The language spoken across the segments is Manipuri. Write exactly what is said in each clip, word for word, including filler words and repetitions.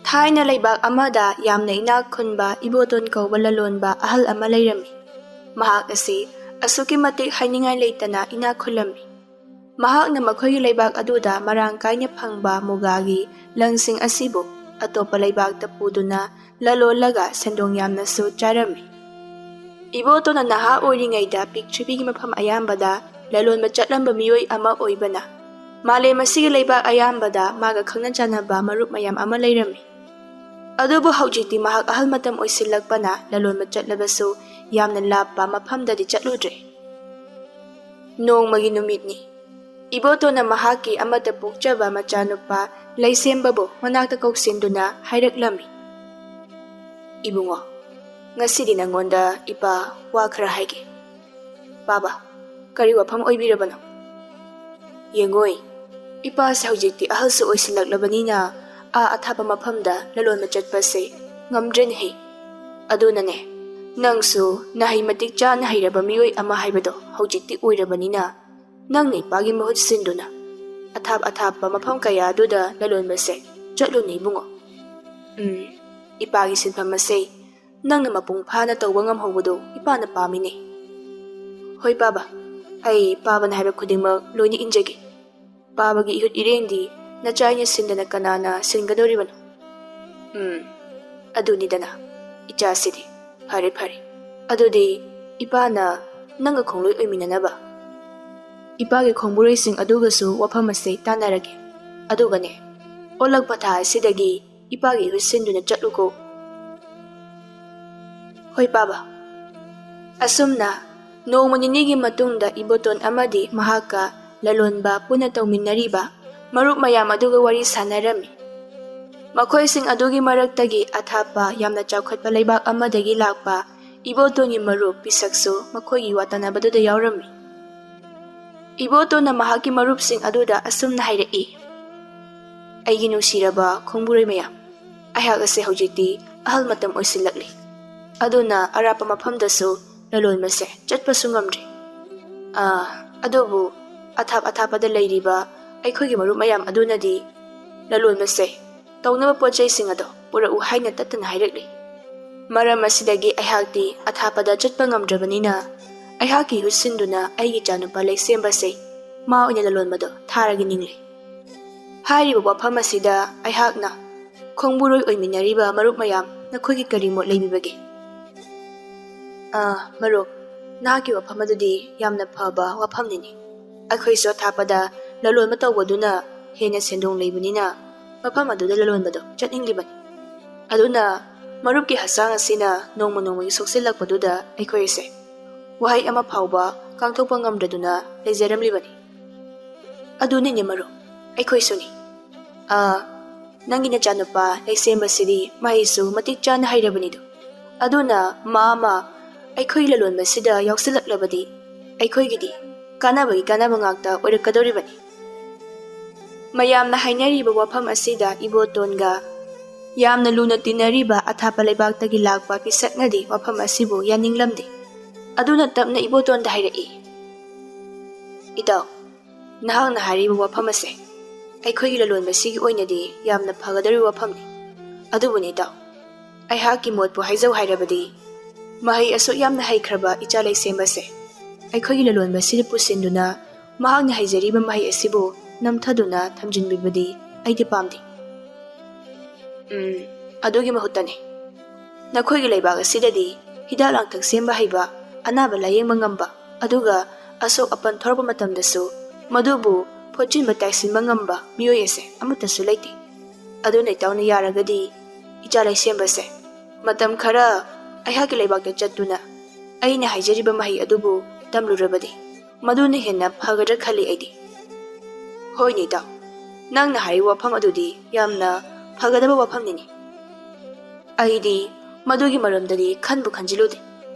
ꯊꯥꯏꯅ ꯂꯩꯕꯥꯛ ꯑꯃꯗ ꯌꯥꯝꯅ ꯏꯅꯥꯛ ꯈꯨꯟꯕ ꯏꯕꯣꯇꯣꯟ ꯀꯧꯕ ꯂꯂꯣꯟꯕ ꯑꯍꯜ ꯑꯃ ꯂꯩꯔꯝꯃꯤ꯫ ꯃꯍꯥꯛ ꯑꯁꯤ ꯑꯁꯨꯛꯀꯤ ꯃꯇꯤꯛ ꯍꯥꯏꯅꯤꯡꯉꯥꯏ ꯂꯩꯇꯅ ꯏꯅꯥꯛ ꯈꯨꯜꯂꯝꯃꯤ꯫ ꯃꯍꯥꯛꯅ ꯃꯈꯣꯏꯒꯤ ꯂꯩꯕꯥꯛ ꯑꯗꯨꯗ ꯃꯔꯥꯡ ꯀꯥꯏꯅ ꯐꯪꯕ ꯃꯨꯒꯥꯒꯤ ꯂꯪꯁꯤꯡ ꯑꯁꯤꯕꯨ ꯑꯇꯣꯞꯄ ꯂꯩꯕꯥꯛꯇ ꯄꯨꯗꯨꯅ ꯂꯂꯣꯜꯂꯒ ꯁꯦꯟꯗꯣꯡ ꯌꯥꯝꯅꯁꯨ ꯆꯥꯔꯝꯃꯤ꯫ ꯏꯕꯣꯇꯣꯟꯅ ꯅꯍꯥ ꯑꯣꯏꯔꯤꯉꯩꯗ ꯄ꯭ꯔꯤꯊꯤꯕꯤꯒꯤ ꯃꯐꯝ ꯑꯌꯥꯝꯕꯗ ꯂꯂꯣꯟꯕ ꯆꯠꯂꯝꯕ ꯃꯤꯑꯣꯏ ꯑꯃ ꯑꯣꯏꯕꯅ, ꯃꯥꯂꯦꯝ ꯑꯁꯤꯒꯤ ꯂꯩꯕꯥꯛ ꯑꯌꯥꯝꯕꯗ ꯃꯥꯒ ꯈꯪꯅ ꯆꯥꯟꯅꯕ ꯃꯔꯨꯞ ꯃꯌꯥꯝ ꯑꯃ ꯂꯩꯔꯝꯃꯤ꯫ ꯑꯗꯨꯕꯨ ꯍꯧꯖꯤꯛꯇꯤ ꯃꯍꯥꯛ ꯑꯍꯜ ꯃꯇꯝ ꯑꯣꯏꯁꯤꯜꯂꯛꯄꯅ ꯂꯂꯣꯟꯕ ꯆꯠꯂꯕꯁꯨ ꯌꯥꯝꯅ ꯂꯥꯞꯄ ꯃꯐꯝꯗꯗꯤ ꯆꯠꯂꯨꯗ꯭ꯔꯦ꯫ ꯅꯣꯡꯃꯒꯤ ꯅꯨꯃꯤꯠꯅꯤ꯫ ꯏꯕꯣꯇꯣꯟꯅ ꯃꯍꯥꯛꯀꯤ ꯑꯃꯠꯇ ꯄꯣꯛꯆꯕ ꯃꯆꯥꯅꯨꯄꯥ ꯂꯩꯁꯦꯝꯕꯕꯨ ꯃꯅꯥꯛꯇ ꯀꯧꯁꯤꯟꯗꯨꯅ ꯍꯥꯏꯔꯛꯂꯝꯃꯤ, "ꯏꯕꯨꯡꯉꯣ, ꯉꯁꯤꯗꯤ ꯅꯪꯉꯣꯟꯗ ꯏꯄꯥ ꯋꯥ ꯈꯔ ꯍꯥꯏꯒꯦ꯫" "ꯄꯥꯕ, ꯀꯔꯤ ꯋꯥꯐꯝ ꯑꯣꯏꯕꯤꯔꯕꯅꯣ?" "ꯌꯦꯡꯉꯣꯏ, ꯏꯄꯥꯁꯦ ꯍꯧꯖꯤꯛꯇꯤ ꯑꯍꯜꯁꯨ ꯑꯣꯏꯁꯤꯜꯂꯛꯂꯕꯅꯤꯅ ꯑꯥ ꯑꯊꯥꯞꯄ ꯃꯐꯝꯗ ꯂꯂꯣꯟꯕ ꯆꯠꯄꯁꯦ ꯉꯝꯗ꯭ꯔꯦꯅꯦꯍꯦ꯫ ꯑꯗꯨꯅꯅꯦ, ꯅꯪꯁꯨ ꯅꯍꯩ ꯃꯇꯤꯛ ꯆꯥꯅ ꯍꯩꯔꯕ ꯃꯤꯑꯣꯏ ꯑꯃ ꯍꯥꯏꯕꯗꯣ ꯍꯧꯖꯤꯛꯇꯤ ꯑꯣꯏꯔꯕꯅꯤꯅ, ꯅꯪꯅ ꯏꯄꯥꯒꯤ ꯃꯍꯨꯠ ꯁꯤꯟꯗꯨꯅ ꯑꯊꯥꯞ ꯑꯊꯥꯞꯄ ꯃꯐꯝ ꯀꯌꯥ ꯑꯗꯨꯗ ꯂꯂꯣꯟꯕꯁꯦ ꯆꯠꯂꯨꯅꯦ ꯏꯕꯨꯡꯉꯣ꯫ ꯎꯝ, ꯏꯄꯥꯒꯤ ꯁꯤꯟꯐꯝ ꯑꯁꯦ ꯅꯪꯅ ꯃꯄꯨꯡ ꯐꯥꯅ ꯇꯧꯕ ꯉꯝꯍꯧꯕꯗꯨ ꯏꯄꯥꯅ ꯄꯥꯝꯃꯤꯅꯦ꯫" "ꯍꯣꯏ ꯄꯥꯕ, ꯑꯩ ꯄꯥꯕꯅ ꯍꯥꯏꯕ ꯈꯨꯗꯤꯡꯃꯛ ꯂꯣꯏꯅ ꯏꯟꯖꯒꯦ꯫ ꯄꯥꯕꯒꯤ ꯏꯍꯨꯠ ꯏꯔꯦꯡꯗꯤ ꯅꯆꯥꯏꯅ ꯁꯤꯟꯗꯅ ꯀꯅꯥꯅ ꯁꯤꯟꯒꯗꯧꯔꯤꯕꯅꯣ?" "ꯎꯝ, ꯑꯗꯨꯅꯤꯗꯅ, ꯏꯆꯥꯁꯤꯗꯤ꯫ ꯐꯔꯦ, ꯐꯔꯦ꯫ ꯑꯗꯨꯗꯤ ꯏꯄꯥꯅ ꯅꯪꯒ ꯈꯣꯡꯂꯣꯏ ꯑꯣꯏꯃꯤꯟꯅꯅꯕ ꯏꯄꯥꯒꯤ ꯈꯣꯡꯕꯨꯔꯩꯁꯤꯡ ꯑꯗꯨꯒꯁꯨ ꯋꯥꯐꯝ ꯑꯁꯦ ꯇꯥꯟꯅꯔꯒꯦ꯫ ꯑꯗꯨꯒꯅꯦ, ꯑꯣꯜꯂꯛꯄ ꯊꯥ ꯑꯁꯤꯗꯒꯤ ꯏꯄꯥꯒꯤ ꯏꯍꯨꯠ ꯁꯤꯟꯗꯨꯅ ꯆꯠꯂꯨꯀꯣ꯫" "ꯍꯣꯏ ꯄꯥꯕ꯫" ꯑꯁꯨꯝꯅ ꯅꯣꯡꯃ ꯅꯤꯅꯤꯒꯤ ꯃꯇꯨꯡꯗ ꯏꯕꯣꯇꯣꯟ ꯑꯃꯗꯤ ꯃꯍꯥꯛꯀ ꯂꯂꯣꯟꯕ ꯄꯨꯟꯅ ꯇꯧꯃꯤꯟꯅꯔꯤꯕ ꯃꯔꯨꯞ ꯃꯌꯥꯝ ꯑꯗꯨꯒ ꯋꯥꯔꯤ ꯁꯥꯟꯅꯔꯝꯃꯤ꯫ ꯃꯈꯣꯏꯁꯤꯡ ꯑꯗꯨꯒꯤ ꯃꯔꯛꯇꯒꯤ ꯑꯊꯥꯞꯄ ꯌꯥꯝꯅ ꯆꯥꯎꯈꯠꯄ ꯂꯩꯕꯥꯛ ꯑꯃꯗꯒꯤ ꯂꯥꯛꯄ ꯏꯕꯣꯇꯣꯟꯒꯤ ꯃꯔꯨꯞ ꯄꯤꯁꯛꯁꯨ ꯃꯈꯣꯏꯒꯤ ꯋꯥ ꯇꯥꯟꯅꯕꯗꯨꯗ ꯌꯥꯎꯔꯝꯃꯤ꯫ ꯏꯕꯣꯇꯣꯟꯅ ꯃꯍꯥꯛꯀꯤ ꯃꯔꯨꯞꯁꯤꯡ ꯑꯗꯨꯗ ꯑꯁꯨꯝꯅ ꯍꯥꯏꯔꯛꯏ, "ꯑꯩꯒꯤ ꯅꯨꯡꯁꯤꯔꯕ ꯈꯣꯡꯕꯨꯔꯩ ꯃꯌꯥꯝ, ꯑꯩꯍꯥꯛ ꯑꯁꯦ ꯍꯧꯖꯤꯛꯇꯤ ꯑꯍꯜ ꯃꯇꯝ ꯑꯣꯏꯁꯤꯜꯂꯛꯂꯤ꯫ ꯑꯗꯨꯅ ꯑꯔꯥꯞꯄ ꯃꯐꯝꯗꯁꯨ ꯂꯂꯣꯟꯕꯁꯦ ꯆꯠꯄꯁꯨ ꯉꯝꯗ꯭ꯔꯤ꯫ ꯑꯥ, ꯑꯗꯨꯕꯨ ꯑꯊꯥꯞ ꯑꯊꯥꯞꯄꯗ ꯂꯩꯔꯤꯕ ꯑꯩꯈꯣꯏꯒꯤ ꯃꯔꯨꯞ ꯃꯌꯥꯝ ꯑꯗꯨꯅꯗꯤ ꯂꯂꯣꯟꯕꯁꯦ ꯇꯧꯅꯕ ꯄꯣꯠ ꯆꯩꯁꯤꯡ ꯑꯗꯣ ꯄꯨꯔꯛꯎ ꯍꯥꯏꯅ ꯇꯠꯇꯅ ꯍꯥꯏꯔꯛꯂꯤ꯫ ꯃꯔꯝ ꯑꯁꯤꯗꯒꯤ ꯑꯩꯍꯥꯛꯇꯤ ꯑꯊꯥꯞꯄꯗ ꯆꯠꯄ ꯉꯝꯗ꯭ꯔꯕꯅꯤꯅ ꯑꯩꯍꯥꯛꯀꯤ ꯏꯍꯨꯠ ꯁꯤꯟꯗꯨꯅ ꯑꯩꯒꯤ ꯏꯆꯥꯅꯨꯄꯥ ꯂꯩꯁꯦꯝꯕꯁꯦ ꯃꯥ ꯑꯣꯏꯅ ꯂꯂꯣꯟꯕꯗꯣ ꯊꯥꯔꯒ ꯅꯤꯡꯂꯦ꯫ ꯍꯥꯏꯔꯤꯕ ꯋꯥꯐꯝ ꯑꯁꯤꯗ ꯑꯩꯍꯥꯛꯅ ꯈꯣꯡꯕꯨꯔꯣꯏ ꯑꯣꯏꯃꯤꯟꯅꯔꯤꯕ ꯃꯔꯨꯞ ꯃꯌꯥꯝ, ꯅꯈꯣꯏꯒꯤ ꯀꯔꯤ ꯃꯣꯠ ꯂꯩꯕꯤꯕꯒꯦ? ꯑꯥ, ꯃꯔꯨꯞ, ꯅꯍꯥꯛꯀꯤ ꯋꯥꯐꯝ ꯑꯗꯨꯗꯤ ꯌꯥꯝꯅ ꯐꯕ ꯋꯥꯐꯝꯅꯤꯅꯦ꯫ ꯑꯩꯈꯣꯏꯁꯨ ꯑꯊꯥꯞꯄꯗ ꯂꯂꯣꯟꯕ ꯇꯧꯕꯗꯨꯅ ꯍꯦꯟꯅ ꯁꯦꯟꯗꯣꯡ ꯂꯩꯕꯅꯤꯅ ꯃꯐꯝ ꯑꯗꯨꯗ ꯂꯂꯣꯟꯕꯗꯣ ꯆꯠꯅꯤꯡꯂꯤꯕꯅꯤ꯫ ꯑꯗꯨꯅ ꯃꯔꯨꯞꯀꯤ ꯍꯛꯆꯥꯡ ꯑꯁꯤꯅ ꯅꯣꯡꯃ ꯅꯣꯡꯃꯒꯤ ꯁꯣꯛꯆꯤꯜꯂꯛꯄꯗꯨꯗ ꯑꯩꯈꯣꯏꯁꯦ ꯋꯥꯍꯩ ꯑꯃ ꯐꯥꯎꯕ ꯉꯥꯡꯊꯣꯛꯄ ꯉꯝꯗ꯭ꯔꯗꯨꯅ ꯂꯩꯖꯔꯝꯂꯤꯕꯅꯤ꯫ ꯑꯗꯨꯅꯤꯅꯦ ꯃꯔꯨꯞ, ꯑꯩꯈꯣꯏꯁꯨꯅꯤ꯫ ꯑꯥ, ꯅꯪꯒꯤ ꯅꯆꯥꯅꯨꯄꯥ ꯂꯩꯁꯦꯝꯕꯁꯤꯗꯤ ꯃꯍꯩꯁꯨ ꯃꯇꯤꯛ ꯆꯥꯅ ꯍꯩꯔꯕꯅꯤꯗꯣ꯫ ꯑꯗꯨꯅ ꯃꯥ ꯑꯃ ꯑꯩꯈꯣꯏ ꯂꯂꯣꯟꯕꯁꯤꯗ ꯌꯥꯎꯁꯤꯜꯂꯛꯂꯕꯗꯤ ꯑꯩꯈꯣꯏꯒꯤꯗꯤ ꯀꯥꯟꯅꯕꯒꯤ ꯀꯥꯟꯅꯕ ꯉꯥꯛꯇ ꯑꯣꯏꯔꯛꯀꯗꯧꯔꯤꯕꯅꯤ꯫ ꯃꯌꯥꯝꯅ ꯍꯥꯏꯅꯔꯤꯕ ꯋꯥꯐꯝ ꯑꯁꯤꯗ ꯏꯕꯣꯇꯣꯟꯒ ꯌꯥꯝꯅ ꯂꯨꯅ ꯇꯤꯟꯅꯔꯤꯕ ꯑꯊꯥꯞꯄ ꯂꯩꯕꯥꯛꯇꯒꯤ ꯂꯥꯛꯄ ꯄꯤꯁꯛꯅꯗꯤ ꯋꯥꯐꯝ ꯑꯁꯤꯕꯨ ꯌꯥꯅꯤꯡꯂꯝꯗꯦ꯫ ꯑꯗꯨꯅ ꯇꯞꯅ ꯏꯕꯣꯇꯣꯟꯗ ꯍꯥꯏꯔꯛꯏ, "ꯏꯇꯥꯎ, ꯅꯍꯥꯛꯅ ꯍꯥꯏꯔꯤꯕ ꯋꯥꯐꯝ ꯑꯁꯦ ꯑꯩꯈꯣꯏꯒꯤ ꯂꯂꯣꯟꯕꯁꯤꯒꯤ ꯑꯣꯏꯅꯗꯤ ꯌꯥꯝꯅ ꯐꯒꯗꯧꯔꯤꯕ ꯋꯥꯐꯝꯅꯤ꯫ ꯑꯗꯨꯕꯨꯅꯦ ꯏꯇꯥꯎ, ꯑꯩꯍꯥꯛꯀꯤ ꯃꯣꯠꯄꯨ ꯍꯥꯏꯖꯧ ꯍꯥꯏꯔꯕꯗꯤ ꯃꯍꯩ ꯑꯁꯨꯛ ꯌꯥꯝꯅ ꯍꯩꯈ꯭ꯔꯕ ꯏꯆꯥ ꯂꯩꯁꯦꯝꯕꯁꯦ ꯑꯩꯈꯣꯏꯒꯤ ꯂꯂꯣꯟꯕꯁꯤꯗ ꯄꯨꯁꯤꯟꯗꯨꯅ ꯃꯍꯥꯛꯅ ꯍꯩꯖꯔꯤꯕ ꯃꯍꯩ ꯑꯁꯤꯕꯨ ꯅꯝꯊꯗꯨꯅ ꯊꯝꯖꯤꯟꯕꯤꯕꯗꯤ ꯑꯩꯗꯤ ꯄꯥꯝꯗꯦ꯫ ꯎꯝ, ꯑꯗꯨꯒꯤ ꯃꯍꯨꯠꯇꯅꯦ, ꯅꯈꯣꯏꯒꯤ ꯂꯩꯕꯥꯛ ꯑꯁꯤꯗꯗꯤ ꯍꯤꯗꯥꯛ ꯂꯥꯡꯊꯛ ꯁꯦꯝꯕ ꯍꯩꯕ, ꯑꯅꯥꯕ ꯂꯥꯌꯦꯡꯕ ꯉꯝꯕ, ꯑꯗꯨꯒ ꯑꯁꯣꯛ ꯑꯄꯟ ꯊꯣꯔꯛꯄ ꯃꯇꯝꯗꯁꯨ ꯃꯗꯨꯕꯨ ꯐꯣꯠꯆꯤꯟꯕ ꯇꯥꯏꯁꯤꯟꯕ ꯉꯝꯕ ꯃꯤꯑꯣꯏ ꯑꯁꯦ ꯑꯃꯠꯇꯁꯨ ꯂꯩꯇꯦ꯫ ꯑꯗꯨꯅ ꯏꯇꯥꯎꯅ ꯌꯥꯔꯒꯗꯤ ꯏꯆꯥ ꯂꯩꯁꯦꯝꯕꯁꯦ ꯃꯇꯝ ꯈꯔ ꯑꯩꯍꯥꯛꯀꯤ ꯂꯩꯕꯥꯛꯇ ꯆꯠꯇꯨꯅ ꯑꯩꯅ ꯍꯥꯏꯖꯔꯤꯕ ꯃꯍꯩ ꯑꯗꯨꯕꯨ ꯇꯝꯂꯨꯔꯕꯗꯤ ꯃꯗꯨꯅ ꯍꯦꯟꯅ ꯐꯒꯗ꯭ꯔꯥ ꯈꯜꯂꯤ ꯑꯩꯗꯤ꯫" "ꯍꯣꯏꯅꯦ ꯏꯇꯥꯎ, ꯅꯪꯅ ꯍꯥꯏꯔꯤꯕ ꯋꯥꯐꯝ ꯑꯗꯨꯗꯤ ꯌꯥꯝꯅ ꯐꯒꯗꯕ ꯋꯥꯐꯝꯅꯤꯅꯦ꯫ ꯑꯩꯗꯤ ꯃꯗꯨꯒꯤ ꯃꯔꯝꯗꯗꯤ ꯈꯟꯕꯨ ꯈꯟꯖꯤꯜꯂꯨꯗꯦ꯫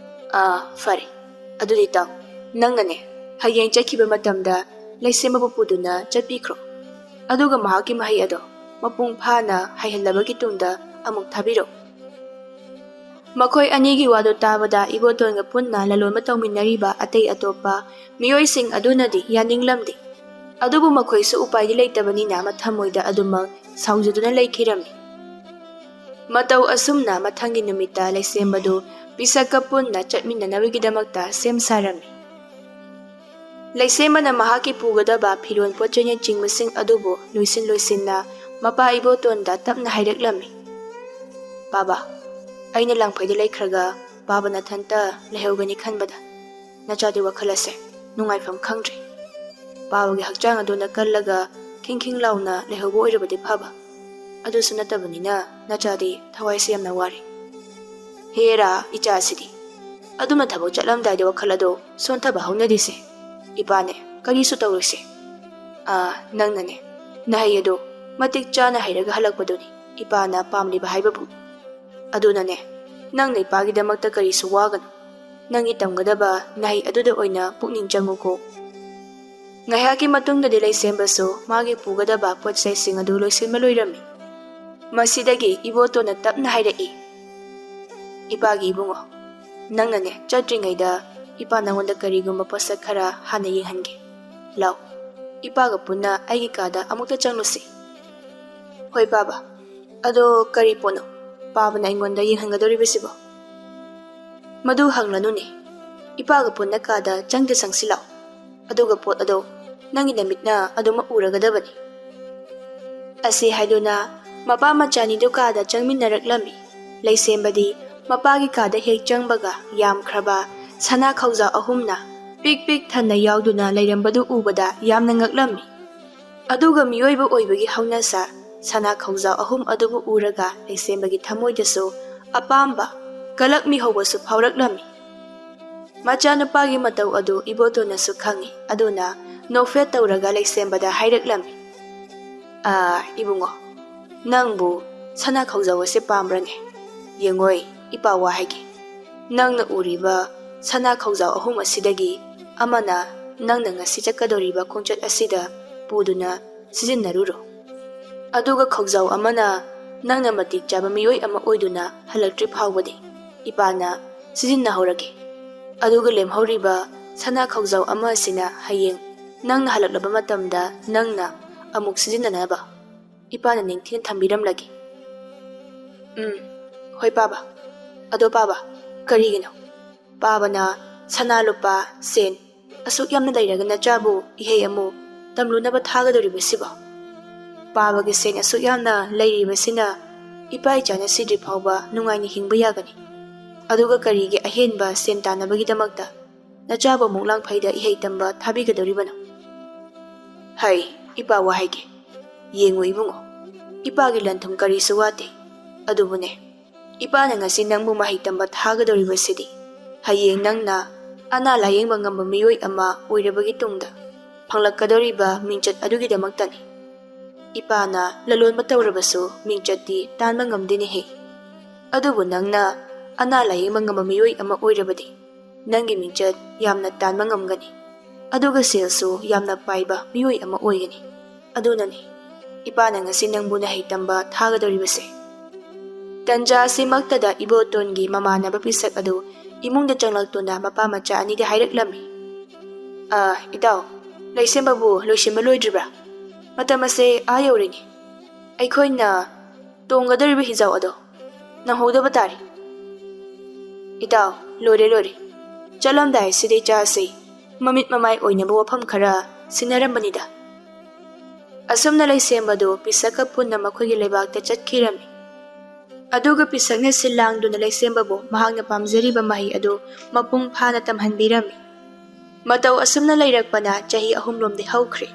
ꯑꯥ, ꯐꯔꯦ꯫ ꯑꯗꯨꯗꯤ ꯏꯇꯥꯎ, ꯅꯪꯅꯅꯦ, ꯍꯌꯦꯡ ꯆꯠꯈꯤꯕ ꯃꯇꯝꯗ ꯂꯩꯁꯦꯝꯕꯕꯨ ꯄꯨꯗꯨꯅ ꯆꯠꯄꯤꯈ꯭ꯔꯣ꯫ ꯑꯗꯨꯒ ꯃꯍꯥꯛꯀꯤ ꯃꯍꯩ ꯑꯗꯣ ꯃꯄꯨꯡ ꯐꯥꯅ ꯍꯩꯍꯜꯂꯕꯒꯤ ꯇꯨꯡꯗ ꯑꯃꯨꯛ ꯊꯥꯕꯤꯔꯛꯎ꯫" ꯃꯈꯣꯏ ꯑꯅꯤꯒꯤ ꯋꯥꯗꯨ ꯇꯥꯕꯗ ꯏꯕꯣꯇꯣꯟꯒ ꯄꯨꯟꯅ ꯂꯂꯣꯟꯕ ꯇꯧꯃꯤꯟꯅꯔꯤꯕ ꯑꯇꯩ ꯑꯇꯣꯞꯄ ꯃꯤꯑꯣꯏꯁꯤꯡ ꯑꯗꯨꯅꯗꯤ ꯌꯥꯅꯤꯡꯂꯝꯗꯦ꯫ ꯑꯗꯨꯕꯨ ꯃꯈꯣꯏꯁꯨ ꯎꯄꯥꯏꯗꯤ ꯂꯩꯇꯕꯅꯤꯅ ꯃꯊꯃꯣꯏꯗ ꯑꯗꯨꯃꯛ ꯁꯥꯎꯖꯗꯨꯅ ꯂꯩꯈꯤꯔꯝꯃꯤ꯫ ꯃꯇꯧ ꯑꯁꯨꯝꯅ ꯃꯊꯪꯒꯤ ꯅꯨꯃꯤꯠꯇ ꯂꯩꯁꯦꯝꯕꯗꯨ ꯄꯤꯁꯛꯀ ꯄꯨꯟꯅ ꯆꯠꯃꯤꯟꯅꯅꯕꯒꯤꯗꯃꯛꯇ ꯁꯦꯝ ꯁꯥꯔꯝꯃꯤ꯫ ꯂꯩꯁꯦꯝꯕꯅ ꯃꯍꯥꯛꯀꯤ ꯄꯨꯒꯗꯕ ꯐꯤꯔꯣꯜ ꯄꯣꯠꯆꯩꯅꯆꯤꯡꯕꯁꯤꯡ ꯑꯗꯨꯕꯨ ꯂꯣꯏꯁꯤꯟ ꯂꯣꯏꯁꯤꯟꯅ ꯃꯄꯥ ꯏꯕꯣꯇꯣꯟꯗ ꯇꯞꯅ ꯍꯥꯏꯔꯛꯂꯝꯃꯤ, "ꯄꯥꯕ, ꯑꯩꯅ ꯂꯥꯡꯐꯩꯗ ꯂꯩꯈ꯭ꯔꯒ ꯄꯥꯕ ꯅꯊꯟꯇ ꯂꯩꯍꯧꯒꯅꯤ ꯈꯟꯕꯗ ꯅꯆꯥꯗꯤ ꯋꯥꯈꯜ ꯑꯁꯦ ꯅꯨꯡꯉꯥꯏꯐꯝ ꯈꯪꯗ꯭ꯔꯦ꯫ ꯄꯥꯕꯒꯤ ꯍꯛꯆꯥꯡ ꯑꯗꯨꯅ ꯀꯜꯂꯒ ꯈꯤꯡ ꯈꯤꯡ ꯂꯥꯎꯅ ꯂꯩꯍꯧꯕ ꯑꯣꯏꯔꯕꯗꯤ ꯐꯕ꯫ ꯑꯗꯨꯁꯨ ꯅꯠꯇꯕꯅꯤꯅ ꯅꯆꯥꯗꯤ ꯊꯋꯥꯏꯁꯦ ꯌꯥꯝꯅ ꯋꯥꯔꯦ꯫ ꯍꯦꯔꯥ, ꯏꯆꯥꯁꯤꯗꯤ꯫ ꯑꯗꯨꯝꯅ ꯊꯕꯛ ꯆꯠꯂꯝꯗꯥꯏꯗ ꯋꯥꯈꯜ ꯑꯗꯣ ꯁꯣꯟꯊꯕ ꯍꯧꯅꯗꯦꯁꯦ꯫ ꯏꯄꯥꯅꯦ, ꯀꯔꯤꯁꯨ ꯇꯧꯔꯣꯏꯁꯦ꯫ ꯑꯥ, ꯅꯪꯅꯅꯦ, ꯅꯍꯩ ꯑꯗꯣ ꯃꯇꯤꯛ ꯆꯥꯅ ꯍꯩꯔꯒ ꯍꯜꯂꯛꯄꯗꯨꯅꯤ ꯏꯄꯥꯅ ꯄꯥꯝꯂꯤꯕ ꯍꯥꯏꯕꯕꯨ꯫ ꯑꯗꯨꯅꯅꯦ, ꯅꯪꯅ ꯏꯄꯥꯒꯤꯗꯃꯛꯇ ꯀꯔꯤꯁꯨ ꯋꯥꯒꯅꯨ꯫ ꯅꯪꯒꯤ ꯇꯝꯒꯗꯕ ꯅꯍꯩ ꯑꯗꯨꯗ ꯑꯣꯏꯅ ꯄꯨꯛꯅꯤꯡ ꯆꯪꯉꯨꯀꯣ꯫" ꯉꯥꯏꯍꯥꯛꯀꯤ ꯃꯇꯨꯡꯗꯗꯤ ꯂꯩꯁꯦꯝꯕꯁꯨ ꯃꯥꯒꯤ ꯄꯨꯒꯗꯕ ꯄꯣꯠ ꯆꯩꯁꯤꯡ ꯑꯗꯨ ꯂꯣꯏꯁꯤꯟꯕ ꯂꯣꯏꯔꯝꯃꯤ꯫ ꯃꯁꯤꯗꯒꯤ ꯏꯕꯣꯇꯣꯟꯅ ꯇꯞꯅ ꯍꯥꯏꯔꯛꯏ, "ꯏꯄꯥꯒꯤ ꯏꯕꯨꯡꯉꯣ, ꯅꯪꯅꯅꯦ ꯆꯠꯇ꯭ꯔꯤꯉꯩꯗ ꯏꯄꯥ ꯅꯪꯉꯣꯟꯗ ꯀꯔꯤꯒꯨꯝꯕ ꯄꯣꯠꯁꯛ ꯈꯔ ꯍꯥꯟꯅ ꯌꯦꯡꯍꯟꯒꯦ꯫ ꯂꯥꯎ, ꯏꯄꯥꯒ ꯄꯨꯟꯅ ꯑꯩꯒꯤ ꯀꯥꯗ ꯑꯃꯨꯛꯇ ꯆꯪꯂꯨꯁꯤ꯫" "ꯍꯣꯏ ꯄꯥꯕ꯫ ꯑꯗꯣ ꯀꯔꯤ ꯄꯣꯠꯅꯣ ꯄꯥꯕꯅ ꯑꯩꯉꯣꯟꯗ ꯌꯦꯡꯍꯟꯒꯗꯧꯔꯤꯕꯁꯤꯕꯣ?" "ꯃꯗꯨ ꯍꯪꯂꯅꯨꯅꯦ꯫ ꯏꯄꯥꯒ ꯄꯨꯟꯅ ꯀꯥꯗ ꯆꯪꯗ ꯆꯪꯁꯤ ꯂꯥꯎ꯫ ꯑꯗꯨꯒ ꯄꯣꯠ ꯑꯗꯣ ꯅꯪꯒꯤ ꯅꯃꯤꯠꯅ ꯑꯗꯨꯃꯛ ꯎꯔꯒꯗꯕꯅꯤ꯫" ꯑꯁꯤ ꯍꯥꯏꯗꯨꯅ ꯃꯄꯥ ꯃꯆꯥꯅꯤꯗꯨ ꯀꯥꯗ ꯆꯪꯃꯤꯟꯅꯔꯛꯂꯝꯃꯤ꯫ ꯂꯩꯁꯦꯝꯕꯗꯤ ꯃꯄꯥꯒꯤ ꯀꯥꯗ ꯍꯦꯛ ꯆꯪꯕꯒ ꯌꯥꯝꯈ꯭ꯔꯕ ꯁꯅꯥ ꯈꯧꯖꯥꯎ ꯑꯍꯨꯝꯅ ꯄꯤꯛ ꯄꯤꯛ ꯊꯟꯅ ꯌꯥꯎꯗꯨꯅ ꯂꯩꯔꯝꯕꯗꯨ ꯎꯕꯗ ꯌꯥꯝꯅ ꯉꯛꯂꯝꯃꯤ꯫ ꯑꯗꯨꯒ ꯃꯤꯑꯣꯏꯕ ꯑꯣꯏꯕꯒꯤ ꯍꯧꯅꯁꯥ ꯁꯅꯥ ꯈꯧꯖꯥꯎ ꯑꯍꯨꯝ ꯑꯗꯨꯕꯨ ꯎꯔꯒ ꯂꯩꯁꯦꯝꯕꯒꯤ ꯊꯃꯣꯏꯗꯁꯨ ꯑꯄꯥꯝꯕ ꯀꯂꯛꯃꯤ ꯍꯧꯕꯁꯨ ꯐꯥꯎꯔꯛꯂꯝꯃꯤ꯫ ꯃꯆꯥꯅꯨꯄꯥꯒꯤ ꯃꯇꯧ ꯑꯗꯨ ꯏꯕꯣꯇꯣꯟꯅꯁꯨ ꯈꯪꯏ꯫ ꯑꯗꯨꯅ ꯅꯣꯛꯐꯦꯠ ꯇꯧꯔꯒ ꯂꯩꯁꯦꯝꯕꯗ ꯍꯥꯏꯔꯛꯂꯝꯃꯤ, "ꯑꯥ, ꯏꯕꯨꯡꯉꯣ, ꯅꯪꯕꯨ ꯁꯅꯥ ꯈꯧꯖꯥꯎ ꯑꯁꯤ ꯄꯥꯝꯕ꯭ꯔꯅꯦ? ꯌꯦꯡꯉꯣꯏ, ꯏꯄꯥ ꯋꯥ ꯍꯥꯏꯒꯦ꯫ ꯅꯪꯅ ꯎꯔꯤꯕ ꯁꯅꯥ ꯈꯧꯖꯥꯎ ꯑꯍꯨꯝ ꯑꯁꯤꯗꯒꯤ ꯑꯃꯅ ꯅꯪꯅ ꯉꯁꯤ ꯆꯠꯀꯗꯧꯔꯤꯕ ꯈꯣꯡꯆꯠ ꯑꯁꯤꯗ ꯄꯨꯗꯨꯅ ꯁꯤꯖꯤꯟꯅꯔꯨꯔꯣ꯫ ꯑꯗꯨꯒ ꯈꯧꯖꯥꯎ ꯑꯃꯅ ꯅꯪꯅ ꯃꯇꯤꯛ ꯆꯥꯕ ꯃꯤꯑꯣꯏ ꯑꯃ ꯑꯣꯏꯗꯨꯅ ꯍꯜꯂꯛꯇ꯭ꯔꯤ ꯐꯥꯎꯕꯗꯤ ꯏꯄꯥꯅ ꯁꯤꯖꯤꯟꯅꯍꯧꯔꯒꯦ꯫ ꯑꯗꯨꯒ ꯂꯦꯝꯍꯧꯔꯤꯕ ꯁꯅꯥ ꯈꯧꯖꯥꯎ ꯑꯃ ꯑꯁꯤꯅ ꯍꯌꯦꯡ ꯅꯪꯅ ꯍꯜꯂꯛꯂꯕ ꯃꯇꯝꯗ ꯅꯪꯅ ꯑꯃꯨꯛ ꯁꯤꯖꯤꯟꯅꯅꯕ꯫" ꯏꯄꯥꯅ ꯅꯤꯡꯊꯤꯅ ꯊꯝꯕꯤꯔꯝꯂꯒꯦ꯫ ꯎꯝ, ꯍꯣꯏ ꯄꯥꯕ꯫ ꯑꯗꯣ ꯄꯥꯕ, ꯀꯔꯤꯒꯤꯅꯣ ꯄꯥꯕꯅ ꯁꯅꯥ ꯂꯨꯄꯥ, ꯁꯦꯟ ꯑꯁꯨꯛ ꯌꯥꯝꯅ ꯂꯩꯔꯒ ꯅꯆꯥꯕꯨ ꯏꯍꯩ ꯑꯃꯨꯛ ꯇꯝꯂꯨꯅꯕ ꯊꯥꯒꯗꯧꯔꯤꯕꯁꯤꯕꯣ? ꯄꯥꯕꯒꯤ ꯁꯦꯟ ꯑꯁꯨꯛ ꯌꯥꯝꯅ ꯂꯩꯔꯤꯕꯁꯤꯅ ꯏꯄꯥ ꯏꯆꯥꯅ ꯁꯤꯗ꯭ꯔꯤ ꯐꯥꯎꯕ ꯅꯨꯡꯉꯥꯏꯅ ꯍꯤꯡꯕ ꯌꯥꯒꯅꯤ꯫ ꯑꯗꯨꯒ ꯀꯔꯤꯒꯤ ꯑꯍꯦꯟꯕ ꯁꯦꯟ ꯇꯥꯟꯅꯕꯒꯤꯗꯃꯛꯇ ꯅꯆꯥꯕꯨ ꯑꯃꯨꯛ ꯂꯥꯡꯐꯩꯗ ꯏꯍꯩ ꯇꯝꯕ ꯊꯥꯕꯤꯒꯗꯧꯔꯤꯕꯅꯣ? ꯍꯩ, ꯏꯄꯥ ꯋꯥ ꯍꯥꯏꯒꯦ꯫ ꯌꯦꯡꯉꯨ ꯏꯕꯨꯡꯉꯣ, ꯏꯄꯥꯒꯤ ꯂꯟ ꯊꯨꯝ ꯀꯔꯤꯁꯨ ꯋꯥꯠꯇꯦ꯫ ꯑꯗꯨꯕꯨꯅꯦ, ꯏꯄꯥꯅ ꯉꯁꯤ ꯅꯪꯕꯨ ꯃꯍꯩ ꯇꯝꯕ ꯊꯥꯒꯗꯧꯔꯤꯕꯁꯤꯗꯤ ꯍꯌꯦꯡ ꯅꯪꯅ ꯑꯅꯥ ꯂꯥꯌꯦꯡꯕ ꯉꯝꯕ ꯃꯤꯑꯣꯏ ꯑꯃ ꯑꯣꯏꯔꯕꯒꯤ ꯇꯨꯡꯗ ꯐꯪꯂꯛꯀꯗꯧꯔꯤꯕ ꯃꯤꯡꯆꯠ ꯑꯗꯨꯒꯤꯗꯃꯛꯇꯅꯤ꯫ ꯏꯄꯥꯅ ꯂꯂꯣꯟꯕ ꯇꯧꯔꯕꯁꯨ ꯃꯤꯡꯆꯠꯇꯤ ꯇꯥꯟꯕ ꯉꯝꯗꯦꯅꯦꯍꯦ꯫ ꯑꯗꯨꯕꯨ ꯅꯪꯅ ꯑꯅꯥ ꯂꯥꯌꯦꯡꯕ ꯉꯝꯕ ꯃꯤꯑꯣꯏ ꯑꯃ ꯑꯣꯏꯔꯕꯗꯤ ꯅꯪꯒꯤ ꯃꯤꯡꯆꯠ ꯌꯥꯝꯅ ꯇꯥꯟꯕ ꯉꯝꯒꯅꯤ꯫ ꯑꯗꯨꯒ ꯁꯦꯜꯁꯨ ꯌꯥꯝꯅ ꯄꯥꯏꯕ ꯃꯤꯑꯣꯏ ꯑꯃ ꯑꯣꯏꯒꯅꯤ꯫ ꯑꯗꯨꯅꯅꯤ ꯏꯄꯥꯅ ꯉꯁꯤ ꯅꯪꯕꯨ ꯅꯍꯩ ꯇꯝꯕ ꯊꯥꯒꯗꯧꯔꯤꯕꯁꯦ꯫ ꯇꯟꯖꯥ ꯑꯁꯤꯃꯛꯇꯗ ꯏꯕꯣꯇꯣꯟꯒꯤ ꯃꯃꯥꯟꯅꯕ ꯄꯤꯁꯛ ꯑꯗꯨ ꯏꯃꯨꯡꯗ ꯆꯪꯂꯛꯇꯨꯅ ꯃꯄꯥ ꯃꯆꯥ ꯑꯅꯤꯗ ꯍꯥꯏꯔꯛꯂꯝꯃꯤ꯫ "ꯑ, ꯏꯇꯥꯎ, ꯂꯩꯁꯦꯝꯕꯕꯨ ꯂꯣꯏꯁꯤꯟꯕ ꯂꯣꯏꯗ꯭ꯔꯤꯕ꯭ꯔꯥ? ꯃꯇꯝ ꯑꯁꯦ ꯑꯥ ꯌꯧꯔꯦꯅꯦ꯫ ꯑꯩꯈꯣꯏꯅ ꯇꯣꯡꯒꯗꯧꯔꯤꯕ ꯍꯤꯖꯥꯎ ꯑꯗꯣ ꯅꯪꯍꯧꯗꯕ ꯇꯥꯔꯦ꯫ ꯏꯇꯥꯎ, ꯂꯣꯏꯔꯦ, ꯂꯣꯏꯔꯦ꯫ ꯆꯠꯂꯝꯗꯥꯏꯁꯤꯗ ꯏꯆꯥꯁꯤ ꯃꯃꯤꯠ ꯃꯃꯥꯏ ꯑꯣꯏꯅꯕ ꯋꯥꯐꯝ ꯈꯔ ꯁꯤꯟꯅꯔꯝꯕꯅꯤꯗ꯫" ꯑꯁꯨꯝꯅ ꯂꯩꯁꯦꯝꯕꯗꯨ ꯄꯤꯁꯛꯀ ꯄꯨꯟꯅ ꯃꯈꯣꯏꯒꯤ ꯂꯩꯕꯥꯛꯇ ꯆꯠꯈꯤꯔꯝꯃꯤ꯫ ꯑꯗꯨꯒ ꯄꯤꯁꯛꯅ ꯁꯤꯜ ꯂꯥꯡꯗꯨꯅ ꯂꯩꯁꯦꯝꯕꯕꯨ ꯃꯍꯥꯛꯅ ꯄꯥꯝꯖꯔꯤꯕ ꯃꯍꯩ ꯑꯗꯨ ꯃꯄꯨꯡ ꯐꯥꯅ ꯇꯝꯍꯟꯕꯤꯔꯝꯃꯤ꯫ ꯃꯇꯧ ꯑꯁꯨꯝꯅ ꯂꯩꯔꯛꯄꯅ ꯆꯍꯤ ꯑꯍꯨꯝꯂꯣꯝꯗꯤ ꯍꯧꯈ꯭ꯔꯦ꯫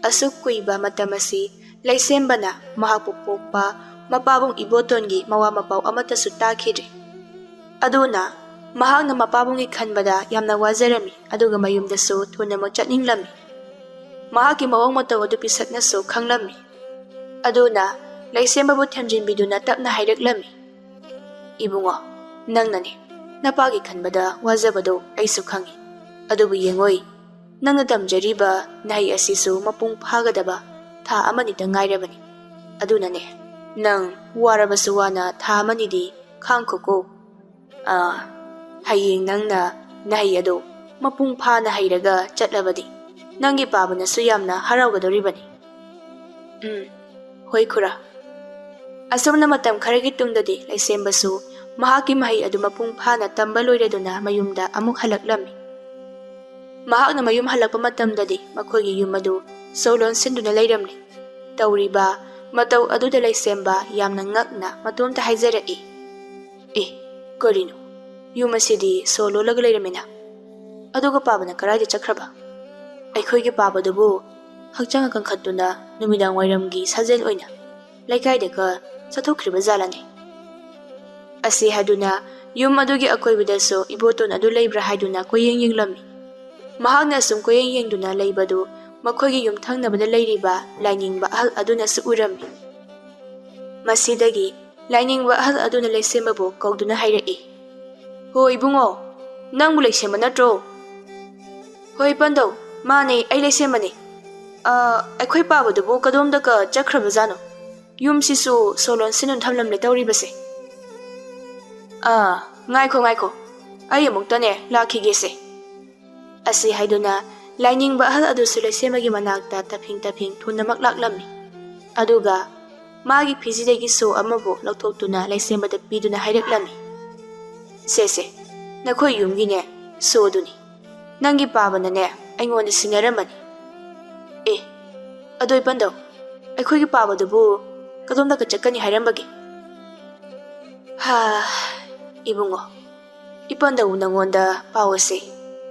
ꯑꯁꯨꯛ ꯀꯨꯏꯕ ꯃꯇꯝ ꯑꯁꯤ ꯂꯩꯁꯦꯝꯕꯅ ꯃꯍꯥꯛꯄꯨ ꯄꯣꯛꯄ ꯃꯄꯥꯕꯨꯡ ꯏꯕꯣꯇꯣꯟꯒꯤ ꯃꯋꯥ ꯃꯄꯥꯎ ꯑꯃꯠꯇꯁꯨ ꯇꯥꯈꯤꯗ꯭ꯔꯤ꯫ ꯑꯗꯨꯅ ꯃꯍꯥꯛꯅ ꯃꯄꯥꯕꯨꯡꯒꯤ ꯈꯟꯕꯗ ꯌꯥꯝꯅ ꯋꯥꯖꯔꯝꯃꯤ, ꯑꯗꯨꯒ ꯃꯌꯨꯝꯗꯁꯨ ꯊꯨꯅꯃꯛ ꯆꯠꯅꯤꯡꯂꯝꯃꯤ꯫ ꯃꯍꯥꯛꯀꯤ ꯃꯑꯣꯡ ꯃꯇꯧ ꯑꯗꯨ ꯄꯤꯁꯛꯅꯁꯨ ꯈꯪꯂꯝꯃꯤ꯫ ꯑꯗꯨꯅ ꯂꯩꯁꯦꯝꯕꯕꯨ ꯊꯦꯝꯖꯤꯟꯕꯤꯗꯨꯅ ꯇꯞꯅ ꯍꯥꯏꯔꯛꯂꯝꯃꯤ, "ꯏꯕꯨꯡꯉꯣ, ꯅꯪꯅꯅꯦ ꯅꯄꯥꯒꯤ ꯈꯟꯕꯗ ꯋꯥꯖꯕꯗꯣ ꯑꯩꯁꯨ ꯈꯪꯏ꯫ ꯑꯗꯨꯕꯨ ꯌꯦꯡꯉꯣꯏ, ꯅꯪꯅ ꯇꯝꯖꯔꯤꯕ ꯅꯍꯩ ꯑꯁꯤꯁꯨ ꯃꯄꯨꯡ ꯐꯥꯒꯗꯕ ꯊꯥ ꯑꯃꯅꯤꯇ ꯉꯥꯏꯔꯕꯅꯤ꯫ ꯑꯗꯨꯅꯅꯦ, ꯅꯪ ꯋꯥꯔꯕꯁꯨ ꯋꯥꯅ ꯊꯥ ꯑꯃꯅꯤꯗꯤ ꯈꯥꯡꯈꯣꯀꯣ꯫ ꯑꯥ, ꯍꯌꯦꯡ ꯅꯪꯅ ꯅꯍꯩ ꯑꯗꯣ ꯃꯄꯨꯡ ꯐꯥꯅ ꯍꯩꯔꯒ ꯆꯠꯂꯕꯗꯤ ꯅꯪꯒꯤ ꯄꯥꯕꯅꯁꯨ ꯌꯥꯝꯅ ꯍꯔꯥꯎꯒꯗꯧꯔꯤꯕꯅꯤ꯫" "ꯎꯝ, "ꯍꯣꯏ ꯈꯨꯔꯥ꯫" ꯑꯁꯨꯝꯅ ꯃꯇꯝ ꯈꯔꯒꯤ ꯇꯨꯡꯗꯗꯤ ꯂꯩꯁꯦꯝꯕꯁꯨ ꯃꯍꯥꯛꯀꯤ ꯃꯍꯩ ꯑꯗꯨ ꯃꯄꯨꯡ ꯐꯥꯅ ꯇꯝꯕ ꯂꯣꯏꯔꯗꯨꯅ ꯃꯌꯨꯝꯗ ꯑꯃꯨꯛ ꯍꯜꯂꯛꯂꯝꯃꯤ꯫ ꯃꯍꯥꯛꯅ ꯃꯌꯨꯝ ꯍꯜꯂꯛꯄ ꯃꯇꯝꯗꯗꯤ ꯃꯈꯣꯏꯒꯤ ꯌꯨꯝ ꯑꯗꯨ ꯁꯣ ꯂꯣꯟꯁꯤꯟꯗꯨꯅ ꯂꯩꯔꯝꯂꯦ꯫ ꯇꯧꯔꯤꯕ ꯃꯇꯧ ꯑꯗꯨꯗ ꯂꯩꯁꯦꯝꯕ ꯌꯥꯝꯅ ꯉꯛꯅ ꯃꯇꯣꯝꯇ ꯍꯥꯏꯖꯔꯛꯏ, "ꯑꯦ, ꯀꯔꯤꯅꯣ? ꯌꯨꯝ ꯑꯁꯤꯗꯤ ꯁꯣ ꯂꯣꯜꯂꯒ ꯂꯩꯔꯝꯃꯤꯅ꯫ ꯑꯗꯨꯒ ꯄꯥꯕꯅ ꯀꯗꯥꯏꯗ ꯆꯠꯈ꯭ꯔꯕ? ꯑꯩꯈꯣꯏꯒꯤ ꯄꯥꯕꯗꯨꯕꯨ ꯍꯛꯆꯥꯡ ꯀꯟꯈꯠꯇꯨꯅ ꯅꯨꯃꯤꯗꯥꯡ ꯋꯥꯏꯔꯝꯒꯤ ꯁꯥꯖꯦꯜ ꯑꯣꯏꯅ ꯂꯩꯀꯥꯏꯗꯒ ꯆꯠꯊꯣꯛꯈ꯭ꯔꯤꯕ ꯖꯥꯠꯂꯅꯦ?" ꯑꯁꯤ ꯍꯥꯏꯗꯨꯅ ꯌꯨꯝ ꯑꯗꯨꯒꯤ ꯑꯀꯣꯏꯕꯗꯁꯨ ꯏꯕꯣꯇꯣꯟ ꯑꯗꯨ ꯂꯩꯕ꯭ꯔꯥ ꯍꯥꯏꯗꯨꯅ ꯀꯣꯏꯌꯦꯡ ꯌꯦꯡꯂꯝꯃꯤ꯫ ꯃꯍꯥꯛꯅ ꯑꯁꯨꯝ ꯀꯣꯏꯌꯦꯡ ꯌꯦꯡꯗꯨꯅ ꯂꯩꯕꯗꯨ ꯃꯈꯣꯏꯒꯤ ꯌꯨꯝ ꯊꯪꯅꯕꯗ ꯂꯩꯔꯤꯕ ꯂꯥꯏꯅꯤꯡꯕ ꯑꯍꯜ ꯑꯗꯨꯅꯁꯨ ꯎꯔꯝꯃꯤ꯫ ꯃꯁꯤꯗꯒꯤ ꯂꯥꯏꯅꯤꯡꯕ ꯑꯍꯜ ꯑꯗꯨꯅ ꯂꯩꯁꯦꯝꯕꯕꯨ ꯀꯧꯗꯨꯅ ꯍꯥꯏꯔꯛꯏ, "ꯍꯣ ꯏꯕꯨꯡꯉꯣ, ꯅꯪꯕꯨ ꯂꯩꯁꯦꯝꯕ ꯅꯠꯇ꯭ꯔꯣ?" "ꯍꯣꯏ ꯄꯟꯗꯧ, ꯃꯥꯅꯦ, ꯑꯩ ꯂꯩꯁꯦꯝꯕꯅꯦ꯫ ꯑ, ꯑꯩꯈꯣꯏ ꯄꯥꯕꯗꯨꯕꯨ ꯀꯗꯣꯝꯗꯀ ꯆꯠꯈ꯭ꯔꯕꯖꯥꯠꯅꯣ? ꯌꯨꯝꯁꯤꯁꯨ ꯁꯣ ꯂꯣꯟꯁꯤꯟꯗꯨꯅ ꯊꯝꯂꯝꯂꯦ ꯇꯧꯔꯤꯕꯁꯦ꯫ ꯑꯥ, ꯉꯥꯏꯈꯣ, ꯉꯥꯏꯈꯣ, ꯑꯩ ꯑꯃꯨꯛꯇꯅꯦ ꯂꯥꯛꯈꯤꯒꯦꯁꯦ꯫" ꯑꯁꯤ ꯍꯥꯏꯗꯨꯅ ꯂꯥꯏꯅꯤꯡꯕ ꯑꯍꯜ ꯑꯗꯨꯁꯨ ꯂꯩꯁꯦꯝꯕꯒꯤ ꯃꯅꯥꯛꯇ ꯇꯞꯐꯤꯡ ꯇꯞꯐꯤꯡ ꯊꯨꯅꯃꯛ ꯂꯥꯛꯂꯝꯃꯤ꯫ ꯑꯗꯨꯒ ꯃꯥꯒꯤ ꯐꯤꯖꯤꯗꯒꯤ ꯁꯣ ꯑꯃꯕꯨ ꯂꯧꯊꯣꯛꯇꯨꯅ ꯂꯩꯁꯦꯝꯕꯗ ꯄꯤꯗꯨꯅ ꯍꯥꯏꯔꯛꯂꯝꯃꯤ, "ꯁꯦ, ꯁꯦ, ꯅꯈꯣꯏ ꯌꯨꯝꯒꯤꯅꯦ ꯁꯣꯗꯨꯅꯤ꯫ ꯅꯪꯒꯤ ꯄꯥꯕꯅꯅꯦ ꯑꯩꯉꯣꯟꯗ ꯁꯤꯟꯅꯔꯝꯕꯅꯤ꯫ ꯑꯦ, ꯑꯗꯣ ꯏꯄꯟꯗꯧ, ꯑꯩꯈꯣꯏꯒꯤ ꯄꯥꯕꯗꯨꯕꯨ ꯀꯗꯣꯝꯗꯒ ꯆꯠꯀꯅꯤ ꯍꯥꯏꯔꯝꯕꯒꯦ?" "ꯍꯥ, ꯏꯕꯨꯡꯉꯣ, ꯏꯄꯟꯗꯧ ꯅꯪꯉꯣꯟꯗ ꯄꯥꯎ ꯑꯁꯤ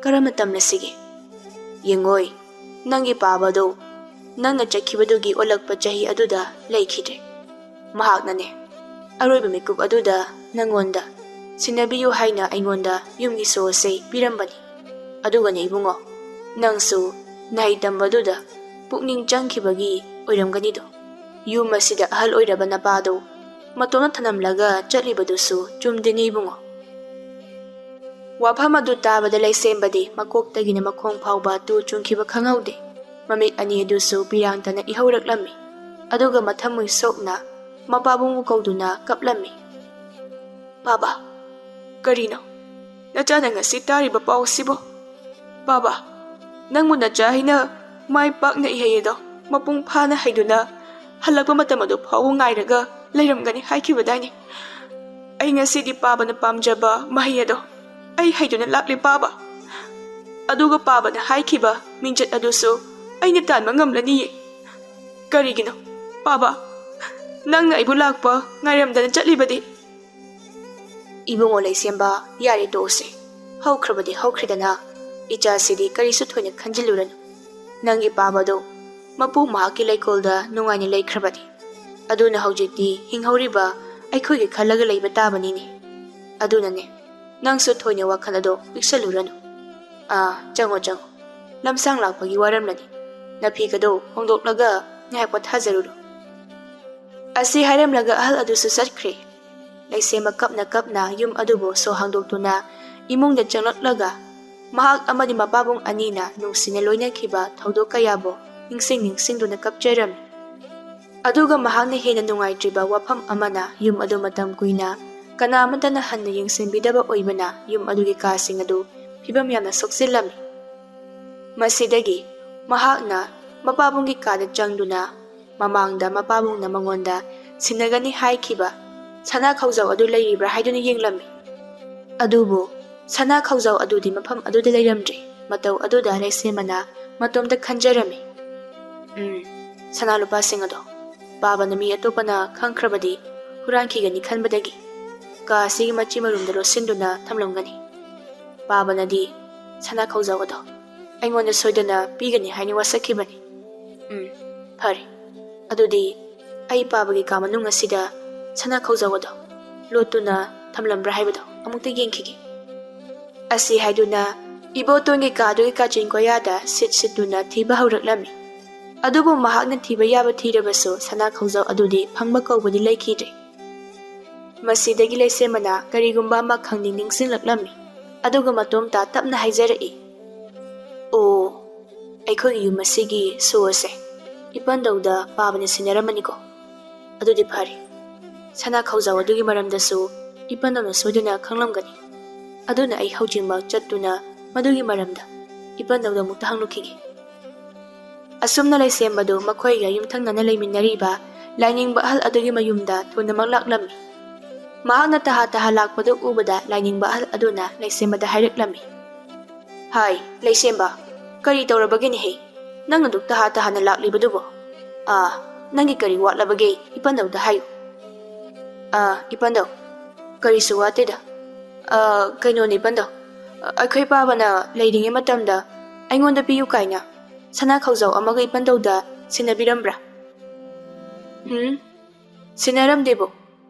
ꯀꯔꯝꯅ ꯇꯝꯂꯁꯤꯒꯦ? ꯌꯦꯡꯉꯣꯏ, ꯅꯪꯒꯤ ꯄꯥꯕꯗꯣ ꯅꯪꯅ ꯆꯠꯈꯤꯕꯗꯨꯒꯤ ꯑꯣꯜꯂꯛꯄ ꯆꯍꯤ ꯑꯗꯨꯗ ꯂꯩꯈꯤꯗ꯭ꯔꯦ꯫ ꯃꯍꯥꯛꯅꯅꯦ ꯑꯔꯣꯏꯕ ꯃꯤꯀꯨꯞ ꯑꯗꯨꯗ ꯅꯪꯉꯣꯟꯗ ꯁꯤꯟꯅꯕꯤꯌꯨ ꯍꯥꯏꯅ ꯑꯩꯉꯣꯟꯗ ꯌꯨꯝꯒꯤ ꯁꯣ ꯑꯁꯤ ꯄꯤꯔꯝꯕꯅꯤ꯫ ꯑꯗꯨꯒꯅꯦ ꯏꯕꯨꯡꯉꯣ, ꯅꯪꯁꯨ ꯅꯍꯩ ꯇꯝꯕꯗꯨꯗ ꯄꯨꯛꯅꯤꯡ ꯆꯪꯈꯤꯕꯒꯤ ꯑꯣꯏꯔꯝꯒꯅꯤꯗꯣ꯫ ꯌꯨꯝ ꯑꯁꯤꯗ ꯑꯍꯜ ꯑꯣꯏꯔꯕ ꯅꯄꯥꯗꯣ ꯃꯇꯣꯝꯇ ꯊꯅꯝꯂꯒ ꯆꯠꯂꯤꯕꯗꯨꯁꯨ ꯆꯨꯝꯗꯦꯅꯦ ꯏꯕꯨꯡꯉꯣ꯫" ꯋꯥꯐꯝ ꯑꯗꯨ ꯇꯥꯕꯗ ꯂꯩꯁꯦꯝꯕꯗꯤ ꯃꯀꯣꯛꯇꯒꯤꯅ ꯃꯈꯣꯡ ꯐꯥꯎꯕ ꯇꯨ ꯆꯨꯡꯈꯤꯕ ꯈꯪꯍꯧꯗꯦ꯫ ꯃꯃꯤꯠ ꯑꯅꯤ ꯑꯗꯨꯁꯨ ꯄꯤꯔꯥꯡꯇꯅ ꯏꯍꯧꯔꯛꯂꯝꯃꯤ꯫ ꯑꯗꯨꯒ ꯃꯊꯃꯣꯏ ꯁꯣꯛꯅ ꯃꯄꯥꯕꯨꯡꯕꯨ ꯀꯧꯗꯨꯅ ꯀꯞꯂꯝꯃꯤ꯫ "ꯄꯥꯕ, ꯀꯔꯤꯅꯣ ꯅꯆꯥꯅ ꯉꯁꯤ ꯇꯥꯔꯤꯕ ꯄꯥꯎ ꯑꯁꯤꯕꯣ? ꯄꯥꯕ, ꯅꯪꯕꯨ ꯅꯆꯥ ꯍꯥꯏꯅ ꯃꯥꯏ ꯄꯥꯛꯅ ꯏꯍꯩ ꯑꯗꯣ ꯃꯄꯨꯡ ꯐꯥꯅ ꯍꯩꯗꯨꯅ ꯍꯜꯂꯛꯄ ꯃꯇꯝ ꯑꯗꯨ ꯐꯥꯎꯕ ꯉꯥꯏꯔꯒ ꯂꯩꯔꯝꯒꯅꯤ ꯍꯥꯏꯈꯤꯕꯗꯥꯏꯅꯦ? ꯑꯩ ꯉꯁꯤꯗꯤ ꯄꯥꯕꯅ ꯄꯥꯝꯖꯕ ꯃꯍꯩ ꯑꯗꯣ ꯑꯩ ꯍꯩꯗꯨꯅ ꯂꯥꯛꯂꯦ, ꯄꯥꯕ꯫ ꯑꯗꯨꯒ ꯄꯥꯕꯅ ꯍꯥꯏꯈꯤꯕ ꯃꯤꯡꯆꯠ ꯑꯗꯨꯁꯨ ꯑꯩꯅ ꯇꯥꯟꯕ ꯉꯝꯂꯅꯤꯌꯦ꯫ ꯀꯔꯤꯒꯤꯅꯣ, ꯄꯥꯕ, ꯅꯪꯅ ꯑꯩꯕꯨ ꯂꯥꯛꯄ ꯉꯥꯏꯔꯝꯗꯅ ꯆꯠꯂꯤꯕꯗꯤ? ꯏꯕꯨꯡꯉꯣ ꯂꯩꯁꯦꯝꯕ, ꯌꯥꯔꯦ, ꯇꯣꯛꯎꯁꯦ꯫ ꯍꯧꯈ꯭ꯔꯕꯗꯤ ꯍꯧꯈ꯭ꯔꯦꯗꯅ꯫ ꯏꯆꯥꯁꯤꯗꯤ ꯀꯔꯤꯁꯨ ꯊꯣꯏꯅ ꯈꯟꯖꯤꯜꯂꯨꯔꯅꯨ꯫ ꯅꯪꯒꯤ ꯄꯥꯕꯗꯣ ꯃꯄꯨ ꯃꯍꯥꯛꯀꯤ ꯂꯩꯀꯣꯜꯗ ꯅꯨꯡꯉꯥꯏꯅ ꯂꯩꯈ꯭ꯔꯕꯅꯤ꯫ ꯑꯗꯨꯅ ꯍꯧꯖꯤꯛꯇꯤ ꯍꯤꯡꯍꯧꯔꯤꯕ ꯑꯩꯈꯣꯏꯒꯤ ꯈꯜꯂꯒ ꯂꯩꯕ ꯇꯥꯕꯅꯤꯅꯦ꯫ ꯑꯗꯨꯅꯅꯦ, ꯅꯪꯁꯨ ꯊꯣꯏꯅ ꯋꯥꯈꯜ ꯑꯗꯣ ꯄꯤꯛꯁꯜꯂꯨꯔꯅꯨ꯫ ꯑꯥ, ꯆꯪꯉꯣ, ꯆꯪꯉꯣ꯫ ꯂꯝꯁꯥꯡ ꯂꯥꯛꯄꯒꯤ ꯋꯥꯔꯝꯂꯅꯤ꯫ ꯅꯐꯤꯒꯗꯣ ꯍꯣꯡꯗꯣꯛꯂꯒ ꯉꯥꯏꯍꯥꯛ ꯄꯣꯊꯥꯖꯔꯨꯔꯣ꯫ ꯑꯁꯤ ꯍꯥꯏꯔꯝꯂꯒ ꯑꯍꯜ ꯑꯗꯨꯁꯨ ꯆꯠꯈ꯭ꯔꯦ꯫ ꯂꯩꯁꯦꯝꯕ ꯀꯞꯅ ꯀꯞꯅ ꯌꯨꯝ ꯑꯗꯨꯕꯨ ꯁꯣ ꯍꯥꯡꯗꯣꯛꯇꯨꯅ ꯏꯃꯨꯡꯗ ꯆꯪꯂꯛꯂꯒ ꯃꯍꯥꯛ ꯑꯃꯗꯤ ꯃꯄꯥꯕꯨꯡ ꯑꯅꯤꯅ ꯅꯨꯡꯁꯤꯅ ꯂꯣꯏꯅꯈꯤꯕ ꯊꯧꯗꯣꯛ ꯀꯌꯥꯕꯨ ꯅꯤꯡꯁꯤꯡ ꯅꯤꯡꯁꯤꯡꯗꯨꯅ ꯀꯞꯆꯔꯝꯃꯤ꯫ ꯑꯗꯨꯒ ꯃꯍꯥꯛꯅ ꯍꯦꯟꯅ ꯅꯨꯡꯉꯥꯏꯇ꯭ꯔꯤꯕ ꯋꯥꯐꯝ ꯑꯃꯅ, ꯌꯨꯝ ꯑꯗꯨ ꯃꯇꯝ ꯀꯨꯏꯅ ꯀꯅꯥ ꯑꯃꯠꯇꯅ ꯍꯟꯅ ꯌꯦꯡꯁꯤꯟꯕꯤꯗꯕ ꯑꯣꯏꯕꯅ ꯌꯨꯝ ꯑꯗꯨꯒꯤ ꯀꯥꯁꯤꯡ ꯑꯗꯨ ꯐꯤꯕꯝ ꯌꯥꯝꯅ ꯁꯣꯛꯆꯤꯜꯂꯝꯃꯤ꯫ ꯃꯁꯤꯗꯒꯤ ꯃꯍꯥꯛꯅ ꯃꯄꯥꯕꯨꯡꯒꯤ ꯀꯥꯗ ꯆꯪꯗꯨꯅ ꯃꯃꯥꯡꯗ ꯃꯄꯥꯕꯨꯡꯅ ꯃꯉꯣꯟꯗ ꯁꯤꯟꯅꯒꯅꯤ ꯍꯥꯏꯈꯤꯕ ꯁꯅꯥ ꯈꯧꯖꯥꯎ ꯑꯗꯨ ꯂꯩꯔꯤꯕ꯭ꯔꯥ ꯍꯥꯏꯗꯨꯅ ꯌꯦꯡꯂꯝꯃꯤ꯫ ꯑꯗꯨꯕꯨ ꯁꯅꯥ ꯈꯧꯖꯥꯎ ꯑꯗꯨꯗꯤ ꯃꯐꯝ ꯑꯗꯨꯗ ꯂꯩꯔꯝꯗ꯭ꯔꯦ꯫ ꯃꯇꯧ ꯑꯗꯨꯗ ꯂꯩꯁꯦꯝꯕꯅ ꯃꯇꯣꯝꯇ ꯈꯟꯖꯔꯝꯃꯤ, "ꯎꯝ, ꯁꯅꯥ ꯂꯨꯄꯥꯁꯤꯡ ꯑꯗꯣ ꯄꯥꯕꯅ ꯃꯤ ꯑꯇꯣꯞꯄꯅ ꯈꯪꯈ꯭ꯔꯕꯗꯤ ꯍꯨꯔꯥꯟꯈꯤꯒꯅꯤ ꯈꯟꯕꯗꯒꯤ ꯀꯥ ꯑꯁꯤꯒꯤ ꯃꯆꯤ ꯃꯔꯨꯝꯗ ꯂꯣꯠꯁꯤꯟꯗꯨꯅ ꯊꯝꯂꯝꯒꯅꯤ꯫ ꯄꯥꯕꯅꯗꯤ ꯁꯅꯥ ꯈꯧꯖꯥꯎ ꯑꯗꯣ ꯑꯩꯉꯣꯟꯗ ꯁꯣꯏꯗꯅ ꯄꯤꯒꯅꯤ ꯍꯥꯏꯅ ꯋꯥꯁꯛꯈꯤꯕꯅꯤ꯫ ꯎꯝ, ꯐꯔꯦ꯫ ꯑꯗꯨꯗꯤ ꯑꯩ ꯄꯥꯕꯒꯤ ꯀꯥ ꯃꯅꯨꯡ ꯑꯁꯤꯗ ꯁꯅꯥ ꯈꯧꯖꯥꯎ ꯑꯗꯣ ꯂꯣꯠꯇꯨꯅ ꯊꯝꯂꯝꯕ꯭ꯔꯥ ꯍꯥꯏꯕꯗꯣ ꯑꯃꯨꯛꯇ ꯌꯦꯡꯈꯤꯒꯦ꯫" ꯑꯁꯤ ꯍꯥꯏꯗꯨꯅ ꯏꯕꯣꯇꯣꯟꯒꯤ ꯀꯥꯗꯨꯒꯤ ꯀꯥꯆꯤꯟ ꯀꯣꯌꯥꯗ ꯁꯤꯠ ꯁꯤꯠꯇꯨꯅ ꯊꯤꯕ ꯍꯧꯔꯛꯂꯝꯃꯤ꯫ ꯑꯗꯨꯕꯨ ꯃꯍꯥꯛꯅ ꯊꯤꯕ ꯌꯥꯕ ꯊꯤꯔꯕꯁꯨ ꯁꯅꯥ ꯈꯧꯖꯥꯎ ꯑꯗꯨꯗꯤ ꯐꯪꯕ ꯀꯧꯕꯗꯤ ꯂꯩꯈꯤꯗ꯭ꯔꯦ꯫ ꯃꯁꯤꯗꯒꯤ ꯂꯩꯁꯦꯝꯕꯅ ꯀꯔꯤꯒꯨꯝꯕ ꯑꯃ ꯈꯪꯅꯤꯡ ꯅꯤꯡꯁꯤꯡꯂꯛꯂꯝꯃꯤ꯫ ꯑꯗꯨꯒ ꯃꯇꯣꯝꯇ ꯇꯞꯅ ꯍꯥꯏꯖꯔꯛꯏ, "ꯑꯣ, ꯑꯩꯈꯣꯏꯒꯤ ꯌꯨꯝ ꯑꯁꯤꯒꯤ ꯁꯣ ꯑꯁꯦ ꯏꯄꯟꯗꯧꯗ ꯄꯥꯕꯅ ꯁꯤꯟꯅꯔꯝꯃꯅꯤꯀꯣ꯫ ꯑꯗꯨꯗꯤ ꯐꯔꯦ꯫ ꯁꯅꯥ ꯈꯧꯖꯥꯎ ꯑꯗꯨꯒꯤ ꯃꯔꯝꯗꯁꯨ ꯏꯄꯟꯗꯧꯅ ꯁꯣꯏꯗꯅ ꯈꯪꯂꯝꯒꯅꯤ꯫ ꯑꯗꯨꯅ ꯑꯩ ꯍꯧꯖꯤꯛꯃꯛ ꯆꯠꯇꯨꯅ ꯃꯗꯨꯒꯤ ꯃꯔꯝꯗ ꯏꯄꯟꯗꯧꯗ ꯑꯃꯨꯛꯇ ꯍꯪꯂꯨꯈꯤꯒꯦ꯫" ꯑꯁꯨꯝꯅ ꯂꯩꯁꯦꯝꯕꯗꯨ ꯃꯈꯣꯏꯒ ꯌꯨꯝꯊꯪꯅꯅ ꯂꯩꯃꯤꯟꯅꯔꯤꯕ ꯂꯥꯏꯅꯤꯡꯕ ꯑꯍꯜ ꯑꯗꯨꯒꯤ ꯃꯌꯨꯝꯗ ꯊꯨꯅꯃꯛ ꯂꯥꯛꯂꯝꯃꯤ꯫ ꯃꯍꯥꯛꯅ ꯇꯍꯥ ꯇꯍꯥ ꯂꯥꯛꯄꯗꯨ ꯎꯕꯗ ꯂꯥꯏꯅꯤꯡꯕ ꯑꯍꯜ ꯑꯗꯨꯅ ꯂꯩꯁꯦꯝꯕꯗ ꯍꯥꯏꯔꯛꯂꯝꯃꯤ, "ꯍꯥꯏ, ꯂꯩꯁꯦꯝꯕ, ꯀꯔꯤ ꯇꯧꯔꯕꯒꯦꯅꯦꯍꯦ? ꯅꯪ ꯑꯗꯨꯛ ꯇꯍꯥ ꯇꯍꯥꯅ ꯂꯥꯛꯂꯤꯕꯗꯨꯕꯣ? ꯑꯥ, ꯅꯪꯒꯤ ꯀꯔꯤ ꯋꯥꯠꯂꯕꯒꯦ? ꯏꯄꯟꯗꯧꯗ ꯍꯥꯏꯌꯨ꯫" "ꯑꯥ, ꯏꯄꯟꯗꯧ, ꯀꯔꯤꯁꯨ ꯋꯥꯠꯇꯦꯗ꯫ ꯑꯥ, ꯀꯩꯅꯣꯅꯤ ꯏꯄꯟꯗꯧ, ꯑꯩꯈꯣꯏ ꯄꯥꯕꯅ ꯂꯩꯔꯤꯉꯩ ꯃꯇꯝꯗ ꯑꯩꯉꯣꯟꯗ ꯄꯤꯌꯨ ꯀꯥꯏꯅ ꯁꯅꯥ ꯈꯧꯖꯥꯎ ꯑꯃꯒ ꯏꯄꯟꯗꯧꯗ ꯁꯤꯟꯅꯕꯤꯔꯝꯕ꯭ꯔꯥ?" "ꯎꯝ, ꯁꯤꯟꯅꯔꯝꯗꯦꯕꯣ꯫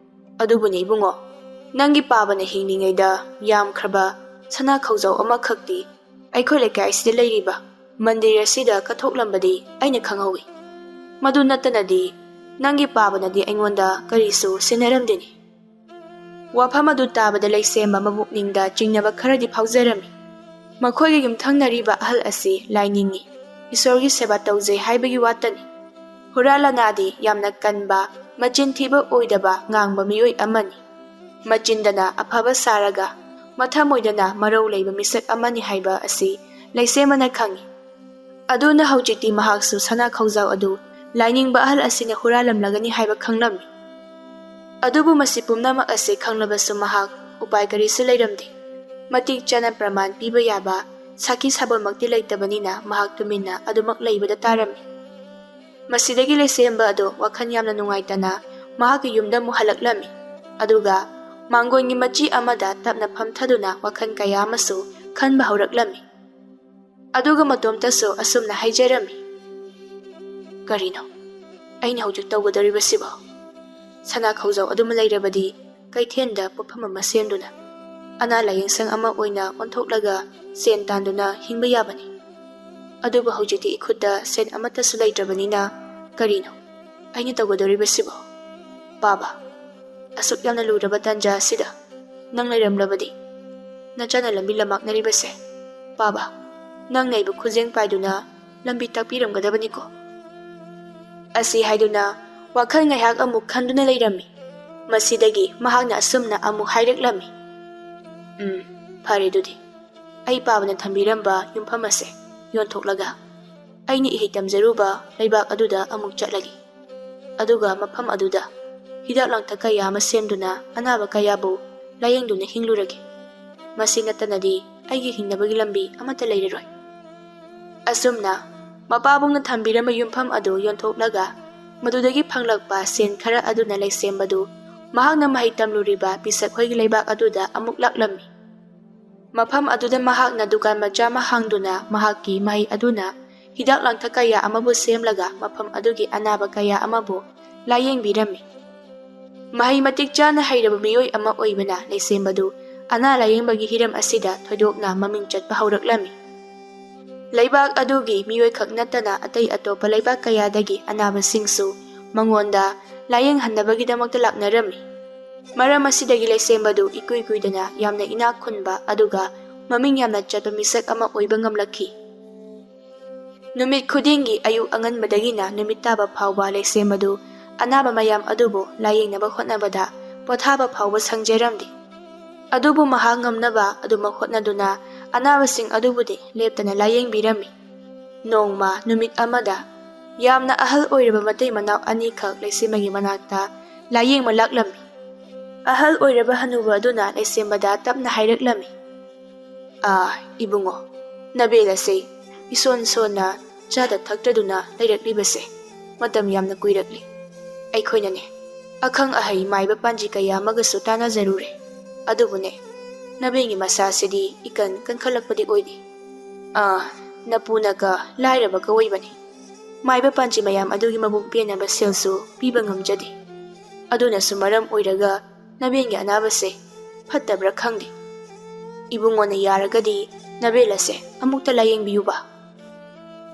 ꯑꯗꯨꯕꯨꯅꯤ ꯏꯕꯨꯡꯉꯣ, ꯅꯪꯒꯤ ꯄꯥꯕꯅ ꯍꯤꯡꯂꯤꯉꯩꯗ ꯌꯥꯝꯈ꯭ꯔꯕ ꯁꯅꯥ ꯈꯧꯖꯥꯎ ꯑꯃꯈꯛꯇꯤ ꯑꯩꯈꯣꯏ ꯂꯩꯀꯥꯏꯁꯤꯗ ꯂꯩꯔꯤꯕ ꯃꯟꯗꯤꯔ ꯑꯁꯤꯗ ꯀꯠꯊꯣꯛꯂꯝꯕꯗꯤ ꯑꯩꯅ ꯈꯪꯍꯧꯏ꯫ ꯃꯗꯨ ꯅꯠꯇꯅꯗꯤ ꯅꯪꯒꯤ ꯄꯥꯕꯅꯗꯤ ꯑꯩꯉꯣꯟꯗ ꯀꯔꯤꯁꯨ ꯁꯤꯟꯅꯔꯝꯗꯦꯅꯦ꯫" ꯋꯥꯐꯝ ꯑꯗꯨ ꯇꯥꯕꯗ ꯂꯩꯁꯦꯝꯕ ꯃꯕꯨꯛꯅꯤꯡꯗ ꯆꯤꯡꯅꯕ ꯈꯔꯗꯤ ꯐꯥꯎꯖꯔꯝꯃꯤ꯫ ꯃꯈꯣꯏꯒꯤ ꯌꯨꯝꯊꯪꯅꯔꯤꯕ ꯑꯍꯜ ꯑꯁꯤ ꯂꯥꯏꯅꯤꯡꯏ, ꯏꯁꯣꯔꯒꯤ ꯁꯦꯕꯥ ꯇꯧꯖꯩ ꯍꯥꯏꯕꯒꯤ ꯋꯥꯇꯅꯤ꯫ ꯍꯨꯔꯥ ꯂꯅꯥꯗꯤ ꯌꯥꯝꯅ ꯀꯟꯕ, ꯃꯆꯤꯟ ꯊꯤꯕ ꯑꯣꯏꯗꯕ ꯉꯥꯡꯕ ꯃꯤꯑꯣꯏ ꯑꯃꯅꯤ꯫ ꯃꯆꯤꯟꯗꯅ ꯑꯐꯕ ꯁꯥꯔꯒ ꯃꯊꯃꯣꯏꯗꯅ ꯃꯔꯧ ꯂꯩꯕ ꯃꯤꯁꯛ ꯑꯃꯅꯤ ꯍꯥꯏꯕ ꯑꯁꯤ ꯂꯩꯁꯦꯝꯕꯅ ꯈꯪꯏ꯫ ꯑꯗꯨꯅ ꯍꯧꯖꯤꯛꯇꯤ ꯃꯍꯥꯛꯁꯨ ꯁꯅꯥ ꯈꯧꯖꯥꯎ ꯑꯗꯨ ꯂꯥꯏꯅꯤꯡꯕ ꯑꯍꯜ ꯑꯁꯤꯅ ꯍꯨꯔꯥꯜꯂꯝꯂꯒꯅꯤ ꯍꯥꯏꯕ ꯈꯪꯂꯝꯃꯤ꯫ ꯑꯗꯨꯕꯨ ꯃꯁꯤ ꯄꯨꯝꯅꯃꯛ ꯑꯁꯤ ꯈꯪꯂꯕꯁꯨ ꯃꯍꯥꯛ ꯎꯄꯥꯏ ꯀꯔꯤꯁꯨ ꯂꯩꯔꯝꯗꯦ꯫ ꯃꯇꯤꯛ ꯆꯥꯅ ꯄ꯭ꯔꯃꯥꯟ ꯄꯤꯕ ꯌꯥꯕ ꯁꯥꯈꯤ ꯁꯥꯕꯣꯟꯃꯛꯇꯤ ꯂꯩꯇꯕꯅꯤꯅ ꯃꯍꯥꯛ ꯇꯨꯃꯤꯟꯅ ꯑꯗꯨꯃꯛ ꯂꯩꯕꯗ ꯇꯥꯔꯝꯃꯤ꯫ ꯃꯁꯤꯗꯒꯤ ꯂꯩꯁꯦꯝꯕ ꯑꯗꯨ ꯋꯥꯈꯜ ꯌꯥꯝꯅ ꯅꯨꯡꯉꯥꯏꯇꯅ ꯃꯍꯥꯛꯀꯤ ꯌꯨꯝꯗ ꯑꯃꯨꯛ ꯍꯜꯂꯛꯂꯝꯃꯤ꯫ ꯑꯗꯨꯒ ꯃꯥꯡꯒꯣꯟꯒꯤ ꯃꯆꯤ ꯑꯃꯗ ꯇꯞꯅ ꯐꯝꯊꯗꯨꯅ ꯋꯥꯈꯜ ꯀꯌꯥ ꯑꯃꯁꯨ ꯈꯟꯕ ꯍꯧꯔꯛꯂꯝꯃꯤ꯫ ꯑꯗꯨꯒ ꯃꯇꯣꯝꯇꯁꯨ ꯑꯁꯨꯝꯅ ꯍꯥꯏꯖꯔꯝꯃꯤ, "ꯀꯔꯤꯅꯣ ꯑꯩꯅ ꯍꯧꯖꯤꯛ ꯇꯧꯒꯗꯧꯔꯤꯕꯁꯤꯕꯣ? ꯁꯅꯥ ꯈꯧꯖꯥꯎ ꯑꯗꯨꯃ ꯂꯩꯔꯕꯗꯤ ꯀꯩꯊꯦꯜꯗ ꯄꯣꯠꯐꯝ ꯑꯃ ꯁꯦꯝꯗꯨꯅ ꯑꯅꯥ ꯂꯥꯌꯦꯡꯁꯪ ꯑꯃ ꯑꯣꯏꯅ ꯑꯣꯟꯊꯣꯛꯂꯒ ꯁꯦꯟ ꯇꯥꯟꯗꯨꯅ ꯍꯤꯡꯕ ꯌꯥꯕꯅꯤ꯫ ꯑꯗꯨꯕꯨ ꯍꯧꯖꯤꯛꯇꯤ ꯏꯈꯨꯠꯇ ꯁꯦꯟ ꯑꯃꯠꯇꯁꯨ ꯂꯩꯇ꯭ꯔꯕꯅꯤꯅ ꯀꯔꯤꯅꯣ ꯑꯩꯅ ꯇꯧꯒꯗꯧꯔꯤꯕꯁꯤꯕꯣ? ꯄꯥꯕ, ꯑꯁꯨꯛ ꯌꯥꯝꯅ ꯂꯨꯔꯕ ꯇꯥꯟꯖꯥ ꯑꯁꯤꯗ ꯅꯪ ꯂꯩꯔꯝꯂꯕꯗꯤ ꯅꯆꯥꯅ ꯂꯝꯕꯤ ꯂꯝꯃꯥꯛꯅꯔꯤꯕꯁꯦ, ꯄꯥꯕ, ꯅꯪꯅ ꯑꯩꯕꯨ ꯈꯨꯖꯦꯡ ꯄꯥꯏꯗꯨꯅ ꯂꯝꯕꯤ ꯇꯥꯛꯄꯤꯔꯝꯒꯗꯕꯅꯤꯀꯣ꯫" ꯑꯁꯤ ꯍꯥꯏꯗꯨꯅ ꯋꯥꯈꯜ ꯉꯥꯏꯍꯥꯛ ꯑꯃꯨꯛ ꯈꯟꯗꯨꯅ ꯂꯩꯔꯝꯃꯤ꯫ ꯃꯁꯤꯗꯒꯤ ꯃꯍꯥꯛꯅ ꯑꯁꯨꯝꯅ ꯑꯃꯨꯛ ꯍꯥꯏꯔꯛꯂꯝꯃꯤ, "ꯎꯝ, ꯐꯔꯦ ꯑꯗꯨꯗꯤ꯫ ꯑꯩ ꯄꯥꯕꯅ ꯊꯝꯕꯤꯔꯝꯕ ꯌꯨꯝꯐꯝ ꯑꯁꯦ ꯌꯣꯟꯊꯣꯛꯂꯒ ꯑꯩꯅ ꯏꯍꯩ ꯇꯝꯖꯔꯨꯕ ꯂꯩꯕꯥꯛ ꯑꯗꯨꯗ ꯑꯃꯨꯛ ꯆꯠꯂꯒꯦ꯫ ꯑꯗꯨꯒ ꯃꯐꯝ ꯑꯗꯨꯗ ꯍꯤꯗꯥꯛ ꯂꯥꯡꯊꯛ ꯀꯌꯥ ꯑꯃ ꯁꯦꯝꯗꯨꯅ ꯑꯅꯥꯕ ꯀꯌꯥꯕꯨ ꯂꯥꯌꯦꯡꯗꯨꯅ ꯍꯤꯡꯂꯨꯔꯒꯦ꯫ ꯃꯁꯤ ꯅꯠꯇꯅꯗꯤ ꯑꯩꯒꯤ ꯍꯤꯡꯅꯕꯒꯤ ꯂꯝꯕꯤ ꯑꯃꯠꯇ ꯂꯩꯔꯔꯣꯏ꯫ ꯑꯁꯨꯝꯅ ꯃꯄꯥꯕꯨꯡꯅ ꯊꯝꯕꯤꯔꯝꯕ ꯌꯨꯝꯐꯝ ꯑꯗꯨ ꯌꯣꯟꯊꯣꯛꯂꯒ ꯃꯗꯨꯗꯒꯤ ꯐꯪꯂꯛꯄ ꯁꯦꯟ ꯈꯔ ꯑꯗꯨꯅ ꯂꯩꯁꯦꯝꯕꯗꯨ ꯃꯍꯥꯛꯅ ꯃꯍꯩ ꯇꯝꯂꯨꯔꯤꯕ ꯄꯤꯁꯛ ꯍꯣꯏꯒꯤ ꯂꯩꯕꯥꯛ ꯑꯗꯨꯗ ꯑꯃꯨꯛ ꯂꯥꯛꯂꯝꯃꯤ꯫ ꯃꯐꯝ ꯑꯗꯨꯗ ꯃꯍꯥꯛꯅ ꯗꯨꯀꯥꯟ ꯃꯆꯥ ꯑꯃ ꯍꯥꯡꯗꯨꯅ ꯃꯍꯥꯛꯀꯤ ꯃꯍꯩ ꯑꯗꯨꯅ ꯍꯤꯗꯥꯛ ꯂꯥꯡꯊꯛ ꯀꯌꯥ ꯑꯃꯕꯨ ꯁꯦꯝꯂꯒ ꯃꯐꯝ ꯑꯗꯨꯒꯤ ꯑꯅꯥꯕ ꯀꯌꯥ ꯑꯃꯕꯨ ꯂꯥꯌꯦꯡꯕꯤꯔꯝꯃꯤ꯫ ꯃꯍꯩ ꯃꯇꯤꯛ ꯆꯥꯅ ꯍꯩꯔꯕ ꯃꯤꯑꯣꯏ ꯑꯃ ꯑꯣꯏꯕꯅ ꯂꯩꯁꯦꯝꯕꯗꯨ ꯑꯅꯥ ꯂꯥꯌꯦꯡꯕꯒꯤ ꯍꯤꯔꯝ ꯑꯁꯤꯗ ꯊꯣꯏꯗꯣꯛꯅ ꯃꯃꯤꯡ ꯆꯠꯄ ꯍꯧꯔꯛꯂꯝꯃꯤ꯫ ꯂꯩꯕꯥꯛ ꯑꯗꯨꯒꯤ ꯃꯤꯑꯣꯏ ꯈꯛ ꯅꯠꯇꯅ ꯑꯇꯩ ꯑꯇꯣꯞꯄ ꯂꯩꯕꯥꯛ ꯀꯌꯥꯗꯒꯤ ꯑꯅꯥꯕꯁꯤꯡꯁꯨ ꯃꯉꯣꯟꯗ ꯂꯥꯌꯦꯡꯍꯟꯅꯕꯒꯤꯗꯃꯛꯇ ꯂꯥꯛꯅꯔꯝꯃꯤ꯫ ꯃꯔꯝ ꯑꯁꯤꯗꯒꯤ ꯂꯩꯁꯦꯝꯕꯗꯨ ꯏꯀꯨꯏ ꯀꯨꯏꯗꯅ ꯌꯥꯝꯅ ꯏꯅꯥꯛ ꯈꯨꯟꯕ ꯑꯗꯨꯒ ꯃꯃꯤꯡ ꯌꯥꯝꯅ ꯆꯠꯄ ꯃꯤꯁꯛ ꯑꯃ ꯑꯣꯏꯕ ꯉꯝꯂꯛꯈꯤ꯫ ꯅꯨꯃꯤꯠ ꯈꯨꯗꯤꯡꯒꯤ ꯑꯌꯨꯛ ꯑꯉꯟꯕꯗꯒꯤꯅ ꯅꯨꯃꯤꯠ ꯇꯥꯕ ꯐꯥꯎꯕ ꯂꯩꯁꯦꯝꯕꯗꯨ ꯑꯅꯥꯕ ꯃꯌꯥꯝ ꯑꯗꯨꯕꯨ ꯂꯥꯌꯦꯡꯅꯕ ꯍꯣꯠꯅꯕꯗ ꯄꯣꯊꯥꯕ ꯐꯥꯎꯕ ꯁꯪꯖꯔꯝꯗꯦ꯫ ꯑꯗꯨꯕꯨ ꯃꯍꯥꯛ ꯉꯝꯅꯕ ꯑꯗꯨꯃꯛ ꯍꯣꯠꯅꯗꯨꯅ ꯑꯅꯥꯕꯁꯤꯡ ꯑꯗꯨꯕꯨꯗꯤ ꯂꯦꯞꯇꯅ ꯂꯥꯌꯦꯡꯕꯤꯔꯝꯃꯤ꯫ ꯅꯣꯡꯃ ꯅꯨꯃꯤꯠ ꯑꯃꯗ ꯌꯥꯝꯅ ꯑꯍꯜ ꯑꯣꯏꯔꯕ ꯃꯇꯩ ꯃꯅꯥꯎ ꯑꯅꯤꯈꯛ ꯂꯩꯁꯦꯝꯕꯒꯤ ꯃꯅꯥꯛꯇ ꯂꯥꯌꯦꯡꯕ ꯂꯥꯛꯂꯝꯃꯤ꯫ ꯑꯍꯜ ꯑꯣꯏꯔꯕ ꯍꯅꯨꯕ ꯑꯗꯨꯅ ꯂꯩꯁꯦꯝꯕꯗ ꯇꯞꯅ ꯍꯥꯏꯔꯛꯂꯝꯃꯤ, "ꯑꯥ, ꯏꯕꯨꯡꯉꯣ, ꯅꯕꯦꯜ ꯑꯁꯤ ꯏꯁꯣꯟ ꯁꯣꯟꯅ ꯆꯥꯗ ꯊꯛꯇꯗꯨꯅ ꯂꯩꯔꯛꯂꯤꯕꯁꯦ ꯃꯇꯝ ꯌꯥꯝꯅ ꯀꯨꯏꯔꯛꯂꯤ꯫ ꯑꯩꯈꯣꯏꯅꯅꯦ, ꯑꯈꯪ ꯑꯍꯩ ꯃꯥꯏꯕ ꯄꯥꯟꯖꯤ ꯀꯌꯥ ꯑꯃꯒꯁꯨ ꯇꯥꯟꯅꯖꯔꯨꯔꯦ꯫ ꯑꯗꯨꯕꯨꯅꯦ, ꯅꯕꯦꯜꯒꯤ ꯃꯁꯥꯁꯤꯗꯤ ꯏꯀꯟ ꯀꯟꯈꯠꯂꯛꯄꯗꯤ ꯑꯣꯏꯗꯦ꯫ ꯑꯥ, ꯅꯄꯨꯅꯒ ꯂꯥꯏꯔꯕꯒ ꯑꯣꯏꯕꯅꯤ꯫ ꯃꯥꯏꯕ ꯄꯥꯟꯖꯤ ꯃꯌꯥꯝ ꯑꯗꯨꯒꯤ ꯃꯕꯨꯛ ꯄꯦꯟꯅꯕ ꯁꯦꯜꯁꯨ ꯄꯤꯕ ꯉꯝꯖꯗꯦ꯫ ꯑꯗꯨꯅꯁꯨ ꯃꯔꯝ ꯑꯣꯏꯔꯒ ꯅꯕꯦꯟꯒꯤ ꯑꯅꯥꯕꯁꯦ ꯐꯠꯇꯕ꯭ꯔꯥ ꯈꯪꯗꯦ꯫ ꯏꯕꯨꯡꯉꯣꯅ ꯌꯥꯔꯒꯗꯤ ꯅꯕꯦꯜ ꯑꯁꯦ ꯑꯃꯨꯛꯇ ꯂꯥꯌꯦꯡꯕꯤꯌꯨꯕ꯫"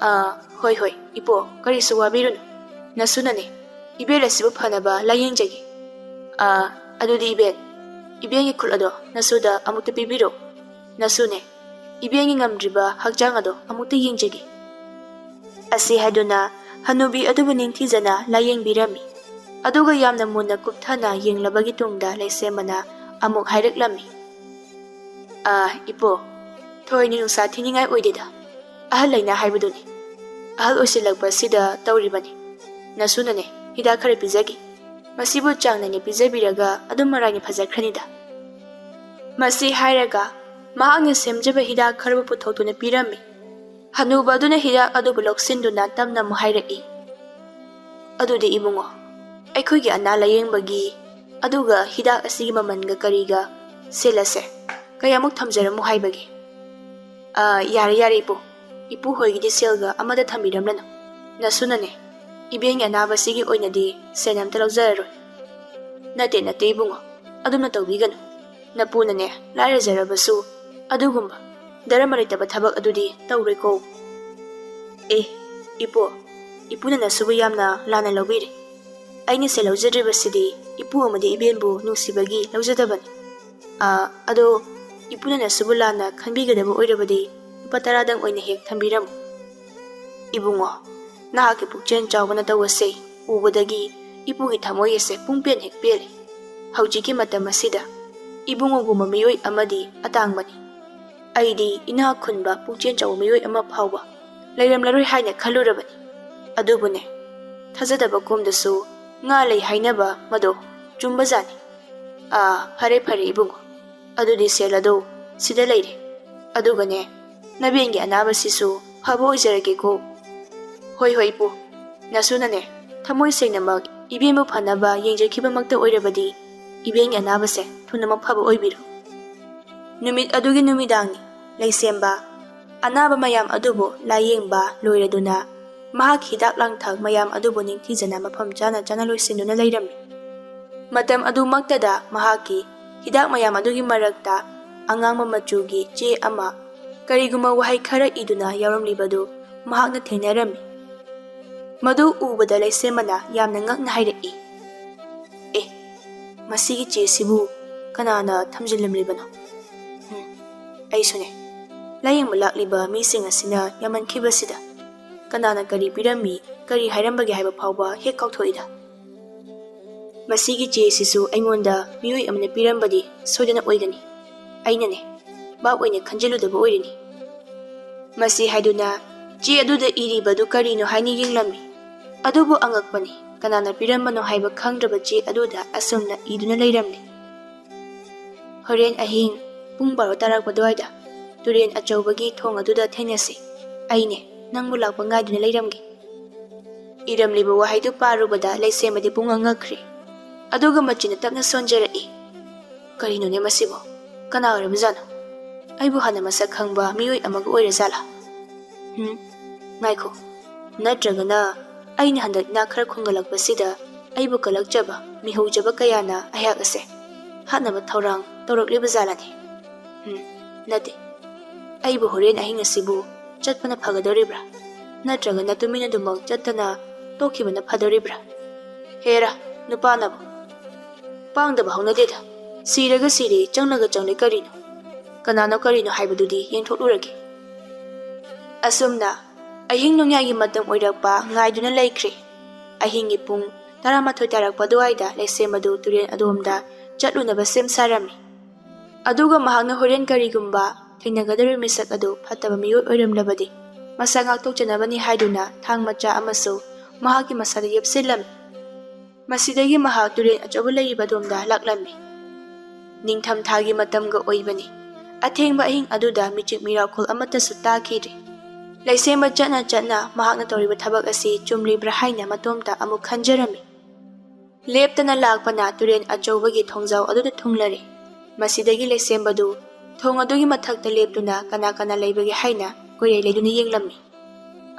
"ꯑꯥ, ꯍꯣꯏ ꯍꯣꯏ, ꯏꯄꯣ, ꯀꯔꯤꯁꯨ ꯋꯥꯕꯤꯔꯨꯅꯨ꯫ ꯅꯁꯨꯅꯅꯦ, ꯏꯕꯦꯜ ꯑꯁꯤꯕꯨ ꯐꯅꯕ ꯂꯥꯌꯦꯡꯖꯒꯦ꯫ ꯑꯥ, ꯑꯗꯨꯗꯤ ꯏꯕꯦꯟ, ꯏꯕꯦꯟꯒꯤ ꯈꯨꯠ ꯑꯗꯣ ꯅꯁꯨꯗ ꯑꯃꯨꯛꯇ ꯄꯤꯕꯤꯔꯣ꯫ ꯅꯁꯨꯅꯦ, ꯏꯕꯦꯟꯒꯤ ꯉꯝꯗ꯭ꯔꯤꯕ ꯍꯛꯆꯥꯡ ꯑꯗꯣ ꯑꯃꯨꯛꯇ ꯌꯦꯡꯖꯒꯦ꯫" ꯑꯁꯤ ꯍꯥꯏꯗꯨꯅ ꯍꯅꯨꯕꯤ ꯑꯗꯨꯕꯨ ꯅꯤꯡꯊꯤꯖꯅ ꯂꯥꯌꯦꯡꯕꯤꯔꯝꯃꯤ꯫ ꯑꯗꯨꯒ ꯌꯥꯝꯅ ꯃꯨꯟꯅ ꯀꯨꯞꯊꯅ ꯌꯦꯡꯂꯕꯒꯤ ꯇꯨꯡꯗ ꯂꯩꯁꯦꯝꯕꯅ ꯑꯃꯨꯛ ꯍꯥꯏꯔꯛꯂꯝꯃꯤ, "ꯑꯥ, ꯏꯄꯣ, ꯊꯣꯏꯅ ꯅꯨꯡꯁꯥ ꯊꯤꯅꯤꯡꯉꯥꯏ ꯑꯣꯏꯗꯦꯗ꯫ ꯑꯍꯜ ꯂꯩꯅ ꯍꯥꯏꯕꯗꯨꯅꯤ꯫ ꯑꯍꯜ ꯑꯣꯏꯁꯤꯜꯂꯛꯄꯁꯤꯗ ꯇꯧꯔꯤꯕꯅꯤ꯫ ꯅꯁꯨꯅꯅꯦ, ꯍꯤꯗꯥꯛ ꯈꯔ ꯄꯤꯖꯒꯦ꯫ ꯃꯁꯤꯕꯨ ꯆꯥꯡ ꯅꯥꯏꯅ ꯄꯤꯖꯕꯤꯔꯒ ꯑꯗꯨꯝ ꯃꯔꯥꯏꯅ ꯐꯖꯈ꯭ꯔꯅꯤꯗ꯫ ꯃꯁꯤ ꯍꯥꯏꯔꯒ ꯃꯍꯥꯛꯅ ꯁꯦꯝꯖꯕ ꯍꯤꯗꯥꯛ ꯈꯔꯕꯨ ꯄꯨꯊꯣꯛꯇꯨꯅ ꯄꯤꯔꯝꯃꯤ꯫ ꯍꯅꯨꯕ ꯑꯗꯨꯅ ꯍꯤꯗꯥꯛ ꯑꯗꯨꯕꯨ ꯂꯧꯁꯤꯟꯗꯨꯅ ꯇꯞꯅ ꯑꯃꯨꯛ ꯍꯥꯏꯔꯛꯏ, "ꯑꯗꯨꯗꯤ ꯏꯕꯨꯡꯉꯣ, ꯑꯩꯈꯣꯏꯒꯤ ꯑꯅꯥ ꯂꯥꯌꯦꯡꯕꯒꯤ ꯑꯗꯨꯒ ꯍꯤꯗꯥꯛ ꯑꯁꯤꯒꯤ ꯃꯃꯜꯒ ꯀꯔꯤꯒ ꯁꯦꯜ ꯑꯁꯦ ꯀꯌꯥꯃꯨꯛ ꯊꯝꯖꯔꯝꯃꯨ ꯍꯥꯏꯕꯒꯦ?" "ꯑꯥ, ꯌꯥꯔꯦ, ꯌꯥꯔꯦ, ꯏꯄꯨ꯫ ꯏꯄꯨ ꯍꯣꯏꯒꯤꯗꯤ ꯁꯦꯜꯒ ꯑꯃꯗ ꯊꯝꯕꯤꯔꯝꯂꯅꯨ꯫ ꯅꯁꯨꯅꯅꯦ, ꯏꯕꯦꯟꯒꯤ ꯑꯅꯥꯕꯁꯤꯒꯤ ꯑꯣꯏꯅꯗꯤ ꯁꯦꯜ ꯑꯝꯇ ꯂꯧꯖꯔꯔꯣꯏ꯫" "ꯅꯠꯇꯦ, ꯅꯠꯇꯦ, ꯏꯕꯨꯡꯉꯣ, ꯑꯗꯨꯝꯅ ꯇꯧꯕꯤꯒꯅꯨ꯫ ꯅꯄꯨꯅꯅꯦ, ꯂꯥꯏꯔꯖꯔꯕꯁꯨ ꯑꯗꯨꯒꯨꯝꯕ ꯙꯔꯃ ꯂꯩꯇꯕ ꯊꯕꯛ ꯑꯗꯨꯗꯤ ꯇꯧꯔꯣꯏꯀꯣ꯫" "ꯑꯦ, ꯏꯄꯨ, ꯏꯄꯨꯅ ꯅꯁꯨꯕꯨ ꯌꯥꯝꯅ ꯂꯥꯟꯅ ꯂꯧꯕꯤꯔꯦ꯫ ꯑꯩꯅ ꯁꯦꯜ ꯂꯧꯖꯗ꯭ꯔꯤꯕꯁꯤꯗꯤ ꯏꯄꯨ ꯑꯃꯗꯤ ꯏꯕꯦꯟꯕꯨ ꯅꯨꯡꯁꯤꯕꯒꯤ ꯂꯧꯖꯗꯕꯅꯤ꯫ ꯑꯥ, ꯑꯗꯣ ꯏꯄꯨꯅ ꯅꯁꯨꯕꯨ ꯂꯥꯟꯅ ꯈꯟꯕꯤꯒꯗꯕ ꯑꯣꯏꯔꯕꯗꯤ ꯂꯨꯄꯥ ꯇꯔꯥꯗꯪ ꯑꯣꯏꯅ ꯍꯦꯛ ꯊꯝꯕꯤꯔꯝꯃꯨ꯫" "ꯏꯕꯨꯡꯉꯣ, ꯅꯍꯥꯛꯀꯤ ꯄꯨꯛꯆꯦꯜ ꯆꯥꯎꯕ ꯅꯇꯧ ꯑꯁꯦ ꯎꯕꯗꯒꯤ ꯏꯄꯨꯒꯤ ꯊꯃꯣꯏ ꯑꯁꯦ ꯄꯨꯡꯄꯦꯟ ꯍꯦꯛ ꯄꯦꯜꯂꯦ꯫ ꯍꯧꯖꯤꯛꯀꯤ ꯃꯇꯝ ꯑꯁꯤꯗ ꯏꯕꯨꯡꯉꯣꯒꯨꯝꯕ ꯃꯤꯑꯣꯏ ꯑꯃꯗꯤ ꯑꯇꯥꯡꯕꯅꯤ꯫ ꯑꯩꯗꯤ ꯏꯅꯥꯛ ꯈꯨꯟꯕ ꯄꯨꯛꯆꯦꯜ ꯆꯥꯎꯕ ꯃꯤꯑꯣꯏ ꯑꯃ ꯐꯥꯎꯕ ꯂꯩꯔꯝꯂꯔꯣꯏ ꯍꯥꯏꯅ ꯈꯜꯂꯨꯔꯕꯅꯤ꯫ ꯑꯗꯨꯕꯨꯅꯦ, ꯊꯥꯖꯗꯕ ꯀꯣꯝꯗꯁꯨ ꯉꯥ ꯂꯩ ꯍꯥꯏꯅꯕ ꯃꯗꯣ ꯆꯨꯝꯕꯖꯥꯠꯅꯤ꯫ ꯑꯥ, ꯐꯔꯦ, ꯐꯔꯦ, ꯏꯕꯨꯡꯉꯣ꯫ ꯑꯗꯨꯗꯤ ꯁꯦꯜ ꯑꯗꯣ ꯁꯤꯗ ꯂꯩꯔꯦ꯫ ꯑꯗꯨꯒꯅꯦ, ꯅꯕꯦꯟꯒꯤ ꯑꯅꯥꯕꯁꯤꯁꯨ ꯐꯕ ꯑꯣꯏꯖꯔꯒꯦꯀꯣ꯫" "ꯍꯣꯏ, ꯍꯣꯏ, ꯏꯄꯨ꯫ ꯅꯁꯨꯅꯅꯦ, ꯊꯃꯣꯏ ꯁꯦꯡꯅꯃꯛ ꯏꯕꯦꯟꯕꯨ ꯐꯅꯕ ꯌꯦꯡꯖꯈꯤꯕꯃꯛꯇ ꯑꯣꯏꯔꯕꯗꯤ ꯏꯕꯦꯟꯒꯤ ꯑꯅꯥꯕꯁꯦ ꯊꯨꯅꯃꯛ ꯐꯕ ꯑꯣꯏꯕꯤꯔꯣ꯫" ꯅꯨꯃꯤꯠ ꯑꯗꯨꯒꯤ ꯅꯨꯃꯤꯗꯥꯡꯅꯤ꯫ ꯂꯩꯁꯦꯝꯕ ꯑꯅꯥꯕ ꯃꯌꯥꯝ ꯑꯗꯨꯕꯨ ꯂꯥꯌꯦꯡꯕ ꯂꯣꯏꯔꯗꯨꯅ ꯃꯍꯥꯛ ꯍꯤꯗꯥꯛ ꯂꯥꯡꯊꯛ ꯃꯌꯥꯝ ꯑꯗꯨꯕꯨ ꯅꯤꯡꯊꯤꯖꯅ ꯃꯐꯝ ꯆꯥꯅ ꯆꯥꯅ ꯂꯣꯏꯁꯤꯟꯗꯨꯅ ꯂꯩꯔꯝꯃꯤ꯫ ꯃꯇꯝ ꯑꯗꯨꯃꯛꯇꯗ ꯃꯍꯥꯛꯀꯤ ꯍꯤꯗꯥꯛ ꯃꯌꯥꯝ ꯑꯗꯨꯒꯤ ꯃꯔꯛꯇ ꯑꯉꯥꯡꯕ ꯃꯆꯨꯒꯤ ꯆꯦ ꯑꯃ ꯀꯔꯤꯒꯨꯝꯕ ꯋꯥꯍꯩ ꯈꯔ ꯏꯗꯨꯅ ꯌꯥꯎꯔꯝꯂꯤꯕꯗꯨ ꯃꯍꯥꯛꯅ ꯊꯦꯡꯅꯔꯝꯃꯤ꯫ ꯃꯗꯨ ꯎꯕꯗ ꯂꯩꯁꯦꯝꯕꯅ ꯌꯥꯝꯅ ꯉꯛꯅ ꯍꯥꯏꯔꯛꯏ, "ꯑꯦ, ꯃꯁꯤꯒꯤ ꯆꯦꯁꯤꯕꯨ ꯀꯅꯥꯅ ꯊꯝꯖꯤꯜꯂꯝꯂꯤꯕꯅꯣ? ꯎꯝ, ꯑꯩꯁꯨꯅꯦ꯫ ꯂꯥꯌꯦꯡꯕ ꯂꯥꯛꯂꯤꯕ ꯃꯤꯁꯤꯡ ꯑꯁꯤꯅ ꯌꯥꯝꯃꯟꯈꯤꯕꯁꯤꯗ ꯀꯅꯥꯅ ꯀꯔꯤ ꯄꯤꯔꯝꯃꯤ, ꯀꯔꯤ ꯍꯥꯏꯔꯝꯕꯒꯦ ꯍꯥꯏꯕ ꯐꯥꯎꯕ ꯍꯦꯛ ꯀꯥꯎꯊꯣꯛꯏꯗ꯫ ꯃꯁꯤꯒꯤ ꯆꯦꯁꯤꯁꯨ ꯑꯩꯉꯣꯟꯗ ꯃꯤꯑꯣꯏ ꯑꯃꯅ ꯄꯤꯔꯝꯕꯗꯤ ꯁꯣꯏꯗꯅ ꯑꯣꯏꯒꯅꯤ꯫ ꯑꯩꯅꯅꯦ, ꯚꯥꯞ ꯑꯣꯏꯅ ꯈꯟꯖꯤꯜꯂꯨꯗꯕ ꯑꯣꯏꯔꯤꯅꯤ꯫" ꯃꯁꯤ ꯍꯥꯏꯗꯨꯅ ꯆꯦ ꯑꯗꯨꯗ ꯏꯔꯤꯕꯗꯨ ꯀꯔꯤꯅꯣ ꯍꯥꯏꯅ ꯌꯦꯡꯂꯝꯃꯤ꯫ ꯑꯗꯨꯕꯨ ꯑꯉꯛꯄꯅꯤ, ꯀꯅꯥꯅ ꯄꯤꯔꯝꯕꯅꯣ ꯍꯥꯏꯕ ꯈꯪꯗ꯭ꯔꯕ ꯆꯦ ꯑꯗꯨꯗ ꯑꯁꯨꯝꯅ ꯏꯗꯨꯅ ꯂꯩꯔꯝꯂꯤ: "ꯍꯣꯔꯦꯟ ꯑꯍꯤꯡ ꯄꯨꯡ ꯕꯥꯔꯣ ꯇꯥꯔꯛꯄ ꯑꯗꯨꯋꯥꯏꯗ ꯇꯨꯔꯦꯟ ꯑꯆꯧꯕꯒꯤ ꯊꯣꯡ ꯑꯗꯨꯗ ꯊꯦꯡꯅꯁꯤ꯫ ꯑꯩꯅꯦ ꯅꯪꯕꯨ ꯂꯥꯛꯄ ꯉꯥꯏꯗꯨꯅ ꯂꯩꯔꯝꯒꯦ"꯫ ꯏꯔꯝꯂꯤꯕ ꯋꯥꯍꯩꯗꯨ ꯄꯥꯔꯨꯕꯗ ꯂꯩꯁꯦꯝꯕꯗꯤ ꯄꯨꯡꯉꯛ ꯉꯛꯈ꯭ꯔꯦ꯫ ꯑꯗꯨꯒ ꯃꯆꯤꯟꯅ ꯇꯞꯅ ꯁꯣꯟꯖꯔꯛꯏ: "ꯀꯔꯤꯅꯣꯅꯦ ꯃꯁꯤꯕꯣ? ꯀꯅꯥ ꯑꯣꯏꯔꯕꯖꯥꯠꯅꯣ? ꯑꯩꯕꯨ ꯍꯥꯟꯅ ꯃꯁꯛ ꯈꯪꯕ ꯃꯤꯑꯣꯏ ꯑꯃꯒ ꯑꯣꯏꯔꯖꯥꯠꯂꯥ? ꯎꯝ, ꯉꯥꯏꯈꯣ꯫ ꯅꯠꯇ꯭ꯔꯒꯅ ꯑꯩꯅ ꯍꯟꯗꯛ ꯏꯅꯥꯛ ꯈꯔ ꯈꯨꯟꯒꯠꯂꯛꯄꯁꯤꯗ ꯑꯩꯕꯨ ꯀꯜꯂꯛꯆꯕ, ꯃꯤꯍꯧꯖꯕ ꯀꯌꯥꯅ ꯑꯩꯍꯥꯛ ꯑꯁꯦ ꯍꯥꯠꯅꯕ ꯊꯧꯔꯥꯡ ꯇꯧꯔꯛꯂꯤꯕ ꯖꯥꯠꯂꯅꯦ? ꯎꯝ, ꯅꯠꯇꯦ꯫ ꯑꯩꯕꯨ ꯍꯣꯔꯦꯟ ꯑꯍꯤꯡ ꯑꯁꯤꯕꯨ ꯆꯠꯄꯅ ꯐꯒꯗꯧꯔꯤꯕ꯭ꯔꯥ? ꯅꯠꯇ꯭ꯔꯒꯅ ꯇꯨꯃꯤꯟ ꯑꯗꯨꯃꯛ ꯆꯠꯇꯅ ꯇꯣꯛꯈꯤꯕꯅ ꯐꯗꯧꯔꯤꯕ꯭ꯔꯥ? ꯍꯦꯔꯥ, ꯅꯨꯄꯥꯅꯕꯨ ꯄꯥꯡꯗꯕ ꯍꯧꯅꯗꯦꯗ꯫ ꯁꯤꯔꯒ ꯁꯤꯔꯦ, ꯆꯪꯂꯒ ꯆꯪꯂꯦ ꯀꯔꯤꯅꯣ? ꯀꯅꯥꯅꯣ ꯀꯔꯤꯅꯣ ꯍꯥꯏꯕꯗꯨꯗꯤ ꯌꯦꯡꯊꯣꯛꯂꯨꯔꯒꯦ"꯫ ꯑꯁꯨꯝꯅ ꯑꯍꯤꯡ ꯅꯣꯡꯌꯥꯏꯒꯤ ꯃꯇꯝ ꯑꯣꯏꯔꯛꯄ ꯉꯥꯏꯗꯨꯅ ꯂꯩꯈ꯭ꯔꯦ꯫ ꯑꯍꯤꯡꯒꯤ ꯄꯨꯡ ꯇꯔꯥꯃꯥꯊꯣꯏ ꯇꯥꯔꯛꯄ ꯑꯗꯨꯋꯥꯏꯗ ꯂꯩꯁꯦꯝ ꯑꯗꯨ ꯇꯨꯔꯦꯜ ꯑꯗꯣꯝꯗ ꯆꯠꯂꯨꯅꯕ ꯁꯦꯝ ꯁꯥꯔꯝꯃꯤ꯫ ꯑꯗꯨꯒ ꯃꯍꯥꯛꯅ ꯍꯣꯔꯦꯟ ꯀꯔꯤꯒꯨꯝꯕ ꯊꯦꯡꯅꯒꯗꯧꯔꯤꯕ ꯃꯤꯁꯛ ꯑꯗꯨ ꯐꯠꯇꯕ ꯃꯤꯑꯣꯏ ꯑꯣꯏꯔꯝꯂꯕꯗꯤ ꯃꯁꯥ ꯉꯥꯛꯊꯣꯛꯆꯅꯕꯅꯤ ꯍꯥꯏꯗꯨꯅ ꯊꯥꯡ ꯃꯆꯥ ꯑꯃꯁꯨ ꯃꯍꯥꯛꯀꯤ ꯃꯁꯥꯗ ꯌꯦꯞꯁꯤꯜꯂꯝꯃꯤ꯫ ꯃꯁꯤꯗꯒꯤ ꯃꯍꯥꯛ ꯇꯨꯔꯦꯜ ꯑꯆꯧꯕ ꯂꯩꯔꯤꯕ ꯑꯗꯣꯝꯗ ꯂꯥꯛꯂꯝꯃꯤ꯫ ꯅꯤꯡꯊꯝꯊꯥꯒꯤ ꯃꯇꯝꯒ ꯑꯣꯏꯕꯅꯤ꯫ ꯑꯊꯦꯡꯕ ꯑꯍꯤꯡ ꯑꯗꯨꯗ ꯃꯤꯆꯤꯛ ꯃꯤꯔꯥꯎꯈꯣꯜ ꯑꯃꯠꯇꯁꯨ ꯇꯥꯈꯤꯗ꯭ꯔꯦ꯫ ꯂꯩꯁꯦꯝꯕ ꯆꯠꯅ ꯆꯠꯅ ꯃꯍꯥꯛꯅ ꯇꯧꯔꯤꯕ ꯊꯕꯛ ꯑꯁꯤ ꯆꯨꯝꯂꯤꯕ꯭ꯔꯥ ꯍꯥꯏꯅ ꯃꯇꯣꯝꯇ ꯑꯃꯨꯛ ꯈꯟꯖꯔꯝꯃꯤ꯫ ꯂꯦꯞꯇꯅ ꯂꯥꯛꯄꯅ ꯇꯨꯔꯦꯜ ꯑꯆꯧꯕꯒꯤ ꯊꯣꯡꯖꯥꯎ ꯑꯗꯨꯗ ꯊꯨꯡꯂꯔꯦ꯫ ꯃꯁꯤꯗꯒꯤ ꯂꯩꯁꯦꯝꯕꯗꯨ ꯊꯣꯡ ꯑꯗꯨꯒꯤ ꯃꯊꯛꯇ ꯂꯦꯞꯇꯨꯅ ꯀꯅꯥ ꯀꯅꯥ ꯂꯩꯕꯒꯦ ꯍꯥꯏꯅ ꯀꯣꯏꯔꯦ ꯂꯩꯗꯨꯅ ꯌꯦꯡꯂꯝꯃꯤ꯫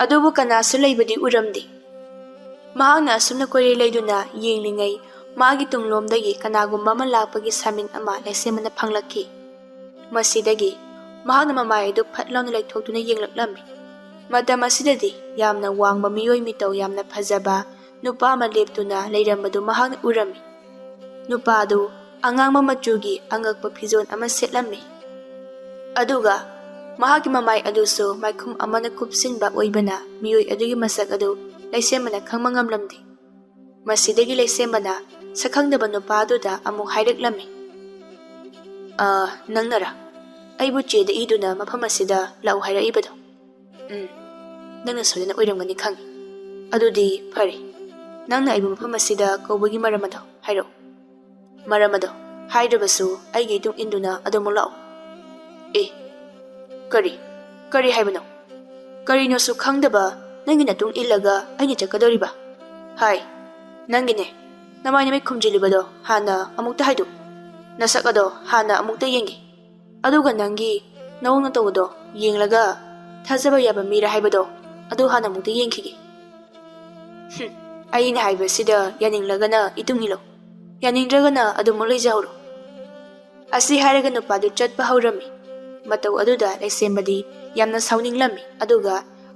ꯑꯗꯨꯕꯨ ꯀꯅꯥꯁꯨ ꯂꯩꯕꯗꯤ ꯎꯔꯝꯗꯦ꯫ ꯃꯍꯥꯛꯅ ꯑꯁꯨꯝꯅ ꯀꯣꯏꯔꯦ ꯂꯩꯗꯨꯅ ꯌꯦꯡꯂꯤꯉꯩ ꯃꯥꯒꯤ ꯇꯨꯡꯂꯣꯝꯗꯒꯤ ꯀꯅꯥꯒꯨꯝꯕ ꯑꯃ ꯂꯥꯛꯄꯒꯤ ꯁꯥꯃꯤꯟ ꯑꯃ ꯂꯩꯁꯦꯝꯕꯅ ꯐꯪꯂꯛꯈꯤ꯫ ꯃꯁꯤꯗꯒꯤ ꯃꯍꯥꯛꯅ ꯃꯃꯥꯏ ꯑꯗꯨ ꯐꯠ ꯂꯥꯎꯅ ꯂꯩꯊꯣꯛꯇꯨꯅ ꯌꯦꯡꯂꯛꯂꯝꯃꯤ꯫ ꯃꯇꯝ ꯑꯁꯤꯗꯗꯤ ꯌꯥꯝꯅ ꯋꯥꯡꯕ ꯃꯤꯑꯣꯏ ꯃꯤꯇꯧ ꯌꯥꯝꯅ ꯐꯖꯕ ꯅꯨꯄꯥ ꯑꯃ ꯂꯦꯞꯇꯨꯅ ꯂꯩꯔꯝꯕꯗꯨ ꯃꯍꯥꯛꯅ ꯎꯔꯝꯃꯤ꯫ ꯅꯨꯄꯥ ꯑꯗꯨ ꯑꯉꯥꯡꯕ ꯃꯆꯨꯒꯤ ꯑꯉꯛꯄ ꯐꯤꯖꯣꯜ ꯑꯃ ꯁꯦꯠꯂꯝꯃꯤ꯫ ꯑꯗꯨꯒ ꯃꯍꯥꯛꯀꯤ ꯃꯃꯥꯏ ꯑꯗꯨꯁꯨ ꯃꯥꯏꯈꯨꯝ ꯑꯃꯅ ꯀꯨꯞꯁꯤꯟꯕ ꯑꯣꯏꯕꯅ ꯃꯤꯑꯣꯏ ꯑꯗꯨꯒꯤ ꯃꯁꯛ ꯑꯗꯨ ꯂꯩꯁꯦꯝꯕꯅ ꯈꯪꯕ ꯉꯝꯂꯝꯗꯦ꯫ ꯃꯁꯤꯗꯒꯤ ꯂꯩꯁꯦꯝꯕꯅ ꯁꯛꯈꯪꯗꯕ ꯅꯨꯄꯥ ꯑꯗꯨꯗ ꯑꯃꯨꯛ ꯍꯥꯏꯔꯛꯂꯝꯃꯤ: "ꯑ, ꯅꯪꯅꯔꯥ? ꯑꯩꯕꯨ ꯆꯦꯗ ꯏꯗꯨꯅ ꯃꯐꯝ ꯑꯁꯤꯗ ꯂꯥꯛꯎ ꯍꯥꯏꯔꯛꯏꯕꯗꯣ?" "ꯎꯝ, ꯅꯪꯅ ꯁꯣꯏꯗꯅ ꯑꯣꯏꯔꯝꯒꯅꯤ ꯈꯪꯉꯤ꯫ ꯑꯗꯨꯗꯤ ꯐꯔꯦ, ꯅꯪꯅ ꯑꯩꯕꯨ ꯃꯐꯝ ꯑꯁꯤꯗ ꯀꯧꯕꯒꯤ ꯃꯔꯝ ꯑꯗꯣ ꯍꯥꯏꯔꯛꯎ꯫ ꯃꯔꯝ ꯑꯗꯣ ꯍꯥꯏꯗ꯭ꯔꯕꯁꯨ ꯑꯩꯒꯤ ꯏꯇꯨꯡ ꯏꯟꯗꯨꯅ ꯑꯗꯨꯃꯨꯛ ꯂꯥꯛꯎ꯫ ꯑꯦ, ꯀꯔꯤ? ꯀꯔꯤ ꯍꯥꯏꯕꯅꯣ? ꯀꯔꯤꯅꯣꯁꯨ ꯈꯪꯗꯕ ꯅꯪꯒꯤ ꯅꯇꯨꯡ ꯏꯜꯂꯒ ꯑꯩꯅ ꯆꯠꯀꯗꯧꯔꯤꯕ? ꯍꯥꯏ, ꯅꯪꯒꯤꯅꯦ꯫ ꯅꯃꯥꯏ ꯅꯃꯤꯠ ꯈꯨꯝꯖꯤꯜꯂꯤꯕꯗꯣ ꯍꯥꯟꯅ ꯑꯃꯨꯛꯇ ꯍꯥꯏꯗꯣꯛꯎ꯫ ꯅꯁꯛ ꯑꯗꯣ ꯍꯥꯟꯅ ꯑꯃꯨꯛꯇ ꯌꯦꯡꯒꯦ꯫ ꯑꯗꯨꯒ ꯅꯪꯒꯤ ꯅꯑꯣꯡ ꯅꯇꯧ ꯑꯗꯣ ꯌꯦꯡꯂꯒ ꯊꯥꯖꯕ ꯌꯥꯕ ꯃꯤꯔ ꯍꯥꯏꯕꯗꯣ ꯑꯗꯨ ꯍꯥꯟꯅ ꯑꯃꯨꯛꯇ ꯌꯦꯡꯈꯤꯒꯦ꯫ ꯍꯨꯝ, ꯑꯩꯅ ꯍꯥꯏꯕꯁꯤꯗ ꯌꯥꯅꯤꯡꯂꯒꯅ ꯏꯇꯨꯡ ꯏꯜꯂꯣ, ꯌꯥꯅꯤꯡꯗ꯭ꯔꯒꯅ ꯑꯗꯨꯃꯛ ꯂꯩꯖꯍꯧꯔꯣ꯫ ꯑꯁꯤ ꯍꯥꯏꯔꯒ ꯅꯨꯄꯥꯗꯨ ꯆꯠꯄ ꯍꯧꯔꯝꯃꯤ꯫ ꯃꯇꯧ ꯑꯗꯨꯗ ꯂꯩꯁꯦꯝꯕꯗꯤ ꯌꯥꯝꯅ ꯁꯥꯎꯅꯤꯡꯂꯝꯃꯤ, ꯑꯗꯨꯒ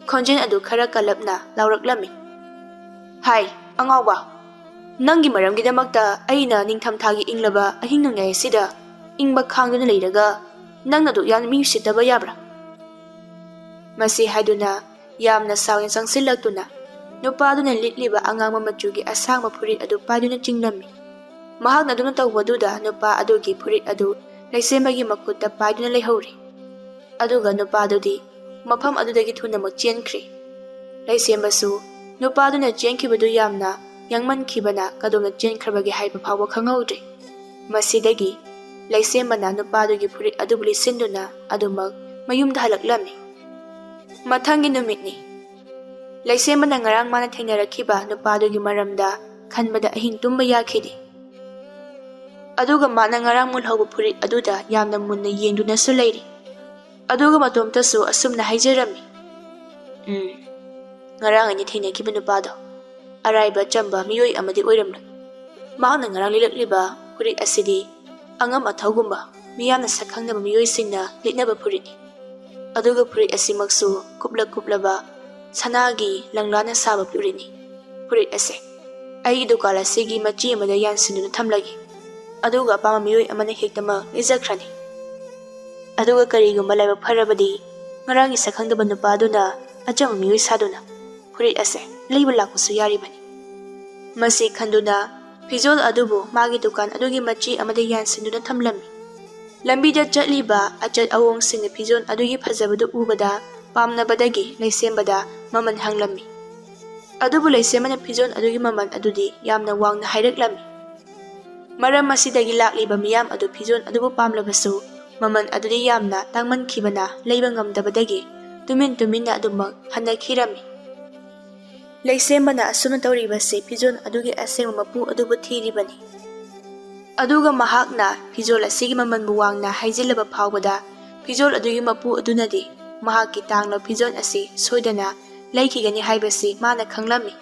ꯈꯣꯟꯖꯦꯜ ꯑꯗꯨ ꯈꯔ ꯀꯜꯂꯞꯅ ꯂꯥꯎꯔꯛꯂꯝꯃꯤ꯫ ꯍꯥꯏ, ꯑꯉꯥꯎꯕ! ꯅꯪꯒꯤ ꯃꯔꯝꯒꯤꯗꯃꯛꯇ ꯑꯩꯅ ꯅꯤꯡꯊꯝꯊꯥꯒꯤ ꯏꯪꯂꯕ ꯑꯍꯤꯡ ꯅꯣꯡꯌꯥꯏ ꯑꯁꯤꯗ ꯏꯪꯕ ꯈꯥꯡꯗꯨꯅ ꯂꯩꯔꯒ ꯅꯪꯅ ꯑꯗꯨꯛ ꯌꯥꯝꯅ ꯃꯤ ꯎꯁꯤꯠꯇꯕ ꯌꯥꯕ꯭ꯔꯥ? ꯃꯁꯤ ꯍꯥꯏꯗꯨꯅ ꯌꯥꯝꯅ ꯁꯥꯎꯅ ꯆꯪꯁꯤꯜꯂꯛꯇꯨꯅ ꯅꯨꯄꯥ ꯑꯗꯨꯅ ꯂꯤꯠꯂꯤꯕ ꯑꯉꯥꯡꯕ ꯃꯆꯨꯒꯤ ꯑꯁꯥꯡꯕ ꯐꯨꯔꯤꯠ ꯑꯗꯨ ꯄꯥꯏꯗꯨꯅ ꯆꯤꯡꯂꯝꯃꯤ꯫ ꯃꯍꯥꯛꯅ ꯑꯗꯨꯅ ꯇꯧꯕꯗꯨꯗ ꯅꯨꯄꯥ ꯑꯗꯨꯒꯤ ꯐꯨꯔꯤꯠ ꯑꯗꯨ ꯂꯩꯁꯦꯝꯕꯒꯤ ꯃꯈꯨꯠꯇ ꯄꯥꯏꯗꯨꯅ ꯂꯩꯍꯧꯔꯦ꯫ ꯑꯗꯨꯒ ꯅꯨꯄꯥꯗꯨꯗꯤ ꯃꯐꯝ ꯑꯗꯨꯗꯒꯤ ꯊꯨꯅꯃꯛ ꯆꯦꯟꯈ꯭ꯔꯦ꯫ ꯂꯩꯁꯦꯝꯕꯁꯨ ꯅꯨꯄꯥꯗꯨꯅ ꯆꯦꯟꯈꯤꯕꯗꯨ ꯌꯥꯝꯅ ꯌꯥꯡꯃꯟꯈꯤꯕꯅ ꯀꯗꯣꯝꯗ ꯆꯦꯟꯈ꯭ꯔꯕꯒꯦ ꯍꯥꯏꯕ ꯐꯥꯎꯕ ꯈꯪꯍꯧꯗ꯭ꯔꯦ꯫ ꯃꯁꯤꯗꯒꯤ ꯂꯩꯁꯦꯝꯕꯅ ꯅꯨꯄꯥꯗꯨꯒꯤ ꯐꯨꯔꯤꯠ ꯑꯗꯨꯕꯨ ꯂꯤꯠꯁꯤꯟꯗꯨꯅ ꯑꯗꯨꯃꯛ ꯃꯌꯨꯝꯗ ꯍꯜꯂꯛꯂꯝꯃꯤ꯫ ꯃꯊꯪꯒꯤ ꯅꯨꯃꯤꯠꯅꯤ꯫ ꯂꯩꯁꯦꯝꯕꯅ ꯉꯔꯥꯡ ꯃꯥꯅ ꯊꯦꯡꯅꯔꯛꯈꯤꯕ ꯅꯨꯄꯥꯗꯨꯒꯤ ꯃꯔꯝꯗ ꯈꯟꯕꯗ ꯑꯍꯤꯡ ꯇꯨꯝꯕ ꯌꯥꯈꯤꯗꯦ꯫ ꯑꯗꯨꯒ ꯃꯥꯅ ꯉꯔꯥꯡ ꯃꯨꯜꯍꯧꯕ ꯐꯨꯔꯤꯠ ꯑꯗꯨꯗ ꯌꯥꯝꯅ ꯃꯨꯟꯅ ꯌꯦꯡꯗꯨꯅꯁꯨ ꯂꯩꯔꯤ꯫ ꯑꯗꯨꯒ ꯃꯇꯣꯝꯇꯁꯨ ꯑꯁꯨꯝꯅ ꯍꯥꯏꯖꯔꯝꯃꯤ, "ꯎꯝ, ꯉꯔꯥꯡ ꯑꯩꯅ ꯊꯦꯡꯅꯈꯤꯕ ꯅꯨꯄꯥꯗꯣ ꯑꯔꯥꯏꯕ ꯑꯆꯝꯕ ꯃꯤꯑꯣꯏ ꯑꯃꯗꯤ ꯑꯣꯏꯔꯝꯂꯣꯏ꯫ ꯃꯍꯥꯛꯅ ꯉꯔꯥꯡ ꯂꯤꯠꯂꯛꯂꯤꯕ ꯐꯨꯔꯤꯠ ꯑꯁꯤꯗꯤ ꯑꯉꯝ ꯑꯊꯧꯒꯨꯝꯕ ꯃꯤꯌꯥꯝꯅ ꯁꯛꯈꯪꯗꯕ ꯃꯤꯑꯣꯏꯁꯤꯡꯅ ꯂꯤꯠꯅꯕ ꯐꯨꯔꯤꯠꯅꯤ꯫ ꯑꯗꯨꯒ ꯐꯨꯔꯤꯠ ꯑꯁꯤꯃꯛꯁꯨ ꯀꯨꯞꯂ ꯀꯨꯞꯂꯕ ꯁꯅꯥꯒꯤ ꯂꯪꯂꯥꯅ ꯁꯥꯕ ꯐꯨꯔꯤꯠꯅꯤ꯫ ꯐꯨꯔꯤꯠ ꯑꯁꯦ ꯑꯩꯒꯤ ꯗꯨꯀꯥꯟ ꯑꯁꯤꯒꯤ ꯃꯆꯤ ꯑꯃꯗ ꯌꯥꯟꯁꯤꯟꯗꯨꯅ ꯊꯝꯂꯒꯦ꯫ ꯑꯗꯨꯒ ꯑꯄꯥꯝꯕ ꯃꯤꯑꯣꯏ ꯑꯃꯅ ꯍꯦꯛꯇꯃꯛ ꯂꯩꯖꯈ꯭ꯔꯅꯤ꯫" ꯑꯗꯨꯒ ꯀꯔꯤꯒꯨꯝꯕ ꯂꯥꯏꯕꯛ ꯐꯔꯕꯗꯤ ꯉꯔꯥꯡꯒꯤ ꯁꯛꯈꯪꯗꯕ ꯅꯨꯄꯥꯗꯨꯅ ꯑꯆꯝꯕ ꯃꯤꯑꯣꯏ ꯁꯥꯗꯨꯅ ꯐꯨꯔꯤꯠ ꯑꯁꯦ ꯂꯩꯕ ꯂꯥꯛꯄꯁꯨ ꯌꯥꯔꯤꯕꯅꯤ꯫ ꯃꯁꯤ ꯈꯟꯗꯨꯅ ꯐꯤꯖꯣꯜ ꯑꯗꯨꯕꯨ ꯃꯥꯒꯤ ꯗꯨꯀꯥꯟ ꯑꯗꯨꯒꯤ ꯃꯆꯤ ꯑꯃꯗ ꯌꯥꯟꯁꯤꯟꯗꯨꯅ ꯊꯝꯂꯝꯃꯤ꯫ ꯂꯝꯕꯤꯗ ꯆꯠꯂꯤꯕ ꯑꯆꯠ ꯑꯋꯣꯡꯁꯤꯡꯅ ꯐꯤꯖꯣꯜ ꯑꯗꯨꯒꯤ ꯐꯖꯕꯗꯨ ꯎꯕꯗ ꯄꯥꯝꯅꯕꯗꯒꯤ ꯂꯩꯁꯦꯝꯕꯗ ꯃꯃꯜ ꯍꯪꯂꯝꯃꯤ꯫ ꯑꯗꯨꯕꯨ ꯂꯩꯁꯦꯝꯕꯅ ꯐꯤꯖꯣꯜ ꯑꯗꯨꯒꯤ ꯃꯃꯜ ꯑꯗꯨꯗꯤ ꯌꯥꯝꯅ ꯋꯥꯡꯅ ꯍꯥꯏꯔꯛꯂꯝꯃꯤ꯫ ꯃꯔꯝ ꯑꯁꯤꯗꯒꯤ ꯂꯥꯛꯂꯤꯕ ꯃꯤꯌꯥꯝ ꯑꯗꯨ ꯐꯤꯖꯣꯜ ꯑꯗꯨꯕꯨ ꯄꯥꯝꯂꯕꯁꯨ ꯃꯃꯜ ꯑꯗꯨꯗꯤ ꯌꯥꯝꯅ ꯇꯥꯡꯃꯟꯈꯤꯕꯅ ꯂꯩꯕ ꯉꯝꯗꯕꯗꯒꯤ ꯇꯨꯃꯤꯟ ꯇꯨꯃꯤꯟꯅ ꯑꯗꯨꯃꯛ ꯍꯟꯅꯈꯤꯔꯝꯃꯤ꯫ ꯂꯩꯁꯦꯝꯕꯅ ꯑꯁꯨꯝꯅ ꯇꯧꯔꯤꯕꯁꯤ ꯐꯤꯖꯣꯜ ꯑꯗꯨꯒꯤ ꯑꯁꯦꯡꯕ ꯃꯄꯨ ꯑꯗꯨꯕꯨ ꯊꯤꯔꯤꯕꯅꯤ꯫ ꯑꯗꯨꯒ ꯃꯍꯥꯛꯅ ꯐꯤꯖꯣꯜ ꯑꯁꯤꯒꯤ ꯃꯃꯜꯕꯨ ꯋꯥꯡꯅ ꯍꯥꯏꯖꯤꯜꯂꯕ ꯐꯥꯎꯕꯗ ꯐꯤꯖꯣꯜ ꯑꯗꯨꯒꯤ ꯃꯄꯨ ꯑꯗꯨꯅꯗꯤ ꯃꯍꯥꯛꯀꯤ ꯇꯥꯡꯂꯕ ꯐꯤꯖꯣꯜ ꯑꯁꯤ ꯁꯣꯏꯗꯅ ꯂꯩꯈꯤꯒꯅꯤ ꯍꯥꯏꯕꯁꯤ ꯃꯥꯅ ꯈꯪꯂꯝꯃꯤ꯫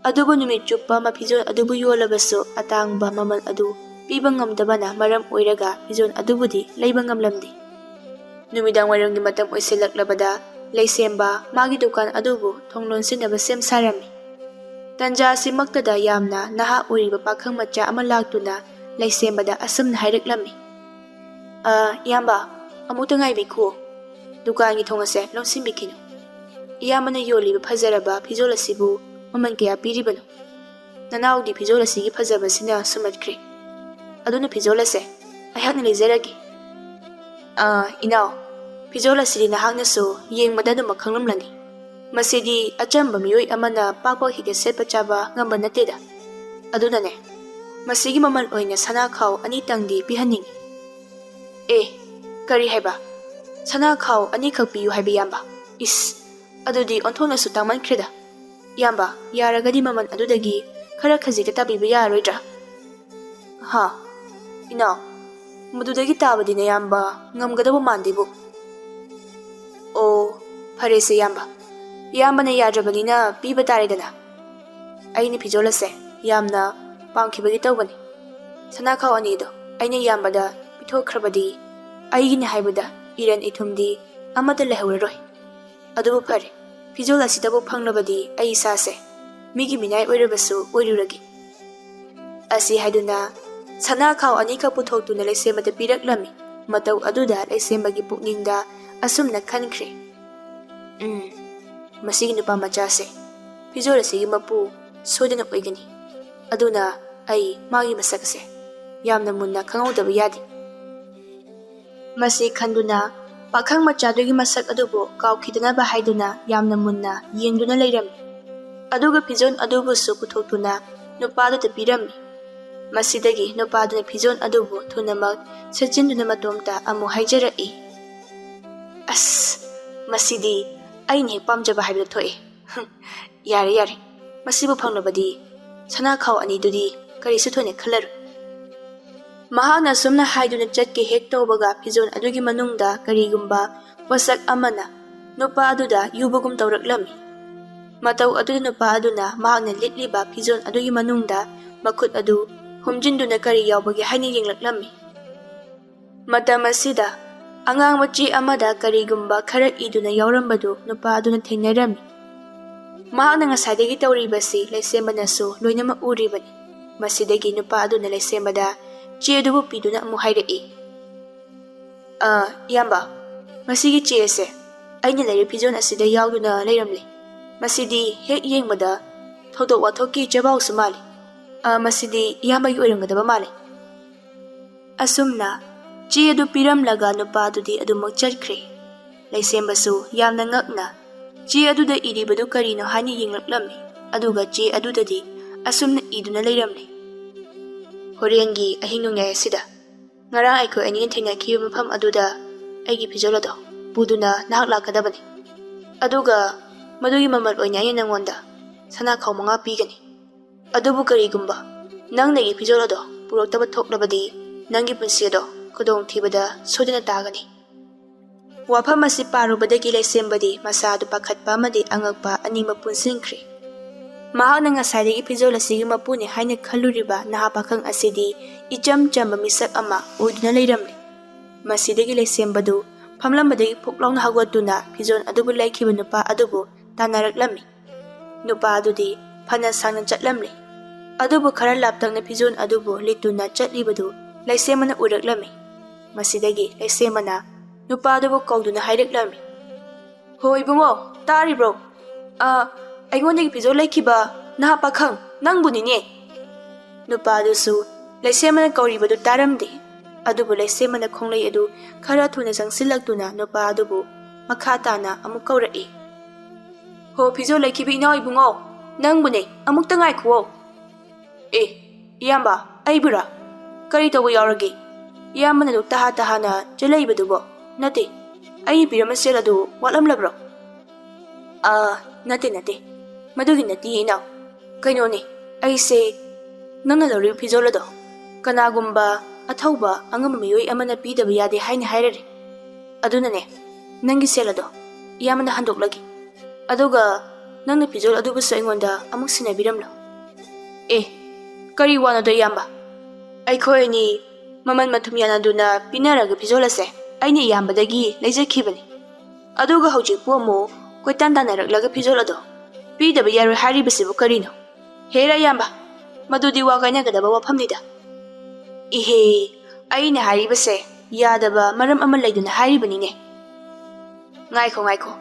ꯑꯗꯨꯕꯨ ꯅꯨꯃꯤꯠ ꯆꯨꯞꯄ ꯑꯃ ꯐꯤꯖꯣꯜ ꯑꯗꯨꯕꯨ ꯌꯣꯜꯂꯕꯁꯨ ꯑꯇꯥꯡꯕ ꯃꯃꯜ ꯑꯗꯨ ꯄꯤꯕ ꯉꯝꯗꯕꯅ ꯃꯔꯝ ꯑꯣꯏꯔꯒ ꯐꯤꯖꯣꯜ ꯑꯗꯨꯕꯨꯗꯤ ꯂꯩꯕ ꯉꯝꯂꯝꯗꯦ꯫ ꯅꯨꯃꯤꯗꯥꯡ ꯋꯥꯏꯔꯝꯒꯤ ꯃꯇꯝ ꯑꯣꯏꯁꯤꯜꯂꯛꯂꯕꯗ ꯂꯩꯁꯦꯝꯕ ꯃꯥꯒꯤ ꯗꯨꯀꯥꯟ ꯑꯗꯨꯕꯨ ꯊꯣꯡ ꯂꯣꯟꯁꯤꯟꯅꯕ ꯁꯦꯝ ꯁꯥꯔꯝꯃꯤ꯫ ꯇꯟꯖꯥ ꯑꯁꯤꯃꯛꯇꯗ ꯌꯥꯝꯅ ꯅꯍꯥ ꯑꯣꯏꯔꯤꯕ ꯄꯥꯈꯪ ꯃꯆꯥ ꯑꯃ ꯂꯥꯛꯇꯨꯅ ꯂꯩꯁꯦꯝꯕꯗ ꯑꯁꯨꯝꯅ ꯍꯥꯏꯔꯛꯂꯝꯃꯤ, "ꯑ, ꯏꯌꯥꯝꯕ, ꯑꯃꯨꯛꯇ ꯉꯥꯏꯕꯤꯈꯣ꯫ ꯗꯨꯀꯥꯟꯒꯤ ꯊꯣꯡ ꯑꯁꯦ ꯂꯣꯟꯁꯤꯟꯕꯤꯈꯤꯅꯨ꯫ ꯏꯌꯥꯝꯕꯅ ꯌꯣꯜꯂꯤꯕ ꯐꯖꯔꯕ ꯐꯤꯖꯣꯜ ꯑꯁꯤꯕꯨ ꯃꯃꯜ ꯀꯌꯥ ꯄꯤꯔꯤꯕꯅꯣ? ꯅꯅꯥꯎꯗꯤ ꯐꯤꯖꯣꯜ ꯑꯁꯤꯒꯤ ꯐꯖꯕꯁꯤꯅ ꯁꯨꯝꯍꯠꯈ꯭ꯔꯦ꯫ ꯑꯗꯨꯅ ꯐꯤꯖꯣꯜ ꯑꯁꯦ ꯑꯩꯍꯥꯛꯅ ꯂꯩꯖꯔꯒꯦ꯫" "ꯑꯥ, ꯏꯅꯥꯎ, ꯐꯤꯖꯣꯜ ꯑꯁꯤꯗꯤ ꯅꯍꯥꯛꯅꯁꯨ ꯌꯦꯡꯕꯗ ꯑꯗꯨꯃꯛ ꯈꯪꯂꯝꯂꯅꯤ꯫ ꯃꯁꯤꯗꯤ ꯑꯆꯝꯕ ꯃꯤꯑꯣꯏ ꯑꯃꯅ ꯄꯥꯛ ꯄꯥꯛ ꯍꯦꯛꯇ ꯁꯦꯠꯄ ꯆꯥꯕ ꯉꯝꯕ ꯅꯠꯇꯦꯗ꯫ ꯑꯗꯨꯅꯅꯦ, ꯃꯁꯤꯒꯤ ꯃꯃꯜ ꯑꯣꯏꯅ ꯁꯅꯥ ꯈꯥꯎ ꯑꯅꯤꯇꯪꯗꯤ ꯄꯤꯍꯟꯅꯤꯡꯏ꯫" "ꯑꯦ, ꯀꯔꯤ ꯍꯥꯏꯕ? ꯁꯅꯥ ꯈꯥꯎ ꯑꯅꯤꯈꯛ ꯄꯤꯌꯨ ꯍꯥꯏꯕ, ꯏꯌꯥꯝꯕ? ꯏꯁ, ꯑꯗꯨꯗꯤ ꯑꯣꯟꯊꯣꯛꯅꯁꯨ ꯇꯥꯡꯃꯟꯈ꯭ꯔꯦꯗ꯫ ꯏꯌꯥꯝꯕ, ꯌꯥꯔꯒꯗꯤ ꯃꯃꯜ ꯑꯗꯨꯗꯒꯤ ꯈꯔ ꯈꯖꯤꯛꯇ ꯇꯥꯕꯤꯕ ꯌꯥꯔꯔꯣꯏꯗ꯭ꯔꯥ?" "ꯍꯥ? ꯏꯅꯥꯎ, ꯃꯗꯨꯗꯒꯤ ꯇꯥꯕꯗꯤ ꯅꯌꯥꯝꯕ ꯉꯝꯒꯗꯕ ꯃꯥꯟꯗꯦꯕꯨ꯫" "ꯑꯣ, ꯐꯔꯦꯁꯦ ꯏꯌꯥꯝꯕ꯫ ꯏꯌꯥꯝꯕꯅ ꯌꯥꯗ꯭ꯔꯕꯅꯤꯅ ꯄꯤꯕ ꯇꯥꯔꯦꯗꯅ꯫ ꯑꯩꯅ ꯐꯤꯖꯣꯜ ꯑꯁꯦ ꯌꯥꯝꯅ ꯄꯥꯝꯈꯤꯕꯒꯤ ꯇꯧꯕꯅꯤ꯫ ꯁꯅꯥ ꯈꯥꯎ ꯑꯅꯤꯗꯣ ꯑꯩꯅ ꯏꯌꯥꯝꯕꯗ ꯄꯤꯊꯣꯛꯈ꯭ꯔꯕꯗꯤ ꯑꯩꯒꯤꯅꯤ ꯍꯥꯏꯕꯗ ꯏꯔꯟ ꯏꯊꯨꯝꯗꯤ ꯑꯃꯠꯇ ꯂꯩꯍꯧꯔꯔꯣꯏ꯫ ꯑꯗꯨꯕꯨ ꯐꯔꯦ, ꯐꯤꯖꯣꯜ ꯑꯁꯤꯗꯕꯨ ꯐꯪꯂꯕꯗꯤ ꯑꯩ ꯏꯁꯥꯁꯦ ꯃꯤꯒꯤ ꯃꯤꯅꯥꯏ ꯑꯣꯏꯔꯕꯁꯨ ꯑꯣꯏꯔꯨꯔꯒꯦ꯫" ꯑꯁꯤ ꯍꯥꯏꯗꯨꯅ ꯁꯅꯥ ꯈꯥꯎ ꯑꯅꯤꯈꯛ ꯄꯨꯊꯣꯛꯇꯨꯅ ꯂꯩꯁꯦꯝꯕꯗ ꯄꯤꯔꯛꯂꯝꯃꯤ꯫ ꯃꯇꯧ ꯑꯗꯨꯗ ꯂꯩꯁꯦꯝꯕꯒꯤ ꯄꯨꯛꯅꯤꯡꯗ ꯑꯁꯨꯝꯅ ꯈꯟꯈ꯭ꯔꯦ, "ꯎꯝ, ꯃꯁꯤꯒꯤ ꯅꯨꯄꯥ ꯃꯆꯥꯁꯦ ꯐꯤꯖꯣꯜ ꯑꯁꯤꯒꯤ ꯃꯄꯨ ꯁꯣꯏꯗꯅ ꯑꯣꯏꯒꯅꯤ꯫ ꯑꯗꯨꯅ ꯑꯩ ꯃꯥꯒꯤ ꯃꯁꯛ ꯑꯁꯦ ꯌꯥꯝꯅ ꯃꯨꯟꯅ ꯈꯪꯍꯧꯗꯕ ꯌꯥꯗꯦ꯫" ꯃꯁꯤ ꯈꯟꯗꯨꯅ ꯄꯥꯈꯪ ꯃꯆꯥꯗꯨꯒꯤ ꯃꯁꯛ ꯑꯗꯨꯕꯨ ꯀꯥꯎꯈꯤꯗꯅꯕ ꯍꯥꯏꯗꯨꯅ ꯌꯥꯝꯅ ꯃꯨꯟꯅ ꯌꯦꯡꯗꯨꯅ ꯂꯩꯔꯝꯃꯤ꯫ ꯑꯗꯨꯒ ꯐꯤꯖꯣꯜ ꯑꯗꯨꯕꯨꯁꯨ ꯄꯨꯊꯣꯛꯇꯨꯅ ꯅꯨꯄꯥꯗꯨꯗ ꯄꯤꯔꯝꯃꯤ꯫ ꯃꯁꯤꯗꯒꯤ ꯅꯨꯄꯥꯗꯨꯅ ꯐꯤꯖꯣꯜ ꯑꯗꯨꯕꯨ ꯊꯨꯅꯃꯛ ꯁꯦꯠꯆꯤꯟꯗꯨꯅ ꯃꯇꯣꯝꯇ ꯑꯃꯨꯛ ꯍꯥꯏꯖꯔꯛꯏ, "ꯑꯁ, ꯃꯁꯤꯗꯤ ꯑꯩꯅ ꯍꯦꯛ ꯄꯥꯝꯖꯕ ꯍꯥꯏꯕꯗꯨ ꯊꯣꯛꯑꯦ꯫ ꯍꯨꯝ, ꯌꯥꯔꯦ, ꯌꯥꯔꯦ, ꯃꯁꯤꯕꯨ ꯐꯪꯂꯕꯗꯤ ꯁꯅꯥ ꯈꯥꯎ ꯑꯅꯤꯗꯨꯗꯤ ꯀꯔꯤꯁꯨ ꯊꯣꯏꯅ ꯈꯜꯂꯔꯣꯏ"꯫ ꯃꯍꯥꯛꯅ ꯑꯁꯨꯝꯅ ꯍꯥꯏꯗꯨꯅ ꯆꯠꯀꯦ ꯍꯦꯛ ꯇꯧꯕꯒ ꯐꯤꯖꯣꯜ ꯑꯗꯨꯒꯤ ꯃꯅꯨꯡꯗ ꯀꯔꯤꯒꯨꯝꯕ ꯄꯣꯠꯁꯛ ꯑꯃꯅ ꯅꯨꯄꯥ ꯑꯗꯨꯗ ꯌꯨꯕꯒꯨꯝ ꯇꯧꯔꯛꯂꯝꯃꯤ꯫ ꯃꯇꯧ ꯑꯗꯨꯗ ꯅꯨꯄꯥ ꯑꯗꯨꯅ ꯃꯍꯥꯛꯅ ꯂꯤꯠꯂꯤꯕ ꯐꯤꯖꯣꯜ ꯑꯗꯨꯒꯤ ꯃꯅꯨꯡꯗ ꯃꯈꯨꯠ ꯑꯗꯨ ꯍꯨꯝꯖꯤꯟꯗꯨꯅ ꯀꯔꯤ ꯌꯥꯎꯕꯒꯦ ꯍꯥꯏꯅ ꯌꯦꯡꯂꯛꯂꯝꯃꯤ꯫ ꯃꯇꯝ ꯑꯁꯤꯗ ꯑꯉꯥꯡꯕ ꯆꯦ ꯑꯃꯗ ꯀꯔꯤꯒꯨꯝꯕ ꯈꯔ ꯏꯗꯨꯅ ꯌꯥꯎꯔꯝꯕꯗꯨ ꯅꯨꯄꯥ ꯑꯗꯨꯅ ꯊꯦꯡꯅꯔꯝꯃꯤ꯫ ꯃꯍꯥꯛꯅ ꯉꯁꯥꯏꯗꯒꯤ ꯇꯧꯔꯤꯕꯁꯤ ꯂꯩꯁꯦꯝꯕꯅꯁꯨ ꯂꯣꯏꯅꯃꯛ ꯎꯔꯤꯕꯅꯤ꯫ ꯃꯁꯤꯗꯒꯤ ꯅꯨꯄꯥ ꯑꯗꯨꯅ ꯂꯩꯁꯦꯝꯕꯗ ꯆꯦ ꯑꯗꯨꯕꯨ ꯄꯤꯗꯨꯅ ꯑꯃꯨꯛ ꯍꯥꯏꯔꯛꯏ, "ꯑ, ꯏꯌꯥꯝꯕ, ꯃꯁꯤꯒꯤ ꯆꯦ ꯑꯁꯦ ꯑꯩꯅ ꯂꯩꯔꯤꯕ ꯐꯤꯖꯣꯜ ꯑꯁꯤꯗ ꯌꯥꯎꯗꯨꯅ ꯂꯩꯔꯝꯂꯦ꯫ ꯃꯁꯤꯗꯤ ꯍꯦꯛ ꯌꯦꯡꯕꯗ ꯊꯧꯗꯣꯛ ꯋꯥꯊꯣꯛꯀꯤ ꯆꯦꯕꯥꯎꯁꯨ ꯃꯥꯜꯂꯤ꯫ ꯑ, ꯃꯁꯤꯗꯤ ꯏꯌꯥꯝꯕꯒꯤ ꯑꯣꯏꯔꯝꯒꯗꯕ ꯃꯥꯜꯂꯤ"꯫ ꯑꯁꯨꯝꯅ ꯆꯦ ꯑꯗꯨ ꯄꯤꯔꯝꯂꯒ ꯅꯨꯄꯥꯗꯨꯗꯤ ꯑꯗꯨꯃꯛ ꯆꯠꯈ꯭ꯔꯦ꯫ ꯂꯩꯁꯦꯝꯕꯁꯨ ꯌꯥꯝꯅ ꯉꯛꯅ ꯆꯦ ꯑꯗꯨꯗ ꯏꯔꯤꯕꯗꯨ ꯀꯔꯤꯅꯣ ꯍꯥꯏꯅ ꯌꯦꯡꯂꯛꯂꯝꯃꯤ꯫ ꯑꯗꯨꯒ ꯆꯦ ꯑꯗꯨꯗꯗꯤ ꯑꯁꯨꯝꯅ ꯏꯗꯨꯅ ꯂꯩꯔꯝꯂꯦ, "ꯍꯣꯔꯦꯟꯒꯤ ꯑꯍꯤꯡ ꯅꯣꯡꯌꯥꯏ ꯑꯁꯤꯗ ꯉꯔꯥꯡ ꯑꯩꯈꯣꯏ ꯑꯅꯤꯅ ꯊꯦꯡꯅꯈꯤꯕ ꯃꯐꯝ ꯑꯗꯨꯗ ꯑꯩꯒꯤ ꯐꯤꯖꯣꯜ ꯑꯗꯣ ꯄꯨꯗꯨꯅ ꯅꯍꯥꯛ ꯂꯥꯛꯀꯗꯕꯅꯤ꯫ ꯑꯗꯨꯒ ꯃꯗꯨꯒꯤ ꯃꯃꯜ ꯑꯣꯏꯅ ꯑꯩꯅ ꯅꯉꯣꯟꯗ ꯁꯅꯥ ꯈꯥꯎ ꯃꯉꯥ ꯄꯤꯒꯅꯤ꯫ ꯑꯗꯨꯕꯨ ꯀꯔꯤꯒꯨꯝꯕ ꯅꯪꯅ ꯑꯩꯒꯤ ꯐꯤꯖꯣꯜ ꯑꯗꯣ ꯄꯨꯔꯛꯇꯕ ꯊꯣꯛꯂꯕꯗꯤ ꯅꯪꯒꯤ ꯄꯨꯟꯁꯤ ꯑꯗꯣ ꯈꯨꯗꯣꯡꯊꯤꯕꯗ ꯁꯣꯏꯗꯅ ꯇꯥꯒꯅꯤ"꯫ ꯋꯥꯐꯝ ꯑꯁꯤ ꯄꯥꯔꯨꯕꯗꯒꯤ ꯂꯩꯁꯦꯝꯕꯗꯤ ꯃꯁꯥꯗꯨ ꯄꯥꯈꯠꯄ ꯑꯃꯗꯤ ꯑꯉꯛꯄ ꯑꯅꯤꯃꯛ ꯄꯨꯟꯁꯤꯟꯈ꯭ꯔꯦ꯫ ꯃꯍꯥꯛꯅ ꯉꯁꯥꯏꯗꯒꯤ ꯐꯤꯖꯣꯜ ꯑꯁꯤꯒꯤ ꯃꯄꯨꯅꯤ ꯍꯥꯏꯅ ꯈꯜꯂꯨꯔꯤꯕ ꯅꯍꯥ ꯄꯥꯈꯪ ꯑꯁꯤꯗꯤ ꯏꯆꯝ ꯆꯝꯕ ꯃꯤꯁꯛ ꯑꯃ ꯑꯣꯏꯗꯨꯅ ꯂꯩꯔꯝꯂꯦ꯫ ꯃꯁꯤꯗꯒꯤ ꯂꯩꯁꯦꯝꯕꯗꯨ ꯐꯝꯂꯝꯕꯗꯒꯤ ꯐꯨꯛ ꯂꯥꯎꯅ ꯍꯧꯒꯠꯇꯨꯅ ꯐꯤꯖꯣꯜ ꯑꯗꯨꯕꯨ ꯂꯩꯈꯤꯕ ꯅꯨꯄꯥ ꯑꯗꯨꯕꯨ ꯇꯥꯟꯅꯔꯛꯂꯝꯃꯤ꯫ ꯅꯨꯄꯥ ꯑꯗꯨꯗꯤ ꯐꯅ ꯁꯥꯡꯅ ꯆꯠꯂꯝꯂꯦ꯫ ꯑꯗꯨꯕꯨ ꯈꯔ ꯂꯥꯞꯇꯛꯅ ꯐꯤꯖꯣꯜ ꯑꯗꯨꯕꯨ ꯂꯤꯠꯇꯨꯅ ꯆꯠꯂꯤꯕꯗꯨ ꯂꯩꯁꯦꯝꯕꯅ ꯎꯔꯛꯂꯝꯃꯤ꯫ ꯃꯁꯤꯗꯒꯤ ꯂꯩꯁꯦꯝꯕꯅ ꯅꯨꯄꯥ ꯑꯗꯨꯕꯨ ꯀꯧꯗꯨꯅ ꯍꯥꯏꯔꯛꯂꯝꯃꯤ, "ꯍꯣ ꯏꯕꯨꯡꯉꯣ, ꯇꯥꯔꯤꯕ꯭ꯔꯣ? ꯑ, ꯑꯩꯉꯣꯟꯗꯒꯤ ꯐꯤꯖꯣꯜ ꯂꯩꯈꯤꯕ ꯅꯍꯥ ꯄꯥꯈꯪ ꯅꯪꯕꯨꯅꯤꯅꯦ"꯫ ꯅꯨꯄꯥ ꯑꯗꯨꯁꯨ ꯂꯩꯁꯦꯝꯕꯅ ꯀꯧꯔꯤꯕꯗꯨ ꯇꯥꯔꯝꯗꯦ꯫ ꯑꯗꯨꯕꯨ ꯂꯩꯁꯦꯝꯕꯅ ꯈꯣꯡꯂꯩ ꯑꯗꯨ ꯈꯔ ꯊꯨꯅ ꯆꯪꯁꯤꯜꯂꯛꯇꯨꯅ ꯅꯨꯄꯥ ꯑꯗꯨꯕꯨ ꯃꯈꯥ ꯇꯥꯅ ꯑꯃꯨꯛ ꯀꯧꯔꯛꯏ꯫ "ꯍꯣ, ꯐꯤꯖꯣꯜ ꯂꯩꯈꯤꯕ ꯏꯅꯥꯎ ꯏꯕꯨꯡꯉꯣ, ꯅꯪꯕꯨꯅꯦ, ꯑꯃꯨꯛꯇ ꯉꯥꯏꯈꯨꯋꯣ꯫" "ꯑꯦ, ꯏꯌꯥꯝꯕ, ꯑꯩꯕꯨꯔꯥ? ꯀꯔꯤ ꯇꯧꯕ ꯌꯥꯎꯔꯒꯦ? ꯏꯌꯥꯝꯕꯅ ꯑꯗꯨꯛ ꯇꯍꯥ ꯇꯍꯥꯅ ꯆꯦꯜꯂꯛꯏꯕꯗꯨꯕꯣ? ꯅꯠꯇꯦ, ꯑꯩꯅ ꯄꯤꯔꯝꯕ ꯁꯦꯜ ꯑꯗꯨ ꯋꯥꯠꯂꯝꯂꯕ꯭ꯔꯣ?" "ꯑꯥ, ꯅꯠꯇꯦ, ꯅꯠꯇꯦ, ꯃꯗꯨꯒꯤ ꯅꯠꯇꯦ ꯏꯅꯥꯎ꯫ ꯀꯩꯅꯣꯅꯦ, ꯑꯩꯁꯦ ꯅꯪꯅ ꯂꯧꯔꯤꯕ ꯐꯤꯖꯣꯜ ꯑꯗꯣ ꯀꯅꯥꯒꯨꯝꯕ ꯑꯊꯧꯕ ꯑꯉꯝꯕ ꯃꯤꯑꯣꯏ ꯑꯃꯅ ꯄꯤꯗꯕ ꯌꯥꯗꯦ ꯍꯥꯏꯅ ꯍꯥꯏꯔꯔꯦ꯫ ꯑꯗꯨꯅꯅꯦ, ꯅꯪꯒꯤ ꯁꯦꯜ ꯑꯗꯣ ꯏꯌꯥꯝꯕꯅ ꯍꯟꯗꯣꯛꯂꯒꯦ꯫ ꯑꯗꯨꯒ ꯅꯪꯅ ꯐꯤꯖꯣꯜ ꯑꯗꯨꯕꯨꯁꯨ ꯑꯩꯉꯣꯟꯗ ꯑꯃꯨꯛ ꯁꯤꯟꯅꯕꯤꯔꯝꯂꯣ꯫" "ꯑꯦ, ꯀꯔꯤ ꯋꯥꯅꯣꯗꯣ ꯏꯌꯥꯝꯕ? ꯑꯩꯈꯣꯏ ꯑꯅꯤ ꯃꯃꯜ ꯃꯊꯨꯝ ꯌꯥꯅꯗꯨꯅ ꯄꯤꯅꯔꯒ ꯐꯤꯖꯣꯜ ꯑꯁꯦ ꯑꯩꯅ ꯏꯌꯥꯝꯕꯗꯒꯤ ꯂꯩꯖꯈꯤꯕꯅꯤ꯫ ꯑꯗꯨꯒ ꯍꯧꯖꯤꯛꯄꯨ ꯑꯃꯨꯛ ꯀꯣꯏꯇꯥꯟ ꯇꯥꯟꯅꯔꯛꯂꯒ ꯐꯤꯖꯣꯜ ꯑꯗꯣ ꯄꯤꯗꯕ ꯌꯥꯔꯣꯏ ꯍꯥꯏꯔꯤꯕꯁꯤꯕꯨ ꯀꯔꯤꯅꯣ? ꯍꯦꯔꯥ ꯏꯌꯥꯝꯕ, ꯃꯗꯨꯗꯤ ꯋꯥ ꯀꯥꯏꯅꯒꯗꯕ ꯋꯥꯐꯝꯅꯤꯗ꯫" "ꯏꯍꯦ, ꯑꯩꯅ ꯍꯥꯏꯔꯤꯕꯁꯦ ꯌꯥꯗꯕ ꯃꯔꯝ ꯑꯃ ꯂꯩꯗꯨꯅ ꯍꯥꯏꯔꯤꯕꯅꯤꯅꯦ꯫" "ꯉꯥꯏꯈꯣ, ꯉꯥꯏꯈꯣ꯫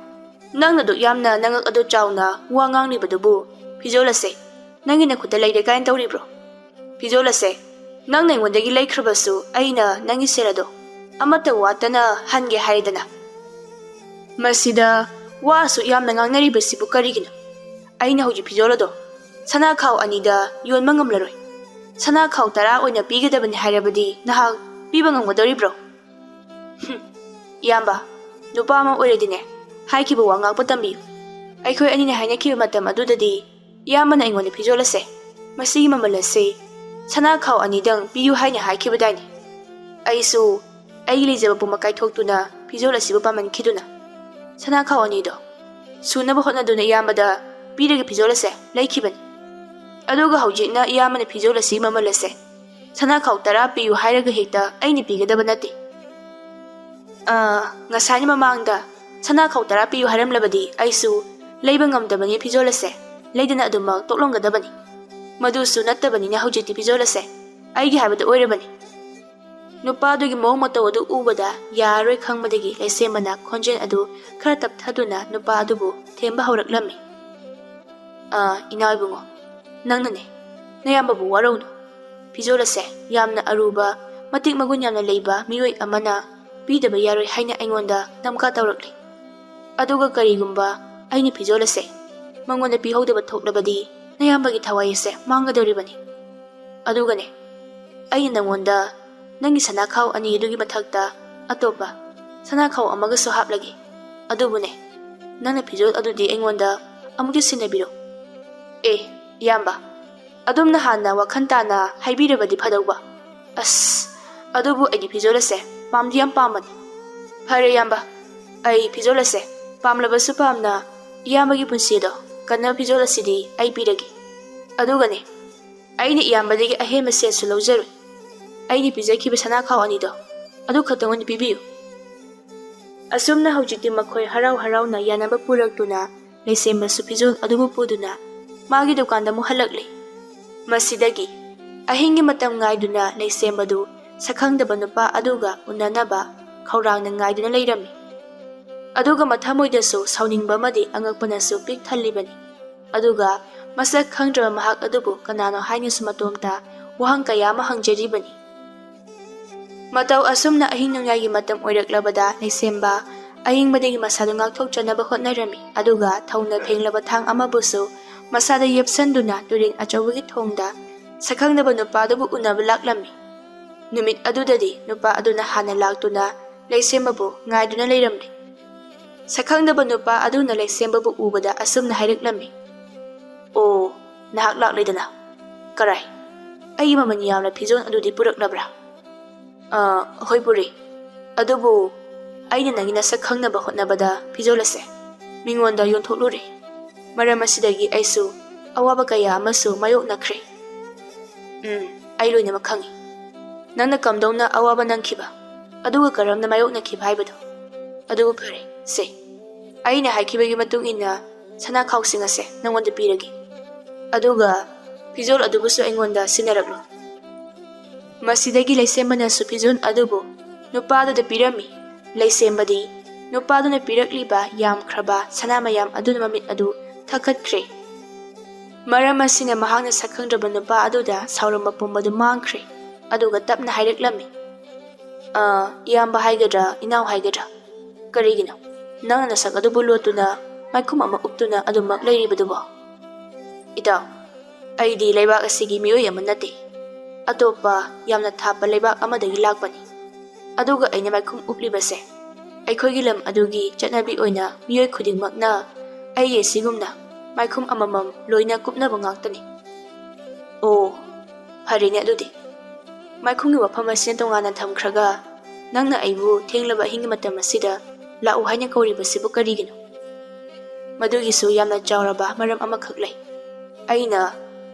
ꯅꯪꯅ ꯑꯗꯨꯛ ꯌꯥꯝꯅ ꯅꯉꯛ ꯑꯗꯨ ꯆꯥꯎꯅ ꯋꯥ ꯉꯥꯡꯂꯤꯕꯗꯨꯕꯨ ꯐꯤꯖꯣꯜ ꯑꯁꯦ ꯅꯪꯒꯤ ꯅꯈꯨꯠꯇ ꯂꯩꯔꯦ ꯀꯥꯏꯅ ꯇꯧꯔꯤꯕ꯭ꯔꯣ? ꯐꯤꯖꯣꯜ ꯑꯁꯦ ꯅꯪꯅ ꯑꯩꯉꯣꯟꯗꯒꯤ ꯂꯩꯈ꯭ꯔꯕꯁꯨ ꯑꯩꯅ ꯅꯪꯒꯤ ꯁꯦꯜ ꯑꯗꯣ ꯑꯃꯠꯇ ꯋꯥꯠꯇꯅ ꯍꯟꯒꯦ ꯍꯥꯏꯔꯦꯗꯅ꯫ ꯃꯁꯤꯗ ꯋꯥ ꯑꯁꯨꯛ ꯌꯥꯝꯅ ꯉꯥꯡꯅꯔꯤꯕꯁꯤꯕꯨ ꯀꯔꯤꯒꯤꯅꯣ? ꯑꯩꯅ ꯍꯧꯖꯤꯛ ꯐꯤꯖꯣꯜ ꯑꯗꯣ ꯁꯅꯥ ꯈꯥꯎ ꯑꯅꯤꯗ ꯌꯣꯟꯕ ꯉꯝꯂꯔꯣꯏ꯫ ꯁꯅꯥ ꯈꯥꯎ ꯇꯔꯥ ꯑꯣꯏꯅ ꯄꯤꯒꯗꯕꯅꯤ ꯍꯥꯏꯔꯕꯗꯤ ꯅꯍꯥꯛ ꯄꯤꯕ ꯉꯝꯒꯗꯧꯔꯤꯕ꯭ꯔꯣ?" "ꯍꯨꯝ, ꯏꯌꯥꯝꯕ, ꯅꯨꯄꯥ ꯑꯃ ꯑꯣꯏꯔꯗꯤꯅꯦ, ꯍꯥꯏꯈꯤꯕ ꯋꯥ ꯉꯥꯛꯄ ꯇꯝꯕꯤꯌꯨ꯫ ꯑꯩꯈꯣꯏ ꯑꯅꯤꯅ ꯍꯥꯏꯅꯈꯤꯕ ꯃꯇꯝ ꯑꯗꯨꯗꯗꯤ ꯏꯌꯥꯝꯕꯅ ꯑꯩꯉꯣꯟꯗ ꯐꯤꯖꯣꯜ ꯑꯁꯦ, ꯃꯁꯤꯒꯤ ꯃꯃꯜ ꯑꯁꯦ ꯁꯅꯥ ꯈꯥꯎ ꯑꯅꯤꯗꯪ ꯄꯤꯌꯨ ꯍꯥꯏꯅ ꯍꯥꯏꯈꯤꯕꯗꯥꯏꯅꯦ? ꯑꯩꯁꯨ ꯑꯩꯒꯤ ꯂꯩꯖꯕ ꯄꯨꯝꯕ ꯀꯥꯏꯊꯣꯛꯇꯨꯅ ꯐꯤꯖꯣꯜ ꯑꯁꯤꯕꯨ ꯄꯥꯝꯃꯟꯈꯤꯗꯨꯅ ꯁꯅꯥ ꯈꯥꯎ ꯑꯅꯤꯗꯣ ꯁꯨꯅꯕ ꯍꯣꯠꯅꯗꯨꯅ ꯏꯌꯥꯝꯕꯗ ꯄꯤꯔꯒ ꯐꯤꯖꯣꯜ ꯑꯁꯦ ꯂꯩꯈꯤꯕꯅꯤ꯫ ꯑꯗꯨꯒ ꯍꯧꯖꯤꯛꯅ ꯏꯌꯥꯝꯕꯅ ꯐꯤꯖꯣꯜ ꯑꯁꯤꯒꯤ ꯃꯃꯜ ꯑꯁꯦ ꯁꯅꯥ ꯈꯥꯎ ꯇꯔꯥ ꯄꯤꯌꯨ ꯍꯥꯏꯔꯒ ꯍꯦꯛꯇ ꯑꯩꯅ ꯄꯤꯒꯗꯕ ꯅꯠꯇꯦ꯫ ꯑꯥ, ꯉꯁꯥꯏꯅ ꯃꯃꯥꯡꯗ ꯁꯅꯥ ꯈꯥꯎ ꯇꯔꯥ ꯄꯤꯌꯨ ꯍꯥꯏꯔꯝꯂꯕꯗꯤ ꯑꯩꯁꯨ ꯂꯩꯕ ꯉꯝꯗꯕꯅꯤ ꯐꯤꯖꯣꯜ ꯑꯁꯦ, ꯂꯩꯗꯅ ꯑꯗꯨꯃꯛ ꯇꯣꯛꯂꯝꯒꯗꯕꯅꯤ꯫ ꯃꯗꯨꯁꯨ ꯅꯠꯇꯕꯅꯤꯅ ꯍꯧꯖꯤꯛꯇꯤ ꯐꯤꯖꯣꯜ ꯑꯁꯦ ꯑꯩꯒꯤ ꯍꯥꯏꯕꯗꯨ ꯑꯣꯏꯔꯕꯅꯤ꯫" ꯅꯨꯄꯥꯗꯨꯒꯤ ꯃꯑꯣꯡ ꯃꯇꯧ ꯑꯗꯨ ꯎꯕꯗ ꯌꯥꯔꯔꯣꯏ ꯈꯪꯕꯗꯒꯤ ꯂꯩꯁꯦꯝꯕꯅ ꯈꯣꯟꯖꯦꯜ ꯑꯗꯨ ꯈꯔ ꯇꯞꯊꯗꯨꯅ ꯅꯨꯄꯥ ꯑꯗꯨꯕꯨ ꯊꯦꯝꯕ ꯍꯧꯔꯛꯂꯝꯃꯤ꯫ "ꯑꯥ, ꯏꯅꯥꯎ ꯏꯕꯨꯡꯉꯣ, ꯅꯪꯅꯅꯦ ꯅꯌꯥꯝꯕꯕꯨ ꯋꯥꯔꯧꯅꯨ꯫ ꯐꯤꯖꯣꯜ ꯑꯁꯦ ꯌꯥꯝꯅ ꯑꯔꯨꯕ ꯃꯇꯤꯛ ꯃꯒꯨꯟ ꯌꯥꯝꯅ ꯂꯩꯕ ꯃꯤꯑꯣꯏ ꯑꯃꯅ ꯄꯤꯗꯕ ꯌꯥꯔꯣꯏ ꯍꯥꯏꯅ ꯑꯩꯉꯣꯟꯗ ꯅꯝꯀꯥ ꯇꯧꯔꯛꯂꯤ꯫ ꯑꯗꯨꯒ ꯀꯔꯤꯒꯨꯝꯕ ꯑꯩꯅ ꯐꯤꯖꯣꯜ ꯑꯁꯦ ꯃꯉꯣꯟꯗ ꯄꯤꯍꯧꯗꯕ ꯊꯣꯛꯂꯕꯗꯤ ꯅꯌꯥꯝꯕꯒꯤ ꯊꯋꯥꯏ ꯑꯁꯦ ꯃꯥꯡꯒꯗꯧꯔꯤꯕꯅꯤ꯫ ꯑꯗꯨꯒꯅꯦ, ꯑꯩꯅ ꯅꯉꯣꯟꯗ ꯅꯪꯒꯤ ꯁꯅꯥꯈꯥꯎ ꯑꯅꯤ ꯑꯗꯨꯒꯤ ꯃꯊꯛꯇ ꯑꯇꯣꯞꯄ ꯁꯅꯥꯈꯥꯎ ꯑꯃꯒꯁꯨ ꯍꯥꯞꯂꯒꯦ꯫ ꯑꯗꯨꯕꯨꯅꯦ, ꯅꯪꯅ ꯐꯤꯖꯣꯜ ꯑꯗꯨꯗꯤ ꯑꯩꯉꯣꯟꯗ ꯑꯃꯨꯛꯇ ꯁꯤꯟꯅꯕꯤꯔꯣ꯫ ꯑꯦ, ꯏꯌꯥꯝꯕ, ꯑꯗꯨꯝꯅ ꯍꯥꯟꯅ ꯋꯥꯈꯜ ꯇꯥꯅ ꯍꯥꯏꯕꯤꯔꯕꯗꯤ ꯐꯗꯧꯕ꯫ ꯑꯁ, ꯑꯗꯨꯕꯨ ꯑꯩꯗꯤ ꯐꯤꯖꯣꯜ ꯑꯁꯦ ꯄꯥꯝꯗꯤ ꯌꯥꯝ ꯄꯥꯝꯕꯅꯤ꯫ ꯐꯔꯦ ꯏꯌꯥꯝꯕ, ꯑꯩ ꯐꯤꯖꯣꯜ ꯑꯁꯦ ꯄꯥꯝꯂꯕꯁꯨ ꯄꯥꯝꯅ ꯏꯌꯥꯝꯕꯒꯤ ꯄꯨꯟꯁꯤ ꯑꯗꯣ ꯀꯟꯅꯕ ꯐꯤꯖꯣꯜ ꯑꯁꯤꯗꯤ ꯑꯩ ꯄꯤꯔꯒꯦ꯫ ꯑꯗꯨꯒꯅꯦ, ꯑꯩꯅ ꯏꯌꯥꯝꯕꯗꯒꯤ ꯑꯍꯦꯟꯕ ꯁꯦꯜꯁꯨ ꯂꯧꯖꯔꯣꯏ꯫ ꯑꯩꯅ ꯄꯤꯖꯈꯤꯕ ꯁꯅꯥꯈꯥꯎ ꯑꯅꯤꯗꯣ ꯑꯗꯨ ꯈꯛꯇꯪ ꯑꯣꯏꯅ ꯄꯤꯕꯤꯌꯨ꯫ ꯑꯁꯨꯝꯅ ꯍꯧꯖꯤꯛꯇꯤ ꯃꯈꯣꯏ ꯍꯔꯥꯎ ꯍꯔꯥꯎꯅ ꯌꯥꯅꯕ ꯄꯨꯔꯛꯇꯨꯅ ꯂꯩꯁꯦꯝꯕꯁꯨ ꯐꯤꯖꯣꯜ ꯑꯗꯨꯕꯨ ꯄꯨꯗꯨꯅ ꯃꯥꯒꯤ ꯗꯨꯀꯥꯟꯗ ꯑꯃꯨꯛ ꯍꯜꯂꯛꯂꯦ꯫ ꯃꯁꯤꯗꯒꯤ ꯑꯍꯤꯡꯒꯤ ꯃꯇꯝ ꯉꯥꯏꯗꯨꯅ ꯂꯩꯁꯦꯝꯕꯗꯨ ꯁꯛꯈꯪꯗꯕ ꯅꯨꯄꯥ ꯑꯗꯨꯒ ꯎꯅꯅꯕ ꯈꯧꯔꯥꯡꯅ ꯉꯥꯏꯗꯨꯅ ꯂꯩꯔꯝꯃꯤ꯫ ꯑꯗꯨꯒ ꯃꯊꯃꯣꯏꯗꯁꯨ ꯁꯥꯎꯅꯤꯡꯕ ꯑꯃꯗꯤ ꯑꯉꯛꯄꯅꯁꯨ ꯄꯤꯛ ꯊꯜꯂꯤꯕꯅꯤ꯫ ꯑꯗꯨꯒ ꯃꯁꯛ ꯈꯪꯗ꯭ꯔꯕ ꯃꯍꯥꯛ ꯑꯗꯨꯕꯨ ꯀꯅꯥꯅꯣ ꯍꯥꯏꯅꯁꯨ ꯃꯇꯣꯝꯇ ꯋꯥꯍꯪ ꯀꯌꯥ ꯑꯃ ꯍꯪꯖꯔꯤꯕꯅꯤ꯫ ꯃꯇꯧ ꯑꯁꯨꯝꯅ ꯑꯍꯤꯡ ꯅꯣꯡꯌꯥꯏꯒꯤ ꯃꯇꯝ ꯑꯣꯏꯔꯛꯂꯕꯗ ꯂꯩꯁꯦꯝꯕ ꯑꯏꯪꯕꯗꯒꯤ ꯃꯁꯥꯗꯨ ꯉꯥꯛꯊꯣꯛꯆꯅꯕ ꯍꯣꯠꯅꯔꯝꯃꯤ꯫ ꯑꯗꯨꯒ ꯊꯧꯅ ꯐꯦꯡꯂꯕ ꯊꯥꯡ ꯑꯃꯕꯨꯁꯨ ꯃꯁꯥꯗ ꯌꯦꯞꯁꯟꯗꯨꯅ ꯇꯨꯔꯦꯜ ꯑꯆꯧꯕꯒꯤ ꯊꯣꯡꯗ ꯁꯛꯈꯪꯗꯕ ꯅꯨꯄꯥꯗꯨꯕꯨ ꯎꯅꯕ ꯂꯥꯛꯂꯝꯃꯤ꯫ ꯅꯨꯃꯤꯠ ꯑꯗꯨꯗꯗꯤ ꯅꯨꯄꯥ ꯑꯗꯨꯅ ꯍꯥꯟꯅ ꯂꯥꯛꯇꯨꯅ ꯂꯩꯁꯦꯝꯕꯕꯨ ꯉꯥꯏꯗꯨꯅ ꯂꯩꯔꯝꯂꯤ꯫ ꯁꯛꯈꯪꯗꯕ ꯅꯨꯄꯥ ꯑꯗꯨꯅ ꯂꯩꯁꯦꯝꯕꯕꯨ ꯎꯕꯗ ꯑꯁꯨꯝꯅ ꯍꯥꯏꯔꯛꯂꯝꯃꯤ, "ꯑꯣ, ꯅꯍꯥꯛ ꯂꯥꯛꯂꯦꯗꯅ꯫ ꯀꯔꯥꯏ, ꯑꯩꯒꯤ ꯃꯃꯜ ꯌꯥꯝꯅ ꯐꯤꯖꯣꯜ ꯑꯗꯨꯗꯤ ꯄꯨꯔꯛꯂꯕ꯭ꯔꯥ?" "ꯑ, ꯍꯣꯏ ꯄꯨꯔꯤ꯫ ꯑꯗꯨꯕꯨ ꯑꯩꯅ ꯅꯪꯒꯤ ꯅꯁꯛ ꯈꯪꯅꯕ ꯍꯣꯠꯅꯕꯗ ꯐꯤꯖꯣꯜ ꯑꯁꯦ ꯃꯤꯉꯣꯟꯗ ꯌꯣꯟꯊꯣꯛꯂꯨꯔꯦ꯫ ꯃꯔꯝ ꯑꯁꯤꯗꯒꯤ ꯑꯩꯁꯨ ꯑꯋꯥꯕ ꯀꯌꯥ ꯑꯃꯁꯨ ꯃꯥꯌꯣꯛꯅꯈ꯭ꯔꯦ꯫" "ꯎꯝ, ꯑꯩ ꯂꯣꯏꯅꯃꯛ ꯈꯪꯏ꯫ ꯅꯪꯅ ꯀꯝꯗꯧꯅ ꯑꯋꯥꯕ ꯅꯪꯈꯤꯕ, ꯑꯗꯨꯒ ꯀꯔꯝꯅ ꯃꯥꯌꯣꯛꯅꯈꯤꯕ ꯍꯥꯏꯕꯗꯣ꯫ ꯑꯗꯨꯕꯨ ꯐꯔꯦ, ꯁꯦ, ꯑꯩꯅ ꯍꯥꯏꯈꯤꯕꯒꯤ ꯃꯇꯨꯡ ꯏꯟꯅ ꯁꯅꯥꯈꯥꯎꯁꯤꯡ ꯑꯁꯦ ꯅꯪꯉꯣꯟꯗ ꯄꯤꯔꯒꯦ꯫ ꯑꯗꯨꯒ ꯐꯤꯖꯣꯜ ꯑꯗꯨꯕꯨꯁꯨ ꯑꯩꯉꯣꯟꯗ ꯁꯤꯟꯅꯔꯛꯂꯣ꯫" ꯃꯁꯤꯗꯒꯤ ꯂꯩꯁꯦꯝꯕꯅꯁꯨ ꯐꯤꯖꯣꯜ ꯑꯗꯨꯕꯨ ꯅꯨꯄꯥꯗꯨꯗ ꯄꯤꯔꯝꯃꯤ꯫ ꯂꯩꯁꯦꯝꯕꯗꯤ ꯅꯨꯄꯥꯗꯨꯅ ꯄꯤꯔꯛꯂꯤꯕ ꯌꯥꯝꯈ꯭ꯔꯕ ꯁꯅꯥ ꯃꯌꯥꯝ ꯑꯗꯨꯅ ꯃꯃꯤꯠ ꯑꯗꯨ ꯊꯛꯀꯠꯈ꯭ꯔꯦ꯫ ꯃꯔꯝ ꯑꯁꯤꯅ ꯃꯍꯥꯛꯅ ꯁꯛꯈꯪꯗ꯭ꯔꯕ ꯅꯨꯄꯥ ꯑꯗꯨꯗ ꯁꯥꯎꯔꯝꯕ ꯄꯨꯝꯕꯗꯨ ꯃꯥꯡꯈ꯭ꯔꯦ꯫ ꯑꯗꯨꯒ ꯇꯞꯅ ꯍꯥꯏꯔꯛꯂꯝꯃꯤ, "ꯑꯥ, ꯏꯌꯥꯝꯕ ꯍꯥꯏꯒꯗ꯭ꯔꯥ, ꯏꯅꯥꯎ ꯍꯥꯏꯒꯗ꯭ꯔꯥ? ꯀꯔꯤꯒꯤꯅꯣ ꯅꯪꯅ ꯅꯁꯛ ꯑꯗꯨꯕꯨ ꯂꯣꯠꯇꯨꯅ ꯃꯥꯏꯈꯨꯝ ꯑꯃ ꯎꯞꯇꯨꯅ ꯑꯗꯨꯃꯛ ꯂꯩꯔꯤꯕꯗꯨꯕꯣ? ꯏꯇꯥꯎ, ꯑꯩꯗꯤ ꯂꯩꯕꯥꯛ ꯑꯁꯤꯒꯤ ꯃꯤꯑꯣꯏ ꯑꯃ ꯅꯠꯇꯦ꯫ ꯑꯇꯣꯞꯄ ꯌꯥꯝꯅ ꯊꯥꯞꯄ ꯂꯩꯕꯥꯛ ꯑꯃꯗꯒꯤ ꯂꯥꯛꯄꯅꯤ꯫ ꯑꯗꯨꯒ ꯑꯩꯅ ꯃꯥꯏꯈꯨꯝ ꯎꯞꯂꯤꯕꯁꯦ ꯑꯩꯈꯣꯏꯒꯤ ꯂꯝ ꯑꯗꯨꯒꯤ ꯆꯠꯅꯕꯤ ꯑꯣꯏꯅ ꯃꯤꯑꯣꯏ ꯈꯨꯗꯤꯡꯃꯛꯅ ꯑꯩꯒꯤ ꯑꯁꯤꯒꯨꯝꯅ ꯃꯥꯏꯈꯨꯝ ꯑꯃꯃꯝ ꯂꯣꯏꯅ ꯀꯨꯞꯅꯕ ꯉꯥꯛꯇꯅꯤ꯫" "ꯑꯣ, ꯐꯔꯦꯅꯦ ꯑꯗꯨꯗꯤ꯫ ꯃꯥꯏꯈꯨꯝꯒꯤ ꯋꯥꯐꯝ ꯑꯁꯤꯅ ꯇꯣꯉꯥꯟꯅ ꯊꯝꯈ꯭ꯔꯒ, ꯅꯪꯅ ꯑꯩꯕꯨ ꯊꯦꯡꯂꯕ ꯑꯍꯤꯡꯒꯤ ꯃꯇꯝ ꯑꯁꯤꯗ ꯂꯥꯛꯎ ꯍꯥꯏꯅ ꯀꯧꯔꯤꯕꯁꯤꯕꯨ ꯀꯔꯤꯒꯤꯅꯣ? ꯃꯗꯨꯒꯤꯁꯨ ꯌꯥꯝꯅ ꯆꯥꯎꯔꯕ ꯃꯔꯝ ꯑꯃꯈꯛ ꯂꯩ꯫ ꯑꯩꯅ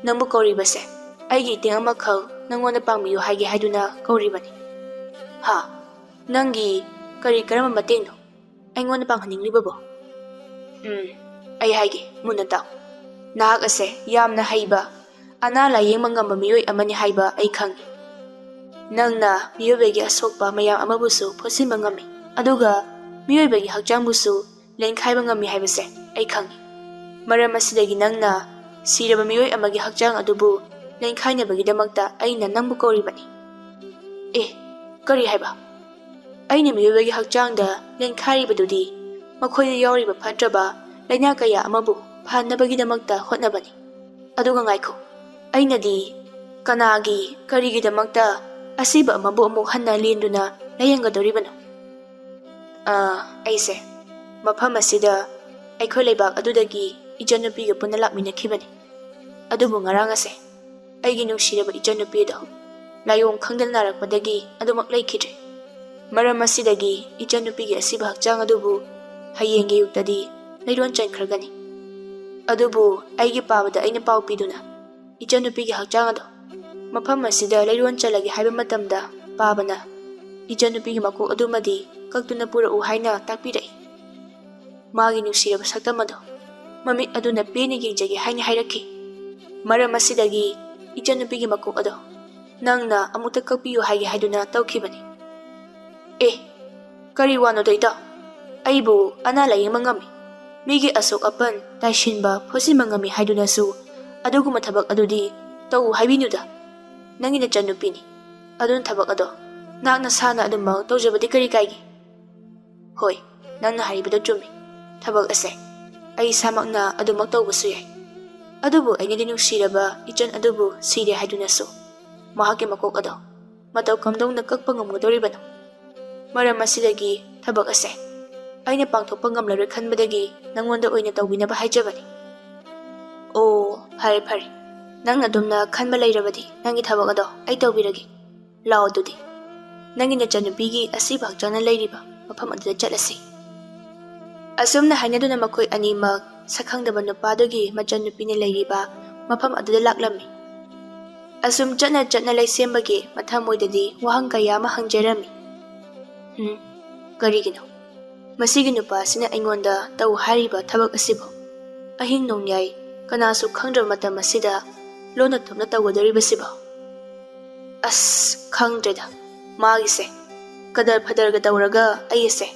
ꯅꯪꯕꯨ ꯀꯧꯔꯤꯕꯁꯦ ꯑꯩꯒꯤ ꯏꯇꯦꯡ ꯑꯃꯈꯛ ꯅꯪꯉꯣꯟꯗ ꯄꯥꯡꯕꯤꯌꯨ ꯍꯥꯏꯒꯦ ꯍꯥꯏꯗꯨꯅ ꯀꯧꯔꯤꯕꯅꯤ꯫" "ꯍꯥ? ꯅꯪꯒꯤ ꯀꯔꯤ ꯀꯔꯝꯕ ꯃꯇꯦꯡꯅꯣ ꯑꯩꯉꯣꯟꯗ ꯄꯥꯡꯍꯟꯅꯤꯡꯂꯤꯕꯕꯣ?" "ꯎꯝ, ꯑꯩ ꯍꯥꯏꯒꯦ, ꯃꯨꯟꯅ ꯇꯥꯎ꯫ ꯅꯍꯥꯛ ꯑꯁꯦ ꯌꯥꯝꯅ ꯍꯩꯕ, ꯑꯅꯥ ꯂꯥꯌꯦꯡꯕ ꯉꯝꯕ ꯃꯤꯑꯣꯏ ꯑꯃꯅꯤ ꯍꯥꯏꯕ ꯑꯩ ꯈꯪꯏ꯫ ꯅꯪꯅ ꯃꯤꯑꯣꯏꯕꯒꯤ ꯑꯁꯣꯛꯄ ꯃꯌꯥꯝ ꯑꯃꯕꯨꯁꯨ ꯐꯣꯠꯆꯤꯟꯕ ꯉꯝꯃꯤ, ꯑꯗꯨꯒ ꯃꯤꯑꯣꯏꯕꯒꯤ ꯍꯛꯆꯥꯡꯕꯨꯁꯨ ꯂꯦꯟꯈꯥꯏꯕ ꯉꯝꯃꯤ ꯍꯥꯏꯕꯁꯦ ꯑꯩ ꯈꯪꯏ꯫ ꯃꯔꯝ ꯑꯁꯤꯗꯒꯤ ꯅꯪꯅ ꯁꯤꯔꯕ ꯃꯤꯑꯣꯏ ꯑꯃꯒꯤ ꯍꯛꯆꯥꯡ ꯑꯗꯨꯕꯨ ꯂꯦꯟꯈꯥꯏꯅꯕꯒꯤꯗꯃꯛꯇ ꯑꯩꯅ ꯅꯪꯕꯨ ꯀꯧꯔꯤꯕꯅꯤ꯫" "ꯑꯦ, ꯀꯔꯤ ꯍꯥꯏꯕ? ꯑꯩꯅ ꯃꯤꯑꯣꯏꯕꯒꯤ ꯍꯛꯆꯥꯡꯗ ꯂꯦꯟꯈꯥꯏꯔꯤꯕꯗꯨꯗꯤ ꯃꯈꯣꯏꯗ ꯌꯥꯎꯔꯤꯕ ꯐꯠꯇ꯭ꯔꯕ ꯂꯥꯏꯅꯥ ꯀꯌꯥ ꯑꯃꯕꯨ ꯐꯍꯟꯅꯕꯒꯤꯗꯃꯛꯇ ꯍꯣꯠꯅꯕꯅꯤ꯫ ꯑꯗꯨꯒ ꯉꯥꯏꯈꯣ, ꯑꯩꯅꯗꯤ ꯀꯅꯥꯒꯤ, ꯀꯔꯤꯒꯤꯗꯃꯛꯇ ꯑꯁꯤꯕ ꯑꯃꯕꯨ ꯑꯃꯨꯛ ꯍꯟꯅ ꯂꯦꯟꯗꯨꯅ ꯂꯥꯌꯦꯡꯒꯗꯧꯔꯤꯕꯅꯣ? ꯑꯥ, ꯑꯩꯁꯦ ꯃꯐꯝ ꯑꯁꯤꯗ ꯑꯩꯈꯣꯏ ꯂꯩꯕꯥꯛ ꯑꯗꯨꯗꯒꯤ ꯏꯆꯟꯅꯨꯄꯤꯒ ꯄꯨꯟꯅ ꯂꯥꯛꯃꯤꯟꯅꯈꯤꯕꯅꯤ꯫ ꯑꯗꯨꯕꯨ ꯉꯔꯥꯡ ꯑꯁꯦ ꯑꯩꯒꯤ ꯅꯨꯡꯁꯤꯔꯕ ꯏꯆꯟꯅꯨꯄꯤ ꯑꯗꯣ ꯂꯥꯏꯑꯣꯡ ꯈꯪꯗꯅ ꯅꯥꯔꯛꯄꯗꯒꯤ ꯑꯗꯨꯃꯛ ꯂꯩꯈꯤꯗ꯭ꯔꯦ꯫ ꯃꯔꯝ ꯑꯁꯤꯗꯒꯤ ꯏꯆꯟꯅꯨꯄꯤꯒꯤ ꯑꯁꯤꯕ ꯍꯛꯆꯥꯡ ꯑꯗꯨꯕꯨ ꯍꯌꯦꯡꯒꯤ ꯑꯌꯨꯛꯇꯗꯤ ꯂꯩꯔꯣꯟ ꯆꯟꯈ꯭ꯔꯒꯅꯤ꯫ ꯑꯗꯨꯕꯨ ꯑꯩꯒꯤ ꯄꯥꯕꯗ ꯑꯩꯅ ꯄꯥꯎ ꯄꯤꯗꯨꯅ ꯏꯆꯟꯅꯨꯄꯤꯒꯤ ꯍꯛꯆꯥꯡ ꯑꯗꯣ ꯃꯐꯝ ꯑꯁꯤꯗ ꯂꯩꯔꯣꯟ ꯆꯜꯂꯒꯦ ꯍꯥꯏꯕ ꯃꯇꯝꯗ ꯄꯥꯕꯅ ꯏꯆꯟꯅꯨꯄꯤꯒꯤ ꯃꯀꯣꯛ ꯑꯗꯨꯃꯗꯤ ꯀꯛꯇꯨꯅ ꯄꯨꯔꯛꯎ ꯍꯥꯏꯅ ꯇꯥꯛꯄꯤꯔꯛꯏ꯫ ꯃꯥꯒꯤ ꯅꯨꯡꯁꯤꯔꯕ ꯁꯛꯇꯝ ꯑꯗꯣ ꯃꯃꯤꯠ ꯑꯗꯨꯅ ꯄꯦꯟꯅ ꯌꯦꯡꯖꯒꯦ ꯍꯥꯏꯅ ꯍꯥꯏꯔꯛꯈꯤ꯫ ꯃꯔꯝ ꯑꯁꯤꯗꯒꯤ ꯏꯆꯟꯅꯨꯄꯤꯒꯤ ꯃꯀꯣꯛ ꯑꯗꯣ ꯅꯪꯅ ꯑꯃꯨꯛꯇ ꯀꯛꯄꯤꯌꯨ ꯍꯥꯏꯒꯦ ꯍꯥꯏꯗꯨꯅ ꯇꯧꯈꯤꯕꯅꯤ꯫ ꯑꯦ, ꯀꯔꯤ ꯋꯥꯅꯣꯗ ꯏꯇꯥꯎ? ꯑꯩꯕꯨ ꯑꯅꯥ ꯂꯥꯌꯦꯡꯕ ꯉꯝꯃꯤ, ꯃꯤꯒꯤ ꯑꯁꯣꯛ ꯑꯄꯟ ꯇꯥꯏꯁꯤꯟꯕ ꯐꯣꯠꯆꯤꯟꯕ ꯉꯝꯃꯤ ꯍꯥꯏꯗꯨꯅꯁꯨ ꯑꯗꯨꯒꯨꯝꯕ ꯊꯕꯛ ꯑꯗꯨꯗꯤ ꯇꯧ ꯍꯥꯏꯕꯤꯅꯨꯗ꯫ ꯅꯪꯒꯤ ꯅꯆꯟꯅꯨꯄꯤꯅꯤ, ꯑꯗꯨꯅ ꯊꯕꯛ ꯑꯗꯣ ꯅꯍꯥꯛ ꯅꯁꯥꯅ ꯑꯗꯨꯃꯛ ꯇꯧꯖꯕꯗꯤ ꯀꯔꯤ ꯀꯥꯏꯒꯦ? ꯍꯣꯏ, ꯅꯪꯅ ꯍꯥꯏꯔꯤꯕꯗꯣ ꯆꯨꯝꯃꯤ꯫ ꯊꯕꯛ ꯑꯁꯦ ꯑꯩ ꯏꯁꯥꯃꯛꯅ ꯑꯗꯨꯃꯛ ꯇꯧꯕꯁꯨ ꯌꯥꯏ꯫ ꯑꯗꯨꯕꯨ ꯑꯩꯅꯗꯤ ꯅꯨꯡꯁꯤꯔꯕ ꯏꯆꯟ ꯑꯗꯨꯕꯨ ꯁꯤꯔꯦ ꯍꯥꯏꯗꯨꯅꯁꯨ ꯃꯍꯥꯛꯀꯤ ꯃꯀꯣꯛ ꯑꯗꯣ ꯃꯇꯧ ꯀꯝꯗꯧꯅ ꯀꯛꯄ ꯉꯝꯒꯗꯧꯔꯤꯕꯅꯣ? ꯃꯔꯝ ꯑꯁꯤꯗꯒꯤ ꯊꯕꯛ ꯑꯁꯦ ꯑꯩꯅ ꯄꯥꯡꯊꯣꯛꯄ ꯉꯝꯂꯔꯣꯏ ꯈꯟꯕꯗꯒꯤ ꯅꯪꯉꯣꯟꯗ ꯑꯣꯏꯅ ꯇꯧꯕꯤꯅꯕ ꯍꯥꯏꯖꯕꯅꯤ꯫ ꯑꯣ, ꯐꯔꯦ ꯐꯔꯦ, ꯅꯪ ꯑꯗꯨꯝꯅ ꯈꯟꯕ ꯂꯩꯔꯕꯗꯤ ꯅꯪꯒꯤ ꯊꯕꯛ ꯑꯗꯣ ꯑꯩ ꯇꯧꯕꯤꯔꯒꯦ꯫ ꯂꯥꯛꯑꯣ ꯑꯗꯨꯗꯤ, ꯅꯪꯒꯤ ꯅꯆꯟꯅꯨꯄꯤꯒꯤ ꯑꯁꯤꯕ ꯍꯛꯆꯥꯡꯅ ꯂꯩꯔꯤꯕ ꯃꯐꯝ ꯑꯗꯨꯗ ꯆꯠꯂꯁꯤ꯫ ꯑꯁꯨꯝꯅ ꯍꯥꯏꯅꯗꯨꯅ ꯃꯈꯣꯏ ꯑꯅꯤꯃꯛ ꯁꯛꯈꯪꯗꯕ ꯅꯨꯄꯥꯗꯨꯒꯤ ꯃꯆꯟꯅꯨꯄꯤꯅ ꯂꯩꯔꯤꯕ ꯃꯐꯝ ꯑꯗꯨꯗ ꯂꯥꯛꯂꯝꯃꯤ꯫ ꯑꯁꯨꯝ ꯆꯠꯅ ꯆꯠꯅ ꯂꯩꯁꯦꯝꯕꯒꯤ ꯃꯊꯃꯣꯏꯗꯗꯤ ꯋꯥꯍꯪ ꯀꯌꯥ ꯑꯃ ꯍꯪꯖꯔꯝꯃꯤ꯫ ꯎꯝ, ꯀꯔꯤꯒꯤꯅꯣ? ꯃꯁꯤꯒꯤ ꯅꯨꯄꯥ ꯑꯁꯤꯅ ꯑꯩꯉꯣꯟꯗ ꯇꯧ ꯍꯥꯏꯔꯤꯕ ꯊꯕꯛ ꯑꯁꯤꯕꯨ ꯑꯍꯤꯡ ꯅꯣꯡꯌꯥꯏ ꯀꯅꯥꯁꯨ ꯈꯪꯗ꯭ꯔꯕ ꯃꯇꯝ ꯑꯁꯤꯗ ꯂꯣꯟꯅ ꯊꯨꯞꯅ ꯇꯧꯒꯗꯧꯔꯤꯕꯁꯤꯕꯣ? ꯑꯁ, ꯈꯪꯗ꯭ꯔꯦꯗ꯫ ꯃꯥꯒꯤꯁꯦ ꯀꯗꯔ ꯐꯗꯔꯒ ꯇꯧꯔꯒ ꯑꯩ ꯑꯁꯦ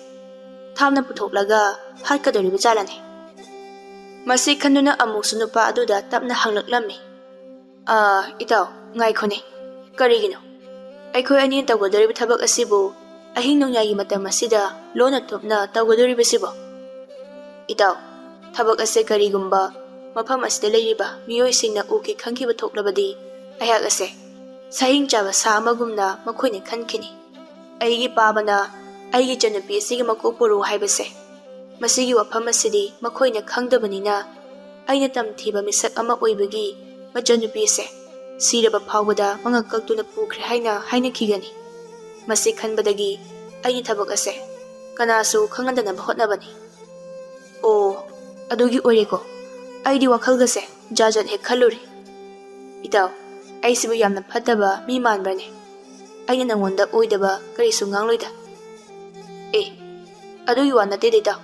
ꯊꯥꯞꯅ ꯄꯨꯊꯣꯛꯂꯒ ꯍꯥꯠꯀꯗꯧꯔꯤꯕ ꯖꯥꯠꯂꯅꯦ꯫ ꯃꯁꯤ ꯈꯟꯗꯨꯅ ꯑꯃꯨꯛꯁꯨ ꯅꯨꯄꯥ ꯑꯗꯨꯗ ꯇꯞꯅ ꯍꯪꯂꯛꯂꯝꯃꯤ꯫ "ꯑꯥ, ꯏꯇꯥꯎ, ꯉꯥꯏꯈꯣꯅꯦ꯫ ꯀꯔꯤꯒꯤꯅꯣ? ꯑꯩꯈꯣꯏ ꯑꯅꯤꯅ ꯇꯧꯒꯗꯧꯔꯤꯕ ꯊꯕꯛ ꯑꯁꯤꯕꯨ ꯑꯍꯤꯡ ꯅꯣꯡꯌꯥꯏꯒꯤ ꯃꯇꯝ ꯑꯁꯤꯗ ꯂꯣꯟꯅ ꯊꯨꯞꯅ ꯇꯧꯒꯗꯧꯔꯤꯕꯁꯤꯕꯣ? ꯏꯇꯥꯎ, ꯊꯕꯛ ꯑꯁꯦ ꯀꯔꯤꯒꯨꯝꯕ ꯃꯐꯝ ꯑꯁꯤꯗ ꯂꯩꯔꯤꯕ ꯃꯤꯑꯣꯏꯁꯤꯡꯅ ꯎꯈꯤ ꯈꯪꯈꯤꯕ ꯊꯣꯛꯂꯕꯗꯤ ꯑꯩꯍꯥꯛ ꯑꯁꯦ ꯁꯥꯍꯤꯡ ꯆꯥꯕ ꯁꯥ ꯑꯃꯒꯨꯝꯅ ꯃꯈꯣꯏꯅ ꯈꯟꯈꯤꯅꯤ꯫ ꯑꯩꯒꯤ ꯄꯥꯕꯅ ꯑꯩꯒꯤ ꯏꯆꯟꯅꯨꯄꯤ ꯑꯁꯤꯒꯤ ꯃꯀꯣꯛ ꯄꯣꯔꯛꯎ ꯍꯥꯏꯕꯁꯦ, ꯃꯁꯤꯒꯤ ꯋꯥꯐꯝ ꯑꯁꯤꯗꯤ ꯃꯈꯣꯏꯅ ꯈꯪꯗꯕꯅꯤꯅ ꯑꯩꯅ ꯇꯝꯊꯤꯕ ꯃꯤꯁꯛ ꯑꯃ ꯑꯣꯏꯕꯒꯤ ꯃꯆꯟꯅꯨꯄꯤ ꯑꯁꯦ ꯁꯤꯔꯕ ꯐꯥꯎꯕꯗ ꯃꯉꯛ ꯀꯛꯇꯨꯅ ꯄꯨꯈ꯭ꯔꯦ ꯍꯥꯏꯅ ꯍꯥꯏꯅꯈꯤꯒꯅꯤ꯫ ꯃꯁꯤ ꯈꯟꯕꯗꯒꯤ ꯑꯩꯒꯤ ꯊꯕꯛ ꯑꯁꯦ ꯀꯅꯥꯁꯨ ꯈꯪꯍꯟꯗꯅꯕ ꯍꯣꯠꯅꯕꯅꯤ꯫" "ꯑꯣ, ꯑꯗꯨꯒꯤ ꯑꯣꯏꯔꯦꯀꯣ꯫ ꯑꯩꯗꯤ ꯋꯥꯈꯜꯒꯁꯦ ꯖꯥꯠ ꯖꯥꯠ ꯍꯦꯛ ꯈꯜꯂꯨꯔꯦ꯫ ꯏꯇꯥꯎ, ꯑꯩꯁꯤꯕꯨ ꯌꯥꯝꯅ ꯐꯠꯇꯕ ꯃꯤ ꯃꯥꯟꯕ꯭ꯔꯅꯦ? ꯑꯩꯅ ꯅꯉꯣꯟꯗ ꯑꯣꯏꯗꯕ ꯀꯔꯤꯁꯨ ꯉꯥꯡꯂꯣꯏꯗ꯫" "ꯑꯦ, ꯑꯗꯨꯒꯤ ꯋꯥ ꯅꯠꯇꯦꯗ ꯏꯇꯥꯎ꯫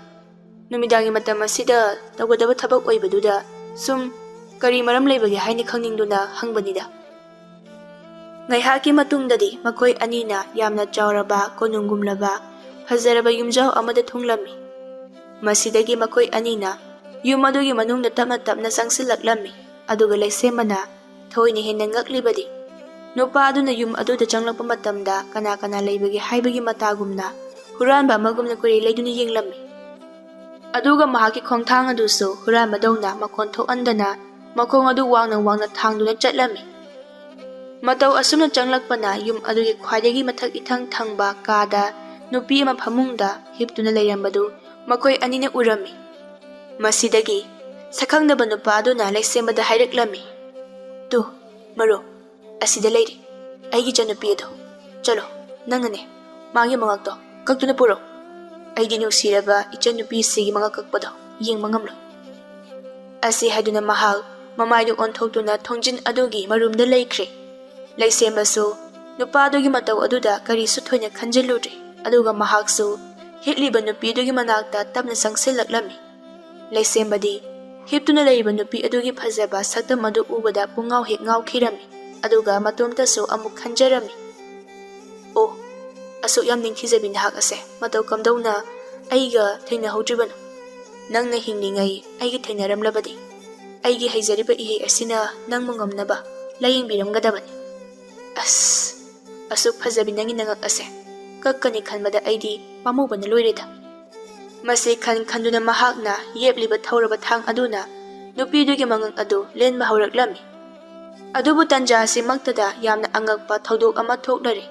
ꯅꯨꯃꯤꯗꯥꯡꯒꯤ ꯃꯇꯝ ꯑꯁꯤꯗ ꯇꯧꯒꯗꯕ ꯊꯕꯛ ꯑꯣꯏꯕꯗꯨꯗ ꯁꯨꯝ ꯀꯔꯤ ꯃꯔꯝ ꯂꯩꯕꯒꯦ ꯍꯥꯏꯅ ꯈꯪꯅꯤꯡꯗꯨꯅ ꯍꯪꯕꯅꯤꯗ꯫" ꯉꯥꯏꯍꯥꯛꯀꯤ ꯃꯇꯨꯡꯗꯗꯤ ꯃꯈꯣꯏ ꯑꯅꯤꯅ ꯌꯥꯝꯅ ꯆꯥꯎꯔꯕ ꯀꯣꯅꯨꯡꯒꯨꯝꯂꯕ ꯐꯖꯔꯕ ꯌꯨꯝꯖꯥꯎ ꯑꯃꯗ ꯊꯨꯡꯂꯝꯃꯤ꯫ ꯃꯁꯤꯗꯒꯤ ꯃꯈꯣꯏ ꯑꯅꯤꯅ ꯌꯨꯝ ꯑꯗꯨꯒꯤ ꯃꯅꯨꯡꯗ ꯇꯞꯅ ꯇꯞꯅ ꯆꯪꯁꯤꯜꯂꯛꯂꯝꯃꯤ꯫ ꯑꯗꯨꯒ ꯂꯩꯁꯦꯝꯕꯅ ꯊꯣꯏꯅ ꯍꯦꯟꯅ ꯉꯛꯂꯤꯕꯗꯤ ꯅꯨꯄꯥ ꯑꯗꯨꯅ ꯌꯨꯝ ꯑꯗꯨꯗ ꯆꯪꯂꯛꯄ ꯃꯇꯝꯗ ꯀꯅꯥ ꯀꯅꯥ ꯂꯩꯕꯒꯦ ꯍꯥꯏꯕꯒꯤ ꯃꯇꯥꯒꯨꯝꯅ ꯍꯨꯔꯥꯟꯕ ꯑꯃꯒꯨꯝꯅ ꯀꯣꯏꯔꯦ ꯂꯩꯗꯨꯅ ꯌꯦꯡꯂꯝꯃꯤ꯫ ꯑꯗꯨꯒ ꯃꯍꯥꯛꯀꯤ ꯈꯣꯡꯊꯥꯡ ꯑꯗꯨꯁꯨ ꯍꯨꯔꯥꯟꯕꯗꯧꯅ ꯃꯈꯣꯟ ꯊꯣꯛꯍꯟꯗꯅ ꯃꯈꯣꯡ ꯑꯗꯨ ꯋꯥꯡꯅ ꯋꯥꯡꯅ ꯊꯥꯡꯗꯨꯅ ꯆꯠꯂꯝꯃꯤ꯫ ꯃꯇꯧ ꯑꯁꯨꯝꯅ ꯆꯪꯂꯛꯄꯅ ꯌꯨꯝ ꯑꯗꯨꯒꯤ ꯈ꯭ꯋꯥꯏꯗꯒꯤ ꯃꯊꯛ ꯏꯊꯪ ꯊꯪꯕ ꯀꯥꯗ ꯅꯨꯄꯤ ꯑꯃ ꯐꯃꯨꯡꯗ ꯍꯤꯞꯇꯨꯅ ꯂꯩꯔꯝꯕꯗꯨ ꯃꯈꯣꯏ ꯑꯅꯤꯅ ꯎꯔꯝꯃꯤ꯫ ꯃꯁꯤꯗꯒꯤ ꯁꯛꯈꯪꯗꯕ ꯅꯨꯄꯥ ꯑꯗꯨꯅ ꯂꯩꯁꯦꯝꯕꯗ ꯍꯥꯏꯔꯛꯂꯝꯃꯤ, "ꯇꯨ, ꯃꯔꯨꯞ, ꯑꯁꯤꯗ ꯂꯩꯔꯤ ꯑꯩꯒꯤ ꯏꯆꯟꯅꯨꯄꯤ ꯑꯗꯣ꯫ ꯆꯠꯂꯣ, ꯅꯪꯅꯅꯦ ꯃꯥꯒꯤ ꯃꯉꯛꯇꯣ ꯀꯛꯇꯨꯅ ꯄꯨꯔꯛꯎ꯫ ꯑꯩꯗꯤ ꯅꯨꯡꯁꯤꯔꯕ ꯏꯆꯟꯅꯨꯄꯤꯁꯤꯒꯤ ꯃꯉꯛ ꯀꯛꯄꯗꯣ ꯌꯦꯡꯕ ꯉꯝꯂꯣꯏ꯫" ꯑꯁꯤ ꯍꯥꯏꯗꯨꯅ ꯃꯍꯥꯛ ꯃꯃꯥꯏꯗꯨ ꯑꯣꯟꯊꯣꯛꯇꯨꯅ ꯊꯣꯡꯖꯤꯟ ꯑꯗꯨꯒꯤ ꯃꯔꯨꯝꯗ ꯂꯩꯈ꯭ꯔꯦ꯫ ꯂꯩꯁꯦꯝꯕꯁꯨ ꯅꯨꯄꯥꯗꯨꯒꯤ ꯃꯇꯧ ꯑꯗꯨꯗ ꯀꯔꯤꯁꯨ ꯊꯣꯏꯅ ꯈꯟꯖꯤꯜꯂꯨꯗ꯭ꯔꯦ꯫ ꯑꯗꯨꯒ ꯃꯍꯥꯛꯁꯨ ꯍꯤꯞꯂꯤꯕ ꯅꯨꯄꯤꯗꯨꯒꯤ ꯃꯅꯥꯛꯇ ꯇꯞꯅ ꯆꯪꯁꯤꯜꯂꯛꯂꯝꯃꯤ꯫ ꯂꯩꯁꯦꯝꯕꯗꯤ ꯍꯤꯞꯇꯨꯅ ꯂꯩꯔꯤꯕ ꯅꯨꯄꯤ ꯑꯗꯨꯒꯤ ꯐꯖꯕ ꯁꯛꯇꯝ ꯑꯗꯨ ꯎꯕꯗ ꯄꯨꯡꯉꯥꯎ ꯍꯦꯛ ꯉꯥꯎꯈꯤꯔꯝꯃꯤ꯫ ꯑꯗꯨꯒ ꯃꯇꯣꯝꯇꯁꯨ ꯑꯃꯨꯛ ꯈꯟꯖꯔꯝꯃꯤ, "ꯑꯣ, ꯑꯁꯨꯛ ꯌꯥꯝ ꯅꯤꯡꯊꯤꯖꯕꯤ ꯅꯍꯥꯛ ꯑꯁꯦ ꯃꯇꯧ ꯀꯝꯗꯧꯅ ꯑꯩꯒ ꯊꯦꯡꯅꯍꯧꯗ꯭ꯔꯤꯕꯅꯣ? ꯅꯪꯅ ꯍꯤꯡꯂꯤꯉꯩ ꯑꯩꯒ ꯊꯦꯡꯅꯔꯝꯂꯕꯗꯤ ꯑꯩꯒꯤ ꯍꯩꯖꯔꯤꯕ ꯏꯍꯩ ꯑꯁꯤꯅ ꯅꯪꯕꯨ ꯉꯝꯅꯕ ꯂꯥꯌꯦꯡꯕꯤꯔꯝꯒꯗꯕꯅꯤ꯫ ꯑꯁ, ꯑꯁꯨꯛ ꯐꯖꯕꯤ ꯅꯪꯒꯤ ꯅꯉꯛ ꯑꯁꯦ ꯀꯛꯀꯅꯤ ꯈꯟꯕꯗ ꯑꯩꯗꯤ ꯄꯥꯝꯃꯨꯕꯅ ꯂꯣꯏꯔꯦꯗ꯫" ꯃꯁꯤ ꯈꯟ ꯈꯟꯗꯨꯅ ꯃꯍꯥꯛꯅ ꯌꯦꯞꯂꯤꯕ ꯊꯧꯔꯕ ꯊꯥꯡ ꯑꯗꯨꯅ ꯅꯨꯄꯤꯗꯨꯒꯤ ꯃꯉꯛ ꯑꯗꯨ ꯂꯦꯟꯕ ꯍꯧꯔꯛꯂꯝꯃꯤ꯫ ꯑꯗꯨꯕꯨ ꯇꯟꯖꯥ ꯑꯁꯤꯃꯛꯇꯗ ꯌꯥꯝꯅ ꯑꯉꯛꯄ ꯊꯧꯗꯣꯛ ꯑꯃ ꯊꯣꯛꯂꯔꯦ꯫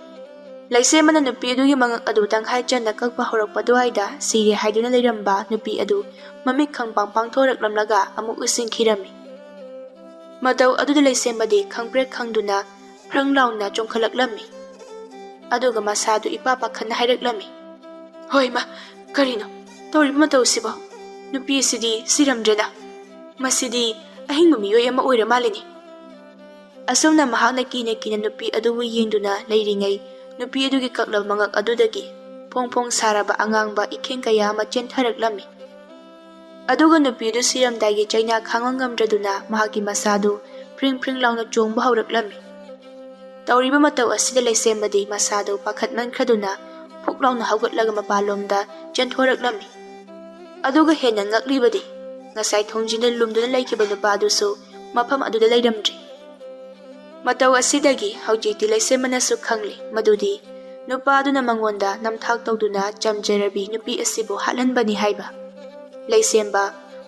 ꯂꯩꯁꯦꯝꯕꯅ ꯅꯨꯄꯤ ꯑꯗꯨꯒꯤ ꯃꯉꯛ ꯑꯗꯨ ꯇꯪꯈꯥꯏ ꯆꯟꯅ ꯀꯛꯄ ꯍꯧꯔꯛꯄ ꯑꯗꯨꯋꯥꯏꯗ ꯁꯤꯔꯦ ꯍꯥꯏꯗꯨꯅ ꯂꯩꯔꯝꯕ ꯅꯨꯄꯤ ꯑꯗꯨ ꯃꯃꯤꯠ ꯈꯪ ꯄꯥꯡ ꯄꯥꯡꯊꯣꯔꯛꯂꯝꯂꯒ ꯑꯃꯨꯛ ꯎꯁꯤꯟꯈꯤꯔꯝꯃꯤ꯫ ꯃꯇꯧ ꯑꯗꯨꯗ ꯂꯩꯁꯦꯝꯕꯗꯤ ꯈꯪꯄ꯭ꯔꯦꯛ ꯈꯪꯗꯨꯅ ꯐ꯭ꯔꯪ ꯂꯥꯎꯅ ꯆꯣꯡꯈꯠꯂꯛꯂꯝꯃꯤ꯫ ꯑꯗꯨꯒ ꯃꯁꯥꯗꯨ ꯏꯄꯥ ꯄꯥꯈꯠꯅ ꯍꯥꯏꯔꯛꯂꯝꯃꯤ, "ꯍꯣꯏ ꯃꯥ, ꯀꯔꯤꯅꯣ ꯇꯧꯔꯤꯕ ꯃꯇꯧꯁꯤꯕꯣ? ꯅꯨꯄꯤ ꯑꯁꯤꯗꯤ ꯁꯤꯔꯝꯗ꯭ꯔꯦꯗ꯫ ꯃꯁꯤꯗꯤ ꯑꯍꯤꯡꯕ ꯃꯤꯑꯣꯏ ꯑꯃ ꯑꯣꯏꯔ ꯃꯥꯜꯂꯤꯅꯦ꯫" ꯑꯁꯨꯝꯅ ꯃꯍꯥꯛꯅ ꯀꯤꯅ ꯀꯤꯅ ꯅꯨꯄꯤ ꯑꯗꯨꯕꯨ ꯌꯦꯡꯗꯨꯅ ꯂꯩꯔꯤꯉꯩ, ꯅꯨꯄꯤ ꯑꯗꯨꯒꯤ ꯀꯛꯂꯕ ꯃꯉꯛ ꯑꯗꯨꯗꯒꯤ ꯐꯣꯡ ꯐꯣꯡ ꯁꯥꯔꯕ ꯑꯉꯥꯡꯕ ꯏꯈꯦꯡ ꯀꯌꯥ ꯑꯃ ꯆꯦꯟꯊꯔꯛꯂꯝꯃꯤ꯫ ꯑꯗꯨꯒ ꯅꯨꯄꯤꯗꯨ ꯁꯤꯔꯝꯗꯥꯏꯒꯤ ꯆꯩꯅꯥ ꯈꯥꯡꯕ ꯉꯝꯗ꯭ꯔꯗꯨꯅ ꯃꯍꯥꯛꯀꯤ ꯃꯁꯥꯗꯨ ꯐ꯭ꯔꯤꯡ ꯐ꯭ꯔꯤꯡ ꯂꯥꯎꯅ ꯆꯣꯡꯕ ꯍꯧꯔꯛꯂꯝꯃꯤ꯫ ꯇꯧꯔꯤꯕ ꯃꯇꯧ ꯑꯁꯤꯗ ꯂꯩꯁꯦꯝꯕꯗꯤ ꯃꯁꯥꯗꯨ ꯄꯥꯈꯠꯃꯟꯈ꯭ꯔꯗꯨꯅ ꯐꯨꯛ ꯂꯥꯎꯅ ꯍꯧꯒꯠꯂꯒ ꯃꯄꯥꯟꯂꯣꯝꯗ ꯆꯦꯟꯊꯣꯔꯛꯂꯝꯃꯤ꯫ ꯑꯗꯨꯒ ꯍꯦꯟꯅ ꯉꯛꯂꯤꯕꯗꯤ ꯉꯁꯥꯏ ꯊꯣꯡꯖꯤꯟꯗ ꯂꯨꯝꯗꯨꯅ ꯂꯩꯈꯤꯕ ꯅꯨꯄꯥꯗꯨꯁꯨ ꯃꯐꯝ ꯑꯗꯨꯗ ꯂꯩꯔꯝꯗ꯭ꯔꯦ꯫ ꯃꯇꯧ ꯑꯁꯤꯗꯒꯤ ꯍꯧꯖꯤꯛꯇꯤ ꯂꯩꯁꯦꯝꯕꯅꯁꯨ ꯈꯪꯂꯦ ꯃꯗꯨꯗꯤ ꯅꯨꯄꯥꯗꯨꯅ ꯃꯉꯣꯟꯗ ꯅꯝꯊꯥꯛ ꯇꯧꯗꯨꯅ ꯆꯝꯖꯔꯕꯤ ꯅꯨꯄꯤ ꯑꯁꯤꯕꯨ ꯍꯥꯠꯍꯟꯕꯅꯤ ꯍꯥꯏꯕ꯫ ꯂꯩꯁꯦꯝꯕ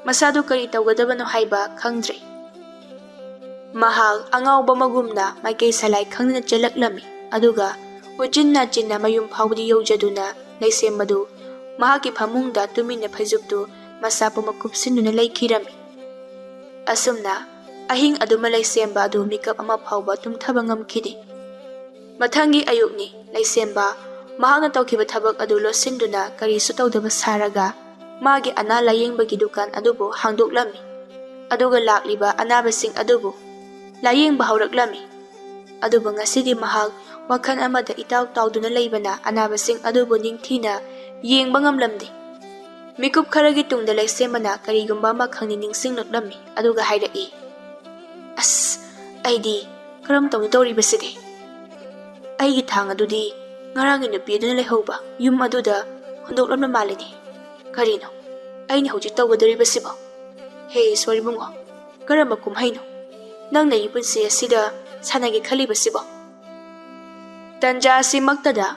ꯃꯁꯥꯗꯨ ꯀꯔꯤ ꯇꯧꯒꯗꯕꯅꯣ ꯍꯥꯏꯕ ꯈꯪꯗ꯭ꯔꯦ꯫ ꯃꯍꯥꯛ ꯑꯉꯥꯎꯕ ꯑꯃꯒꯨꯝꯅ ꯃꯥꯏꯀꯩ ꯁꯂꯥꯏ ꯈꯪꯗꯅ ꯆꯦꯜꯂꯛꯂꯝꯃꯤ꯫ ꯑꯗꯨꯒ ꯎꯆꯤꯟ ꯅꯥꯆꯤꯟꯅ ꯃꯌꯨꯝ ꯐꯥꯎꯕꯗꯤ ꯌꯧꯖꯗꯨꯅ ꯂꯩꯁꯦꯝꯕꯗꯨ ꯃꯍꯥꯛꯀꯤ ꯐꯃꯨꯡꯗ ꯇꯨꯃꯤꯟꯅ ꯐꯩꯖꯨꯞꯇꯨ ꯃꯁꯥ ꯄꯨꯝꯕ ꯀꯨꯞꯁꯤꯟꯗꯨꯅ ꯂꯩꯈꯤꯔꯝꯃꯤ꯫ ꯑꯁꯨꯝꯅ ꯑꯍꯤꯡ ꯑꯗꯨꯃ ꯂꯩꯁꯦꯝꯕ ꯑꯗꯨ ꯃꯤꯀꯞ ꯑꯃ ꯐꯥꯎꯕ ꯇꯨꯝꯊꯕ ꯉꯝꯈꯤꯗꯦ꯫ ꯃꯊꯪꯒꯤ ꯑꯌꯨꯛꯅꯤ꯫ ꯂꯩꯁꯦꯝꯕ ꯃꯍꯥꯛꯅ ꯇꯧꯈꯤꯕ ꯊꯕꯛ ꯑꯗꯨ ꯂꯣꯠꯁꯤꯟꯗꯨꯅ ꯀꯔꯤꯁꯨ ꯇꯧꯗꯕ ꯁꯥꯔꯒ ꯃꯥꯒꯤ ꯑꯅꯥ ꯂꯥꯌꯦꯡꯕꯒꯤ ꯗꯨꯀꯥꯟ ꯑꯗꯨꯕꯨ ꯍꯥꯡꯗꯣꯛꯂꯝꯃꯤ꯫ ꯑꯗꯨꯒ ꯂꯥꯛꯂꯤꯕ ꯑꯅꯥꯕꯁꯤꯡ ꯑꯗꯨꯕꯨ ꯂꯥꯌꯦꯡꯕ ꯍꯧꯔꯛꯂꯝꯃꯤ꯫ ꯑꯗꯨꯕꯨ ꯉꯁꯤꯗꯤ ꯃꯍꯥꯛ ꯋꯥꯈꯜ ꯑꯃꯗ ꯏꯇꯥꯎ ꯇꯥꯎꯗꯨꯅ ꯂꯩꯕꯅ ꯑꯅꯥꯕꯁꯤꯡ ꯑꯗꯨꯕꯨ ꯅꯤꯡꯊꯤꯅ ꯌꯦꯡꯕ ꯉꯝꯂꯝꯗꯦ꯫ ꯃꯤꯀꯨꯞ ꯈꯔꯒꯤ ꯇꯨꯡꯗ ꯂꯩꯁꯦꯝꯕꯅ ꯀꯔꯤꯒꯨꯝꯕ ꯑꯃ ꯈꯪꯅꯤꯡ ꯅꯤꯡꯁꯤꯡꯂꯛꯂꯝꯃꯤ꯫ ꯑꯗꯨꯒ ꯍꯥꯏꯔꯛꯏ, "ꯑꯁ, ꯑꯩꯗꯤ ꯀꯔꯝ ꯇꯧꯅꯤ ꯇꯧꯔꯤꯕꯁꯤꯗꯤ? ꯑꯩꯒꯤ ꯊꯥꯡ ꯑꯗꯨꯗꯤ ꯉꯔꯥꯡꯒꯤ ꯅꯨꯄꯤ ꯑꯗꯨꯅ ꯂꯩꯍꯧꯕ ꯌꯨꯝ ꯑꯗꯨꯗ ꯍꯨꯟꯗꯣꯛꯂꯝꯕ ꯃꯥꯜꯂꯤꯅꯦ꯫ ꯀꯔꯤꯅꯣ ꯑꯩꯅ ꯍꯧꯖꯤꯛ ꯇꯧꯒꯗꯧꯔꯤꯕꯁꯤꯕꯣ? ꯍꯦ ꯏꯁꯣꯔ ꯏꯕꯨꯡꯉꯣ, ꯀꯔꯝꯕ ꯀꯨꯝꯍꯩꯅꯣ ꯅꯪꯅ ꯑꯩꯒꯤ ꯄꯨꯟꯁꯤ ꯑꯁꯤꯗ ꯁꯥꯟꯅꯒꯦ ꯈꯜꯂꯤꯕꯁꯤꯕꯣ?" ꯇꯟꯖꯥ ꯑꯁꯤꯃꯛꯇꯗ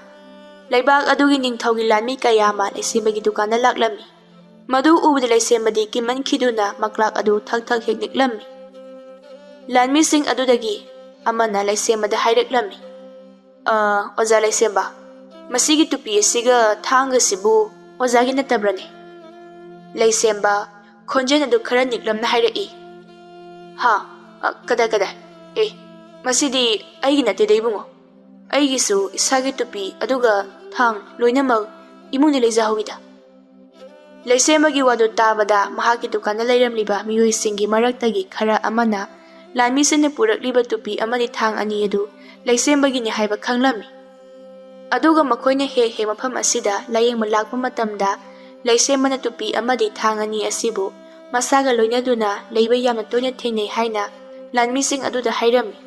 ꯂꯩꯕꯥꯛ ꯑꯗꯨꯒꯤ ꯅꯤꯡꯊꯧꯒꯤ ꯂꯥꯟꯃꯤ ꯀꯌꯥ ꯑꯃ ꯂꯩꯁꯦꯝꯕꯒꯤ ꯗꯨꯀꯥꯟꯗ ꯂꯥꯛꯂꯝꯃꯤ꯫ ꯃꯗꯨ ꯎꯕꯗ ꯂꯩꯁꯦꯝꯕꯗꯤ ꯀꯤꯃꯟꯈꯤꯗꯨꯅ ꯃꯀ꯭ꯂꯥꯛ ꯑꯗꯨ ꯊꯛ ꯊꯛ ꯍꯦꯛ ꯅꯤꯛꯂꯝꯃꯤ꯫ ꯂꯥꯟꯃꯤꯁꯤꯡ ꯑꯗꯨꯗꯒꯤ ꯑꯃꯅ ꯂꯩꯁꯦꯝꯕꯗ ꯍꯥꯏꯔꯛꯂꯝꯃꯤ, "ꯑ, ꯑꯣꯖꯥ ꯂꯩꯁꯦꯝꯕ, ꯃꯁꯤꯒꯤ ꯇꯨꯄꯤ ꯑꯁꯤꯒ ꯊꯥꯡꯒꯁꯤꯕꯨ ꯑꯣꯖꯥꯒꯤ ꯅꯠꯇꯕ꯭ꯔꯅꯦ?" ꯂꯩꯁꯦꯝꯕ ꯈꯣꯟꯖꯦꯜ ꯑꯗꯨ ꯈꯔ ꯅꯤꯛꯂꯝꯅ ꯍꯥꯏꯔꯛꯏ, "ꯍꯥ? ꯑ, ꯀꯗꯥꯏ, ꯀꯗꯥꯏ? ꯑꯦ, ꯃꯁꯤꯗꯤ ꯑꯩꯒꯤ ꯅꯠꯇꯦꯗ ꯏꯕꯨꯡꯉꯣ꯫ ꯑꯩꯒꯤꯁꯨ ꯏꯁꯥꯒꯤ ꯇꯨꯄꯤ ꯑꯗꯨꯒ ꯊꯥꯡ ꯂꯣꯏꯅꯃꯛ ꯏꯃꯨꯡꯗ ꯂꯩꯖꯍꯧꯋꯤꯗ꯫" ꯂꯩꯁꯦꯝꯕꯒꯤ ꯋꯥꯗꯨ ꯇꯥꯕꯗ ꯃꯍꯥꯛꯀꯤ ꯗꯨꯀꯥꯟꯗ ꯂꯩꯔꯝꯂꯤꯕ ꯃꯤꯑꯣꯏꯁꯤꯡꯒꯤ ꯃꯔꯛꯇꯒꯤ ꯈꯔ ꯑꯃꯅ ꯂꯥꯟꯃꯤꯁꯤꯡꯅ ꯄꯨꯔꯛꯂꯤꯕ ꯇꯨꯄꯤ ꯑꯃꯗꯤ ꯊꯥꯡ ꯑꯅꯤ ꯑꯗꯨ ꯂꯩꯁꯦꯝꯕꯒꯤꯅꯤ ꯍꯥꯏꯕ ꯈꯪꯂꯝꯃꯤ꯫ ꯑꯗꯨꯒ ꯃꯈꯣꯏꯅ ꯍꯦꯛ ꯍꯦꯛ ꯃꯐꯝ ꯑꯁꯤꯗ ꯂꯥꯌꯦꯡꯕ ꯂꯥꯛꯄ ꯃꯇꯝꯗ ꯂꯩꯁꯦꯝꯕꯅ ꯇꯨꯄꯤ ꯑꯃꯗꯤ ꯊꯥꯡ ꯑꯅꯤ ꯑꯁꯤꯕꯨ ꯃꯁꯥꯒ ꯂꯣꯏꯅꯗꯨꯅ ꯂꯩꯕ ꯌꯥꯝꯅ ꯇꯣꯏꯅ ꯊꯦꯡꯅꯩ ꯍꯥꯏꯅ ꯂꯥꯟꯃꯤꯁꯤꯡ ꯑꯗꯨꯗ ꯍꯥꯏꯔꯝꯃꯤ꯫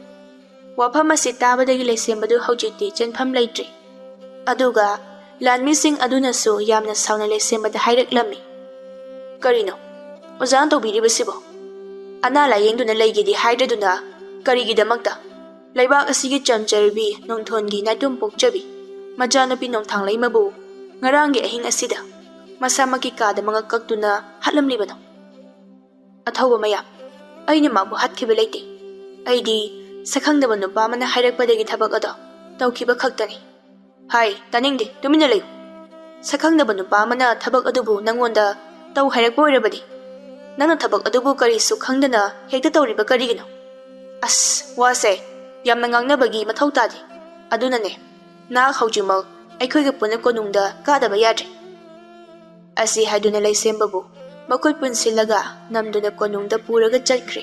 ꯋꯥꯐꯝ ꯑꯁꯤ ꯇꯥꯕꯗꯒꯤ ꯂꯩꯁꯦꯝꯕꯗꯨ ꯍꯧꯖꯤꯛꯇꯤ ꯆꯦꯟꯐꯝ ꯂꯩꯇ꯭ꯔꯦ꯫ ꯑꯗꯨꯒ ꯂꯥꯟꯃꯤꯁꯤꯡ ꯑꯗꯨꯅꯁꯨ ꯌꯥꯝꯅ ꯁꯥꯎꯅ ꯂꯩꯁꯦꯝꯕꯗ ꯍꯥꯏꯔꯛꯂꯝꯃꯤ, "ꯀꯔꯤꯅꯣ ꯑꯣꯖꯥꯅ ꯇꯧꯕꯤꯔꯤꯕꯁꯤꯕꯣ? ꯑꯅꯥ ꯂꯥꯌꯦꯡꯗꯨꯅ ꯂꯩꯒꯦꯗꯤ ꯍꯥꯏꯗ꯭ꯔꯗꯨꯅ ꯀꯔꯤꯒꯤꯗꯃꯛꯇ ꯂꯩꯕꯥꯛ ꯑꯁꯤꯒꯤ ꯆꯝꯖꯔꯕꯤ ꯅꯣꯡꯊꯣꯟꯒꯤ ꯅꯥꯏꯇꯣꯝ ꯄꯣꯛꯆꯕꯤ ꯃꯆꯥꯅꯨꯄꯤ ꯅꯣꯡꯊꯥꯡꯂꯩꯃꯕꯨ ꯉꯔꯥꯡꯒꯤ ꯑꯍꯤꯡ ꯑꯁꯤꯗ ꯃꯁꯥꯃꯛꯀꯤ ꯀꯥꯗ ꯃꯉꯛ ꯀꯛꯇꯨꯅ ꯍꯥꯠꯂꯝꯂꯤꯕꯅꯣ? ꯑꯊꯧꯕ ꯃꯌꯥꯝ, ꯑꯩꯅ ꯃꯥꯕꯨ ꯍꯥꯠꯈꯤꯕ ꯂꯩꯇꯦ꯫ ꯑꯩꯗꯤ ꯁꯛꯈꯪꯗꯕ ꯅꯨꯄꯥ ꯑꯃꯅ ꯍꯥꯏꯔꯛꯄꯗꯒꯤ ꯊꯕꯛ ꯑꯗꯣ ꯇꯧꯈꯤꯕ ꯈꯛꯇꯅꯤ꯫ ꯍꯥꯏ, ꯇꯥꯅꯤꯡꯗꯦ, ꯇꯨꯃꯤꯟꯅ ꯂꯩꯌꯨ꯫ ꯁꯛꯈꯪꯗꯕ ꯅꯨꯄꯥ ꯑꯃꯅ ꯊꯕꯛ ꯑꯗꯨꯕꯨ ꯅꯪꯉꯣꯟꯗ ꯇꯧ ꯍꯥꯏꯔꯛꯄ ꯑꯣꯏꯔꯕꯗꯤ, ꯅꯪꯅ ꯊꯕꯛ ꯑꯗꯨꯕꯨ ꯀꯔꯤꯁꯨ ꯈꯪꯗꯅ ꯍꯦꯛꯇ ꯇꯧꯔꯤꯕ ꯀꯔꯤꯒꯤꯅꯣ? ꯑꯁ, ꯋꯥꯁꯦ ꯌꯥꯝꯅ ꯉꯥꯡꯅꯕꯒꯤ ꯃꯊꯧ ꯇꯥꯗꯦ꯫ ꯑꯗꯨꯅꯅꯦ, ꯅꯍꯥꯛ ꯍꯧꯖꯤꯛꯃꯛ ꯑꯩꯈꯣꯏꯒ ꯄꯨꯟꯅ ꯀꯣꯅꯨꯡꯗ ꯀꯥꯗꯕ ꯌꯥꯗ꯭ꯔꯦ꯫ ꯑꯁꯤ ꯍꯥꯏꯗꯨꯅ ꯂꯩꯁꯦꯝꯕꯕꯨ ꯃꯈꯨꯠ ꯄꯨꯟꯁꯤꯜꯂꯒ ꯅꯝꯗꯨꯅ ꯀꯣꯅꯨꯡꯗ ꯄꯨꯔꯒ ꯆꯠꯈ꯭ꯔꯦ꯫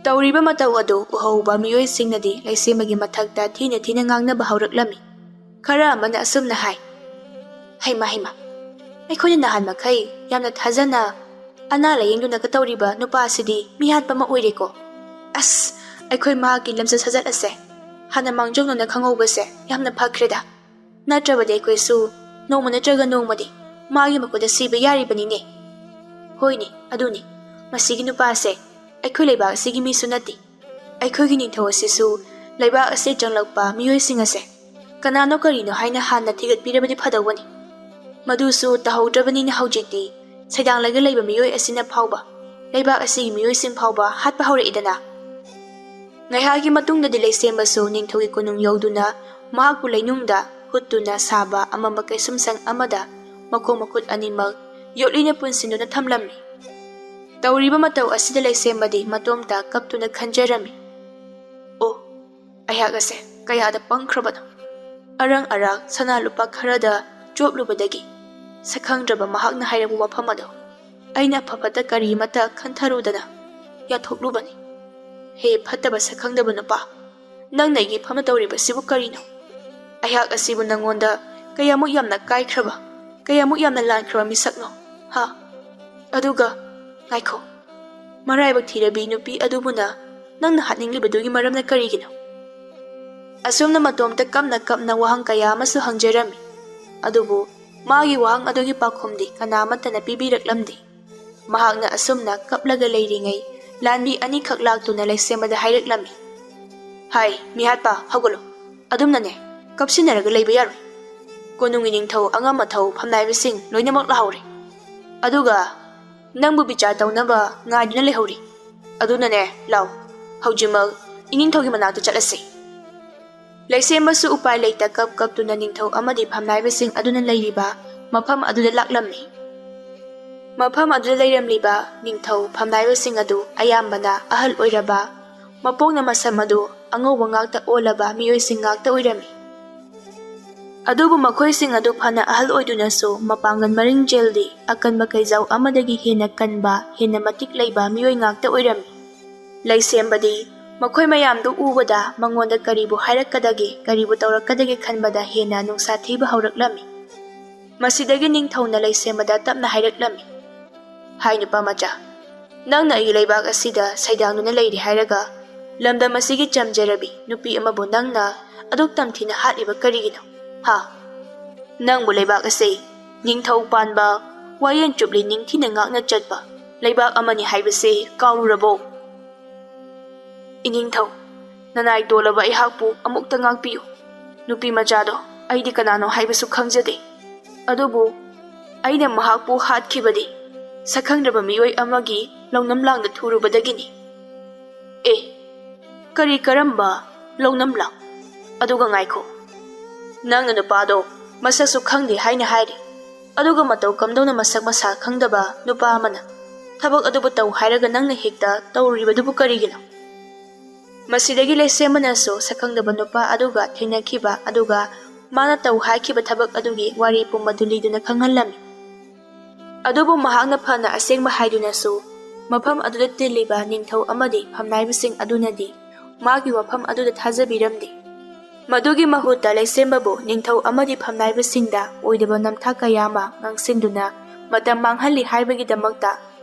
ꯇꯧꯔꯤꯕ ꯃꯇꯧ ꯑꯗꯨ ꯎꯍꯧꯕ ꯃꯤꯑꯣꯏꯁꯤꯡꯅꯗꯤ ꯂꯩꯁꯦꯝꯕꯒꯤ ꯃꯊꯛꯇ ꯊꯤꯅ ꯊꯤꯅ ꯉꯥꯡꯅꯕ ꯍꯧꯔꯛꯂꯝꯃꯤ꯫ ꯈꯔ ꯑꯃꯅ ꯑꯁꯨꯝꯅ ꯍꯥꯏ, "ꯍꯩꯃ, ꯍꯩꯃ, ꯑꯩꯈꯣꯏꯅ ꯅꯍꯥꯟ ꯃꯈꯩ ꯌꯥꯝꯅ ꯊꯥꯖꯅ ꯑꯅꯥ ꯂꯥꯌꯦꯡꯗꯨꯅꯒ ꯇꯧꯔꯤꯕ ꯅꯨꯄꯥ ꯑꯁꯤꯗꯤ ꯃꯤꯍꯥꯠꯄ ꯑꯃ ꯑꯣꯏꯔꯦꯀꯣ꯫ ꯑꯁ, ꯑꯩꯈꯣꯏ ꯃꯍꯥꯛꯀꯤ ꯂꯝꯆꯠ ꯁꯥꯖꯠ ꯑꯁꯦ ꯍꯥꯟꯅ ꯃꯥꯡꯖꯧꯅꯅ ꯈꯪꯍꯧꯕꯁꯦ ꯌꯥꯝꯅ ꯐꯈ꯭ꯔꯦꯗ꯫ ꯅꯠꯇ꯭ꯔꯕꯗꯤ ꯑꯩꯈꯣꯏꯁꯨ ꯅꯣꯡꯃ ꯅꯠꯇ꯭ꯔꯒ ꯅꯣꯡꯃꯗꯤ ꯃꯥꯒꯤ ꯃꯈꯨꯠꯇ ꯁꯤꯕ ꯌꯥꯔꯤꯕꯅꯤꯅꯦ꯫" ꯍꯣꯏꯅꯦ, ꯑꯗꯨꯅꯤ, ꯃꯁꯤꯒꯤ ꯅꯨꯄꯥꯁꯦ ꯑꯩꯈꯣꯏ ꯂꯩꯕꯥꯛ ꯑꯁꯤꯒꯤ ꯃꯤꯁꯨ ꯅꯠꯇꯦ꯫ ꯑꯩꯈꯣꯏꯒꯤ ꯅꯤꯡꯊꯧ ꯑꯁꯤꯁꯨ ꯂꯩꯕꯥꯛ ꯑꯁꯤ ꯆꯪꯂꯛꯄ ꯃꯤꯑꯣꯏꯁꯤꯡ ꯑꯁꯦ ꯀꯅꯥꯅꯣ ꯀꯔꯤꯅꯣ ꯍꯥꯏꯅ ꯍꯥꯟꯅ ꯊꯤꯒꯠꯄꯤꯔꯕꯗꯤ ꯐꯗꯧꯕꯅꯤ꯫ ꯃꯗꯨꯁꯨ ꯇꯧꯍꯧꯗ꯭ꯔꯕꯅꯤꯅ ꯍꯧꯖꯤꯛꯇꯤ ꯁꯩꯗꯥꯡꯂꯒ ꯂꯩꯕ ꯃꯤꯑꯣꯏ ꯑꯁꯤꯅ ꯐꯥꯎꯕ ꯂꯩꯕꯥꯛ ꯑꯁꯤꯒꯤ ꯃꯤꯑꯣꯏꯁꯤꯡ ꯐꯥꯎꯕ ꯍꯥꯠꯄ ꯍꯧꯔꯛꯏꯗꯅ꯫ ꯉꯥꯏꯍꯥꯛꯀꯤ ꯃꯇꯨꯡꯗꯗꯤ ꯂꯩꯁꯦꯝꯕꯁꯨ ꯅꯤꯡꯊꯧꯒꯤ ꯀꯣꯅꯨꯡ ꯌꯧꯗꯨꯅ ꯃꯍꯥꯛꯄꯨ ꯂꯩꯅꯨꯡꯗ ꯍꯨꯠꯇꯨꯅ ꯁꯥꯕ ꯑꯃꯝꯕ ꯀꯩꯁꯨꯝꯁꯪ ꯑꯃꯗ ꯃꯈꯣꯡ ꯃꯈꯨꯠ ꯑꯅꯤꯃꯛ ꯌꯣꯠꯂꯤꯅ ꯄꯨꯟꯁꯤꯟꯗꯨꯅ ꯊꯝꯂꯝꯃꯤ꯫ ꯇꯧꯔꯤꯕ ꯃꯇꯧ ꯑꯁꯤꯗ ꯂꯩꯁꯦꯝꯕꯗꯤ ꯃꯇꯣꯝꯇ ꯀꯞꯇꯨꯅ ꯈꯟꯖꯔꯝꯃꯤ꯫ "ꯑꯣ, ꯑꯩꯍꯥꯛ ꯑꯁꯦ ꯀꯌꯥꯗ ꯄꯪꯈ꯭ꯔꯕꯅꯣ! ꯑꯔꯪ ꯑꯔꯥꯛ ꯁꯅꯥ ꯂꯨꯄꯥ ꯈꯔꯗ ꯆꯣꯞꯂꯨꯕꯗꯒꯤ ꯁꯛꯈꯪꯗ꯭ꯔꯕ ꯃꯍꯥꯛꯅ ꯍꯥꯏꯔꯛꯄ ꯋꯥꯐꯝ ꯑꯗꯣ ꯑꯩꯅ ꯑꯐ ꯐꯠꯇ ꯀꯔꯤ ꯑꯃꯠꯇ ꯈꯟꯊꯔꯨꯗꯅ ꯌꯥꯊꯣꯛꯂꯨꯕꯅꯤ꯫ ꯍꯦ ꯐꯠꯇꯕ ꯁꯛꯈꯪꯗꯕ ꯅꯨꯄꯥ, ꯅꯪꯅ ꯑꯩꯒꯤ ꯐꯝꯅ ꯇꯧꯔꯤꯕꯁꯤꯕꯨ ꯀꯔꯤꯅꯣ? ꯑꯩꯍꯥꯛ ꯑꯁꯤꯕꯨ ꯅꯪꯉꯣꯟꯗ ꯀꯌꯥꯃꯨꯛ ꯌꯥꯝꯅ ꯀꯥꯏꯈ꯭ꯔꯕ, ꯀꯌꯥꯃꯨꯛ ꯌꯥꯝꯅ ꯂꯥꯟꯈ꯭ꯔꯕ ꯃꯤꯁꯛꯅꯣ, ꯍꯥ? ꯑꯗꯨꯒ, ꯉꯥꯏꯈꯣ, ꯃꯔꯥꯏꯕꯛ ꯊꯤꯔꯕꯤ ꯅꯨꯄꯤ ꯑꯗꯨꯕꯨꯅ ꯅꯪꯅ ꯍꯥꯠꯅꯤꯡꯂꯤꯕꯗꯨꯒꯤ ꯃꯔꯝꯅ ꯀꯔꯤꯒꯤꯅꯣ?" ꯑꯁꯨꯝꯅ ꯃꯇꯣꯝꯇ ꯀꯞꯅ ꯀꯞꯅ ꯋꯥꯍꯪ ꯀꯌꯥ ꯑꯃꯁꯨ ꯍꯪꯖꯔꯝꯃꯤ꯫ ꯑꯗꯨꯕꯨ ꯃꯥꯒꯤ ꯋꯥꯍꯪ ꯑꯗꯨꯒꯤ ꯄꯥꯎꯈꯨꯝꯗꯤ ꯀꯅꯥ ꯑꯃꯠꯇꯅ ꯄꯤꯕꯤꯔꯛꯂꯝꯗꯦ꯫ ꯃꯍꯥꯛꯅ ꯑꯁꯨꯝꯅ ꯀꯞꯂꯒ ꯂꯩꯔꯤꯉꯩ ꯂꯥꯟꯃꯤ ꯑꯅꯤꯈꯛ ꯂꯥꯛꯇꯨꯅ ꯂꯩꯁꯦꯝꯕꯗ ꯍꯥꯏꯔꯛꯂꯝꯃꯤ꯫ ꯍꯥꯏ, ꯃꯤꯍꯥꯠꯄ, ꯍꯧꯒꯠꯂꯨ꯫ ꯑꯗꯨꯝꯅꯅꯦ, ꯀꯞꯁꯤꯟꯅꯔꯒ ꯂꯩꯕ ꯌꯥꯔꯣꯏ꯫ ꯀꯣꯅꯨꯡꯒꯤ ꯅꯤꯡꯊꯧ ꯑꯉꯝ ꯑꯊꯧ ꯐꯝꯅꯥꯏꯕꯁꯤꯡ ꯂꯣꯏꯅꯃꯛ ꯂꯥꯛꯍꯧꯔꯦ꯫ ꯑꯗꯨꯒ ꯅꯪꯕꯨ ꯕꯤꯆꯥꯔ ꯇꯧꯅꯕ ꯉꯥꯏꯗꯨꯅ ꯂꯩꯍꯧꯔꯤ꯫ ꯑꯗꯨꯅꯅꯦ, ꯂꯥꯎ, ꯍꯧꯖꯤꯛꯃꯛ ꯏꯅꯤꯡꯊꯧꯒꯤ ꯃꯅꯥꯛꯇ ꯆꯠꯂꯁꯤ꯫ ꯂꯩꯁꯦꯝꯕꯁꯨ ꯎꯄꯥꯏ ꯂꯩꯇ ꯀꯞ ꯀꯞꯇꯨꯅ ꯅꯤꯡꯊꯧ ꯑꯃꯗꯤ ꯐꯝꯅꯥꯏꯕꯁꯤꯡ ꯑꯗꯨꯅ ꯂꯩꯔꯤꯕ ꯃꯐꯝ ꯑꯗꯨꯗ ꯂꯥꯛꯂꯝꯃꯤ꯫ ꯃꯐꯝ ꯑꯗꯨꯗ ꯂꯩꯔꯝꯂꯤꯕ ꯅꯤꯡꯊꯧ ꯐꯝꯅꯥꯏꯕꯁꯤꯡ ꯑꯗꯨ ꯑꯌꯥꯝꯕꯅ ꯑꯍꯜ ꯑꯣꯏꯔꯕ, ꯃꯄꯣꯛꯅ ꯃꯁꯝ ꯑꯗꯨ ꯑꯉꯧꯕ ꯉꯥꯛꯇ ꯑꯣꯜꯂꯕ ꯃꯤꯑꯣꯏꯁꯤꯡ ꯉꯥꯛꯇ ꯑꯣꯏꯔꯝꯃꯤ꯫ ꯑꯗꯨꯕꯨ ꯃꯈꯣꯏꯁꯤꯡ ꯑꯗꯨ ꯐꯅ ꯑꯍꯜ ꯑꯣꯏꯗꯨꯅꯁꯨ ꯃꯄꯥꯡꯒꯜ ꯃꯔꯤꯡ ꯆꯦꯜꯗꯤ, ꯑꯀꯟꯕ ꯀꯩꯖꯥꯎ ꯑꯃꯗꯒꯤ ꯍꯦꯟꯅ ꯀꯟꯕ, ꯍꯦꯟꯅ ꯃꯇꯤꯛ ꯂꯩꯕ ꯃꯤꯑꯣꯏ ꯉꯥꯛꯇ ꯑꯣꯏꯔꯝꯃꯤ꯫ ꯂꯩꯁꯦꯝꯕꯗꯤ ꯃꯈꯣꯏ ꯃꯌꯥꯝꯗꯨ ꯎꯕꯗ ꯃꯉꯣꯟꯗ ꯀꯔꯤꯕꯨ ꯍꯥꯏꯔꯛꯀꯗꯒꯦ, ꯀꯔꯤꯕꯨ ꯇꯧꯔꯛꯀꯗꯒꯦ ꯈꯟꯕꯗ ꯍꯦꯟꯅ ꯅꯨꯡꯁꯥ ꯊꯤꯕ ꯍꯧꯔꯛꯂꯝꯃꯤ꯫ ꯃꯁꯤꯗꯒꯤ ꯅꯤꯡꯊꯧꯅ ꯂꯩꯁꯦꯝꯕꯗ ꯇꯞꯅ ꯍꯥꯏꯔꯛꯂꯝꯃꯤ, "ꯍꯥꯏ ꯅꯨꯄꯥ ꯃꯆꯥ, ꯅꯪꯅ ꯑꯩꯒꯤ ꯂꯩꯕꯥꯛ ꯑꯁꯤꯗ ꯁꯩꯗꯥꯡꯗꯨꯅ ꯂꯩꯔꯤ ꯍꯥꯏꯔꯒ ꯂꯝꯗꯝ ꯑꯁꯤꯒꯤ ꯆꯝꯖꯔꯕꯤ ꯅꯨꯄꯤ ꯑꯃꯕꯨ ꯅꯪꯅ ꯑꯗꯨꯛ ꯇꯝꯊꯤꯅ ꯍꯥꯠꯂꯤꯕ ꯀꯔꯤꯒꯤꯅꯣ? ꯍꯥ? ꯅꯪꯕꯨ ꯂꯩꯕꯥꯛ ꯑꯁꯤ ꯅꯤꯡꯊꯧ ꯄꯥꯟꯕ, ꯋꯥꯌꯦꯟ ꯆꯨꯞꯂꯤ ꯅꯤꯡꯊꯤꯅ ꯉꯥꯛꯅ ꯆꯠꯄ ꯂꯩꯕꯥꯛ ꯑꯃꯅꯤ ꯍꯥꯏꯕꯁꯤ ꯀꯥꯎꯔꯨꯔꯕꯣ?" "ꯏꯅꯤꯡꯊꯧ, ꯅꯅꯥꯏ ꯇꯣꯜꯂꯕ ꯑꯩꯍꯥꯛꯄꯨ ꯑꯃꯨꯛꯇ ꯉꯥꯛꯄꯤꯌꯨ꯫ ꯅꯨꯄꯤ ꯃꯆꯥꯗꯣ ꯑꯩꯗꯤ ꯀꯅꯥꯅꯣ ꯍꯥꯏꯕꯁꯨ ꯈꯪꯖꯗꯦ꯫ ꯑꯗꯨꯕꯨ ꯑꯩꯅ ꯃꯍꯥꯛꯄꯨ ꯍꯥꯠꯈꯤꯕꯗꯤ ꯁꯛꯈꯪꯗ꯭ꯔꯕ ꯃꯤꯑꯣꯏ ꯑꯃꯒꯤ ꯂꯧꯅꯝ ꯂꯥꯡꯗ ꯊꯨꯔꯨꯕꯗꯒꯤꯅꯤ꯫" "ꯑꯦ, ꯀꯔꯤ ꯀꯔꯝꯕ ꯂꯧꯅꯝ ꯂꯥꯡ? ꯑꯗꯨꯒ ꯉꯥꯏꯈꯣ, ꯅꯪꯅ ꯅꯨꯄꯥꯗꯣ ꯃꯁꯛꯁꯨ ꯈꯪꯗꯦ ꯍꯥꯏꯅ ꯍꯥꯏꯔꯤ, ꯑꯗꯨꯒ ꯃꯇꯧ ꯀꯝꯗꯧꯅ ꯃꯁꯛ ꯃꯁꯥ ꯈꯪꯗꯕ ꯅꯨꯄꯥ ꯑꯃꯅ ꯊꯕꯛ ꯑꯗꯨꯕꯨ ꯇꯧ ꯍꯥꯏꯔꯒ ꯅꯪꯅ ꯍꯦꯛꯇ ꯇꯧꯔꯨꯔꯤꯕꯗꯨꯕꯨ ꯀꯔꯤꯒꯤꯅꯣ?" ꯃꯁꯤꯗꯒꯤ ꯂꯩꯁꯦꯝꯕꯅꯁꯨ ꯁꯛꯈꯪꯗꯕ ꯅꯨꯄꯥ ꯑꯗꯨꯒ ꯊꯦꯡꯅꯈꯤꯕ ꯑꯗꯨꯒ ꯃꯥꯅ ꯇꯧ ꯍꯥꯏꯈꯤꯕ ꯊꯕꯛ ꯑꯗꯨꯒꯤ ꯋꯥꯔꯤ ꯄꯨꯝꯕꯗꯨ ꯂꯤꯗꯨꯅ ꯈꯪꯍꯜꯂꯝꯃꯤ꯫ ꯑꯗꯨꯕꯨ ꯃꯍꯥꯛꯅ ꯐꯅ ꯑꯁꯦꯡꯕ ꯍꯥꯏꯗꯨꯅꯁꯨ ꯃꯐꯝ ꯑꯗꯨꯗ ꯇꯤꯜꯂꯤꯕ ꯅꯤꯡꯊꯧ ꯑꯃꯗꯤ ꯐꯝꯅꯥꯏꯕꯁꯤꯡ ꯑꯗꯨꯅꯗꯤ ꯃꯥꯒꯤ ꯋꯥꯐꯝ ꯑꯗꯨꯗ ꯊꯥꯖꯕꯤꯔꯝꯗꯦ꯫ ꯃꯗꯨꯒꯤ ꯃꯍꯨꯠꯇ ꯂꯩꯁꯦꯝꯕꯕꯨ ꯅꯤꯡꯊꯧ ꯑꯃꯗꯤ ꯐꯝꯅꯥꯏꯕꯁꯤꯡꯗ ꯑꯣꯏꯗꯕ ꯅꯝꯊꯥꯛ ꯀꯌꯥ ꯑꯃ ꯉꯥꯡꯁꯤꯟꯗꯨꯅ ꯃꯇꯝ ꯃꯥꯡꯍꯜꯂꯤ ꯍꯥꯏꯕꯒꯤꯗꯃꯛꯇ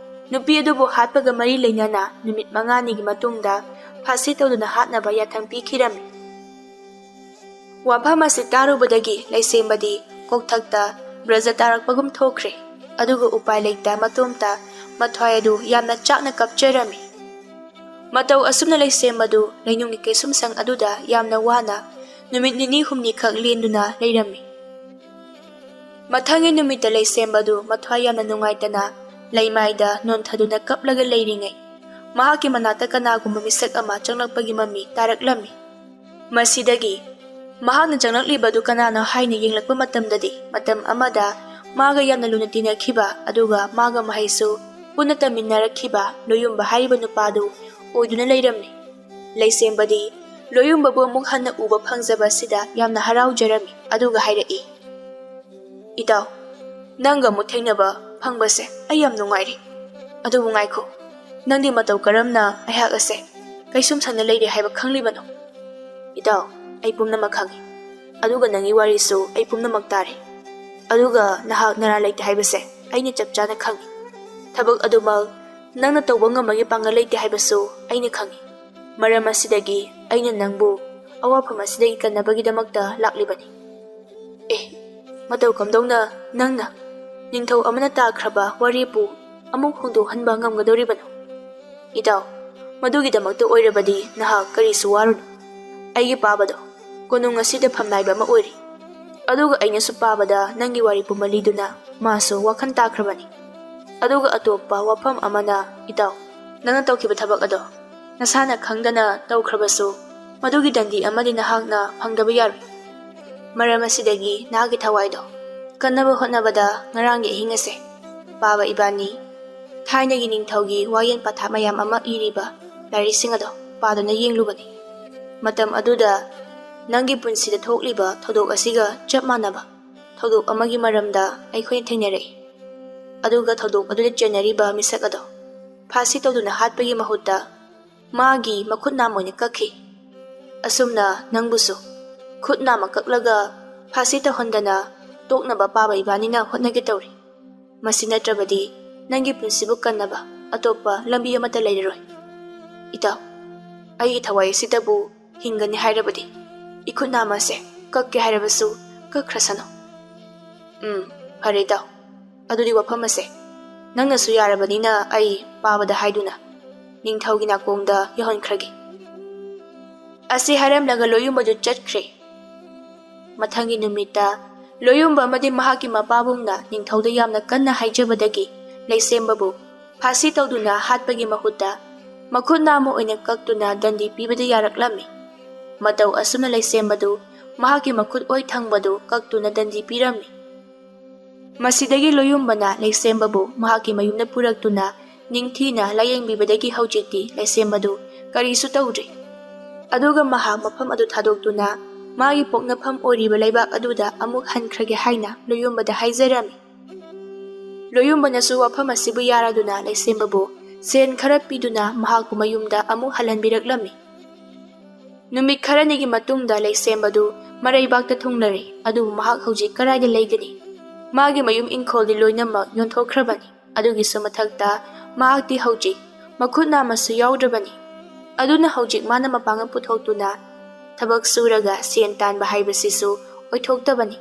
ꯅꯨꯄꯤ ꯑꯗꯨꯕꯨ ꯍꯥꯠꯄꯒ ꯃꯔꯤ ꯂꯩꯅꯅ ꯅꯨꯃꯤꯠ ꯃꯉꯥꯅꯤꯒꯤ ꯃꯇꯨꯡꯗ ꯐꯥꯁꯤ ꯇꯧꯗꯨꯅ ꯍꯥꯠꯅꯕ ꯌꯥꯊꯪ ꯄꯤꯈꯤꯔꯝꯃꯤ꯫ ꯋꯥꯐꯝ ꯑꯁꯤ ꯇꯥꯔꯨꯕꯗꯒꯤ ꯂꯩꯁꯦꯝꯕꯗꯤ ꯀꯣꯛꯊꯛꯇ ꯕ꯭ꯔꯖ ꯇꯥꯔꯛꯄꯒꯨꯝ ꯊꯣꯛꯈ꯭ꯔꯦ꯫ ꯑꯗꯨꯒ ꯎꯄꯥꯏ ꯂꯩꯇ ꯃꯇꯣꯝꯇ ꯃꯊ꯭ꯋꯥꯏ ꯑꯗꯨ ꯌꯥꯝꯅ ꯆꯥꯛꯅ ꯀꯞꯆꯔꯝꯃꯤ꯫ ꯃꯇꯧ ꯑꯁꯨꯝꯅ ꯂꯩꯁꯦꯝꯕꯗꯨ ꯂꯩꯅꯨꯡꯒꯤ ꯀꯩꯁꯨꯝꯁꯪ ꯑꯗꯨꯗ ꯌꯥꯝꯅ ꯋꯥꯅ ꯅꯨꯃꯤꯠ ꯅꯤꯅꯤ ꯍꯨꯝꯅꯤꯈꯛ ꯂꯦꯟꯗꯨꯅ ꯂꯩꯔꯝꯃꯤ꯫ ꯃꯊꯪꯒꯤ ꯅꯨꯃꯤꯠꯇ ꯂꯩꯁꯦꯝꯕꯗꯨ ꯃꯊ꯭ꯋꯥꯏ ꯌꯥꯝꯅ ꯅꯨꯡꯉꯥꯏꯇꯅ ꯂꯩꯃꯥꯏꯗ ꯅꯣꯟꯊꯗꯨꯅ ꯀꯞꯂꯒ ꯂꯩꯔꯤꯉꯩ, ꯃꯍꯥꯛꯀꯤ ꯃꯅꯥꯛꯇ ꯀꯅꯥꯒꯨꯝꯕ ꯃꯤꯁꯛ ꯑꯃ ꯆꯪꯂꯛꯄꯒꯤ ꯃꯃꯤ ꯇꯥꯔꯛꯂꯝꯃꯤ꯫ ꯃꯁꯤꯗꯒꯤ ꯃꯍꯥꯛꯅ ꯆꯪꯂꯛꯂꯤꯕꯗꯨ ꯀꯅꯥꯅꯣ ꯍꯥꯏꯅ ꯌꯦꯡꯂꯛꯄ ꯃꯇꯝꯗꯗꯤ, ꯃꯇꯝ ꯑꯃꯗ ꯃꯥꯒ ꯌꯥꯝꯅ ꯂꯨꯅ ꯇꯤꯟꯅꯈꯤꯕ, ꯑꯗꯨꯒ ꯃꯥꯒ ꯃꯍꯩꯁꯨ ꯄꯨꯟꯅ ꯇꯝꯃꯤꯟꯅꯔꯛꯈꯤꯕ ꯂꯣꯌꯨꯝꯕ ꯍꯥꯏꯔꯤꯕ ꯅꯨꯄꯥꯗꯨ ꯑꯣꯏꯗꯨꯅ ꯂꯩꯔꯝꯃꯤ꯫ ꯂꯩꯁꯦꯝꯕꯗꯤ ꯂꯣꯌꯨꯝꯕꯕꯨ ꯑꯃꯨꯛ ꯍꯟꯅ ꯎꯕ ꯐꯪꯖꯕ ꯑꯁꯤꯗ ꯌꯥꯝꯅ ꯍꯔꯥꯎꯖꯔꯝꯃꯤ, ꯑꯗꯨꯒ ꯍꯥꯏꯔꯛꯏ, "ꯏꯇꯥꯎ, ꯅꯪꯒ ꯑꯃꯨꯛ ꯊꯦꯡꯅꯕ ꯐꯪꯕꯁꯦ ꯑꯩ ꯌꯥꯝ ꯅꯨꯡꯉꯥꯏꯔꯤ꯫ ꯑꯗꯨꯕꯨ ꯉꯥꯏꯈꯣ, ꯅꯪꯗꯤ ꯃꯇꯧ ꯀꯔꯝꯅ ꯑꯩꯍꯥꯛ ꯑꯁꯦ ꯀꯩꯁꯨꯝ ꯁꯪꯅ ꯂꯩꯔꯦ ꯍꯥꯏꯕ ꯈꯪꯂꯤꯕꯅꯣ?" "ꯏꯇꯥꯎ, ꯑꯩ ꯄꯨꯝꯅꯃꯛ ꯈꯪꯏ꯫ ꯑꯗꯨꯒ ꯅꯪꯒꯤ ꯋꯥꯔꯤꯁꯨ ꯑꯩ ꯄꯨꯝꯅꯃꯛ ꯇꯥꯔꯦ꯫ ꯑꯗꯨꯒ ꯅꯍꯥꯛ ꯅꯔꯥ ꯂꯩꯇꯦ ꯍꯥꯏꯕꯁꯦ ꯑꯩꯅ ꯆꯞ ꯆꯥꯅ ꯈꯪꯏ꯫ ꯊꯕꯛ ꯑꯗꯨꯃꯛ ꯅꯪꯅ ꯇꯧꯕ ꯉꯝꯕꯒꯤ ꯄꯥꯡꯒꯜ ꯂꯩꯇꯦ ꯍꯥꯏꯕꯁꯨ ꯑꯩꯅ ꯈꯪꯏ꯫ ꯃꯔꯝ ꯑꯁꯤꯗꯒꯤ ꯑꯩꯅ ꯅꯪꯕꯨ ꯑꯋꯥꯐꯝ ꯑꯁꯤꯗꯒꯤ ꯀꯟꯅꯕꯒꯤꯗꯃꯛꯇ ꯂꯥꯛꯂꯤꯕꯅꯤ꯫" "ꯑꯦ, ꯃꯇꯧ ꯀꯝꯗꯧꯅ ꯅꯪꯅ ꯅꯤꯡꯊꯧ ꯑꯃꯅ ꯇꯥꯈ꯭ꯔꯕ ꯋꯥꯔꯦꯞꯄꯨ ꯑꯃꯨꯛ ꯍꯣꯡꯗꯣꯛꯍꯟꯕ ꯉꯝꯒꯗꯧꯔꯤꯕꯅꯣ?" "ꯏꯇꯥꯎ, ꯃꯗꯨꯒꯤꯗꯃꯛꯇ ꯑꯣꯏꯔꯕꯗꯤ ꯅꯍꯥꯛ ꯀꯔꯤꯁꯨ ꯋꯥꯔꯨꯅꯨ꯫ ꯑꯩꯒꯤ ꯄꯥꯕꯗꯣ ꯀꯣꯅꯨꯡ ꯑꯁꯤꯗ ꯐꯝꯅꯥꯏꯕ ꯑꯃ ꯑꯣꯏꯔꯤ꯫ ꯑꯗꯨꯒ ꯑꯩꯅꯁꯨ ꯄꯥꯕꯗ ꯅꯪꯒꯤ ꯋꯥꯔꯤ ꯄꯨꯝꯕ ꯂꯤꯗꯨꯅ ꯃꯥꯁꯨ ꯋꯥꯈꯜ ꯇꯥꯈ꯭ꯔꯕꯅꯤ꯫ ꯑꯗꯨꯒ ꯑꯇꯣꯞꯄ ꯋꯥꯐꯝ ꯑꯃꯅ, ꯏꯇꯥꯎ, ꯅꯪꯅ ꯇꯧꯈꯤꯕ ꯊꯕꯛ ꯑꯗꯣ ꯅꯁꯥꯅ ꯈꯪꯗꯅ ꯇꯧꯈ꯭ꯔꯕꯁꯨ, ꯃꯗꯨꯒꯤ ꯗꯟꯗꯤ ꯑꯃꯗꯤ ꯅꯍꯥꯛꯅ ꯐꯪꯗꯕ ꯌꯥꯔꯣꯏ꯫ ꯃꯔꯝ ꯑꯁꯤꯗꯒꯤ ꯅꯍꯥꯛꯀꯤ ꯊꯋꯥꯏꯗꯣ ꯀꯟꯅꯕ ꯍꯣꯠꯅꯕꯗ ꯉꯔꯥꯡꯒꯤ ꯑꯍꯤꯡ ꯑꯁꯦ ꯄꯥꯕ ꯏꯕꯥꯅꯤ ꯊꯥꯏꯅꯒꯤ ꯅꯤꯡꯊꯧꯒꯤ ꯋꯥꯌꯦꯜ ꯄꯊꯥꯞ ꯃꯌꯥꯝ ꯑꯃ ꯏꯔꯤꯕ ꯂꯥꯏꯔꯤꯛꯁꯤꯡ ꯑꯗꯣ ꯄꯥꯗꯨꯅ ꯌꯦꯡꯂꯨꯕꯅꯤ꯫ ꯃꯇꯝ ꯑꯗꯨꯗ ꯅꯪꯒꯤ ꯄꯨꯟꯁꯤꯗ ꯊꯣꯛꯂꯤꯕ ꯊꯧꯗꯣꯛ ꯑꯁꯤꯒ ꯆꯞ ꯃꯥꯟꯅꯕ ꯊꯧꯗꯣꯛ ꯑꯃꯒꯤ ꯃꯔꯝꯗ ꯑꯩꯈꯣꯏꯅ ꯊꯦꯡꯅꯔꯛꯏ꯫ ꯑꯗꯨꯒ ꯊꯧꯗꯣꯛ ꯑꯗꯨꯗ ꯆꯦꯟꯅꯔꯤꯕ ꯃꯤꯁꯛ ꯑꯗꯣ ꯐꯥꯁꯤ ꯇꯧꯗꯨꯅ ꯍꯥꯠꯄꯒꯤ ꯃꯍꯨꯠꯇ ꯃꯥꯒꯤ ꯃꯈꯨꯠ ꯅꯥꯝ ꯑꯣꯏꯅ ꯀꯛꯈꯤ꯫ ꯑꯁꯨꯝꯅ ꯅꯪꯕꯨꯁꯨ ꯈꯨꯠ ꯅꯥꯝꯃ ꯀꯛꯂꯒ ꯐꯥꯁꯤ ꯇꯧꯍꯟꯗꯅ ꯇꯣꯛꯅꯕ ꯄꯥꯕ ꯏꯕꯥꯅꯤꯅ ꯍꯣꯠꯅꯒꯦ ꯇꯧꯔꯤ꯫ ꯃꯁꯤ ꯅꯠꯇ꯭ꯔꯕꯗꯤ ꯅꯪꯒꯤ ꯄꯨꯟꯁꯤꯕꯨ ꯀꯟꯅꯕ ꯑꯇꯣꯞꯄ ꯂꯝꯕꯤ ꯑꯃꯠꯇ ꯂꯩꯔꯔꯣꯏ꯫ ꯏꯇꯥꯎ, ꯑꯩꯒꯤ ꯊꯋꯥꯏ ꯑꯁꯤꯗꯕꯨ ꯍꯤꯡꯒꯅꯤ ꯍꯥꯏꯔꯕꯗꯤ ꯏꯈꯨꯠ ꯅꯥꯝꯃ ꯑꯁꯦ ꯀꯛꯀꯦ ꯍꯥꯏꯔꯕꯁꯨ ꯀꯛꯈ꯭ꯔꯁꯅꯨ꯫" "ꯎꯝ, ꯐꯔꯦ ꯏꯇꯥꯎ꯫ ꯑꯗꯨꯗꯤ ꯋꯥꯐꯝ ꯑꯁꯦ ꯅꯪꯅꯁꯨ ꯌꯥꯔꯕꯅꯤꯅ ꯑꯩ ꯄꯥꯕꯗ ꯍꯥꯏꯗꯨꯅ ꯅꯤꯡꯊꯧꯒꯤ ꯅꯥꯀꯣꯡꯗ ꯌꯧꯍꯟꯈ꯭ꯔꯒꯦ꯫ ꯑꯁꯤ ꯍꯥꯏꯔꯝꯂꯒ ꯂꯣꯌꯨꯝꯕꯗꯨ ꯆꯠꯈ꯭ꯔꯦ꯫ ꯃꯊꯪꯒꯤ ꯅꯨꯃꯤꯠꯇ ꯂꯣꯌꯨꯝꯕ ꯑꯃꯗꯤ ꯃꯍꯥꯛꯀꯤ ꯃꯄꯥꯕꯨꯡꯅ ꯅꯤꯡꯊꯧꯗ ꯌꯥꯝꯅ ꯀꯟꯅ ꯍꯥꯏꯖꯕꯗꯒꯤ ꯂꯩꯁꯦꯝꯕꯕꯨ ꯐꯥꯁꯤ ꯇꯧꯗꯨꯅ ꯍꯥꯠꯄꯒꯤ ꯃꯍꯨꯠꯇ ꯃꯈꯨꯠ ꯅꯥꯝꯃ ꯑꯣꯏꯅ ꯀꯛꯇꯨꯅ ꯗꯟꯗꯤ ꯄꯤꯕꯗ ꯌꯥꯔꯛꯂꯝꯃꯤ꯫ ꯃꯇꯧ ꯑꯁꯨꯝꯅ ꯂꯩꯁꯦꯝꯕꯗꯨ ꯃꯍꯥꯛꯀꯤ ꯃꯈꯨꯠ ꯑꯣꯏ ꯊꯪꯕꯗꯨ ꯀꯛꯇꯨꯅ ꯗꯟꯗꯤ ꯄꯤꯔꯝꯃꯤ꯫ ꯃꯁꯤꯗꯒꯤ ꯂꯣꯌꯨꯝꯕꯅ ꯂꯩꯁꯦꯝꯕꯕꯨ ꯃꯍꯥꯛꯀꯤ ꯃꯌꯨꯝꯗ ꯄꯨꯔꯛꯇꯨꯅ ꯅꯤꯡꯊꯤꯅ ꯂꯥꯌꯦꯡꯕꯤꯕꯗꯒꯤ ꯍꯧꯖꯤꯛꯇꯤ ꯂꯩꯁꯦꯝꯕꯗꯨ ꯀꯔꯤꯁꯨ ꯇꯧꯗ꯭ꯔꯦ꯫ ꯑꯗꯨꯒ ꯃꯍꯥꯛ ꯃꯐꯝ ꯑꯗꯨ ꯊꯥꯗꯣꯛꯇꯨꯅ ꯃꯥꯒꯤ ꯄꯣꯛꯅꯐꯝ ꯑꯣꯏꯔꯤꯕ ꯂꯩꯕꯥꯛ ꯑꯗꯨꯗ ꯑꯃꯨꯛ ꯍꯟꯈ꯭ꯔꯒꯦ ꯍꯥꯏꯅ ꯂꯣꯌꯨꯝꯕꯗ ꯍꯥꯏꯖꯔꯝꯃꯤ꯫ ꯂꯣꯌꯨꯝꯕꯅꯁꯨ ꯋꯥꯐꯝ ꯑꯁꯤꯕꯨ ꯌꯥꯔꯗꯨꯅ ꯂꯩꯁꯦꯝꯕꯕꯨ ꯁꯦꯟ ꯈꯔ ꯄꯤꯗꯨꯅ ꯃꯍꯥꯛꯄꯨ ꯃꯌꯨꯝꯗ ꯑꯃꯨꯛ ꯍꯜꯍꯟꯕꯤꯔꯛꯂꯝꯃꯤ꯫ ꯅꯨꯃꯤꯠ ꯈꯔꯅꯤꯒꯤ ꯃꯇꯨꯡꯗ ꯂꯩꯁꯦꯝꯕꯗꯨ ꯃꯔꯩꯕꯥꯛꯇ ꯊꯨꯡꯂꯔꯦ, ꯑꯗꯨꯕꯨ ꯃꯍꯥꯛ ꯍꯧꯖꯤꯛ ꯀꯗꯥꯏꯗ ꯂꯩꯒꯅꯤ? ꯃꯥꯒꯤ ꯃꯌꯨꯝ ꯏꯪꯈꯣꯜꯗꯤ ꯂꯣꯏꯅꯃꯛ ꯌꯣꯟꯊꯣꯛꯈ꯭ꯔꯕꯅꯤ꯫ ꯑꯗꯨꯒꯤꯁꯨ ꯃꯊꯛꯇ ꯃꯍꯥꯛꯇꯤ ꯍꯧꯖꯤꯛ ꯃꯈꯨꯠ ꯅꯥꯝꯃꯁꯨ ꯌꯥꯎꯗ꯭ꯔꯕꯅꯤ꯫ ꯑꯗꯨꯅ ꯍꯧꯖꯤꯛ ꯃꯥꯅ ꯃꯄꯥꯡꯒꯜ ꯄꯨꯊꯣꯛꯇꯨꯅ ꯊꯕꯛ ꯁꯨꯔꯒ ꯁꯦꯟ ꯇꯥꯟꯕ ꯍꯥꯏꯕꯁꯤꯁꯨ ꯑꯣꯏꯊꯣꯛꯇꯕꯅꯤ꯫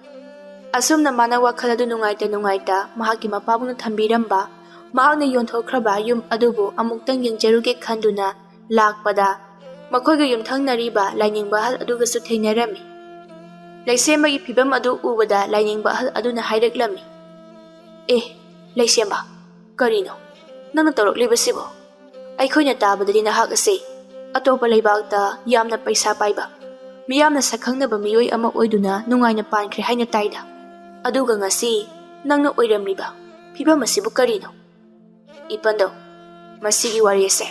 ꯑꯁꯨꯝꯅ ꯃꯥꯅ ꯋꯥꯈꯜ ꯑꯗꯨ ꯅꯨꯡꯉꯥꯏꯇ ꯅꯨꯡꯉꯥꯏꯇ ꯃꯍꯥꯛꯀꯤ ꯃꯄꯥꯕꯨꯡꯅ ꯊꯝꯕꯤꯔꯝꯕ ꯃꯍꯥꯛꯅ ꯌꯣꯟꯊꯣꯛꯈ꯭ꯔꯕ ꯌꯨꯝ ꯑꯗꯨꯕꯨ ꯑꯃꯨꯛꯇꯪ ꯌꯦꯡꯖꯔꯨꯒꯦ ꯈꯟꯗꯨꯅ ꯂꯥꯛꯄꯗ ꯃꯈꯣꯏꯒ ꯌꯨꯝꯊꯪꯅꯔꯤꯕ ꯂꯥꯏꯅꯤꯡꯕ ꯑꯍꯜ ꯑꯗꯨꯒꯁꯨ ꯊꯦꯡꯅꯔꯝꯃꯤ꯫ ꯂꯩꯁꯦꯝꯕꯒꯤ ꯐꯤꯕꯝ ꯑꯗꯨ ꯎꯕꯗ ꯂꯥꯏꯅꯤꯡꯕ ꯑꯍꯜ ꯑꯗꯨꯅ ꯍꯥꯏꯔꯛꯂꯝꯃꯤ, "ꯑꯦ, ꯂꯩꯁꯦꯝꯕ, ꯀꯔꯤꯅꯣ ꯅꯪꯅ ꯇꯧꯔꯛꯂꯤꯕꯁꯤꯕꯣ? ꯑꯩꯈꯣꯏꯅ ꯇꯥꯕꯗꯗꯤ ꯅꯍꯥꯛ ꯑꯁꯤ ꯑꯇꯣꯞꯄ ꯂꯩꯕꯥꯛꯇ ꯌꯥꯝꯅ ꯄꯩꯁꯥ ꯄꯥꯏꯕ, ꯃꯤꯌꯥꯝꯅ ꯁꯛꯈꯪꯅꯕ ꯃꯤꯑꯣꯏ ꯑꯃ ꯑꯣꯏꯗꯨꯅ ꯅꯨꯡꯉꯥꯏꯅ ꯄꯥꯟꯈ꯭ꯔꯦ ꯍꯥꯏꯅ ꯇꯥꯏꯗ꯫ ꯑꯗꯨꯒ ꯉꯁꯤ ꯅꯪꯅ ꯑꯣꯏꯔꯝꯂꯤꯕ ꯐꯤꯕꯝ ꯑꯁꯤꯕꯨ ꯀꯔꯤꯅꯣ?" "ꯏꯄꯟꯗꯧ, ꯃꯁꯤꯒꯤ ꯋꯥꯔꯤ ꯑꯁꯦ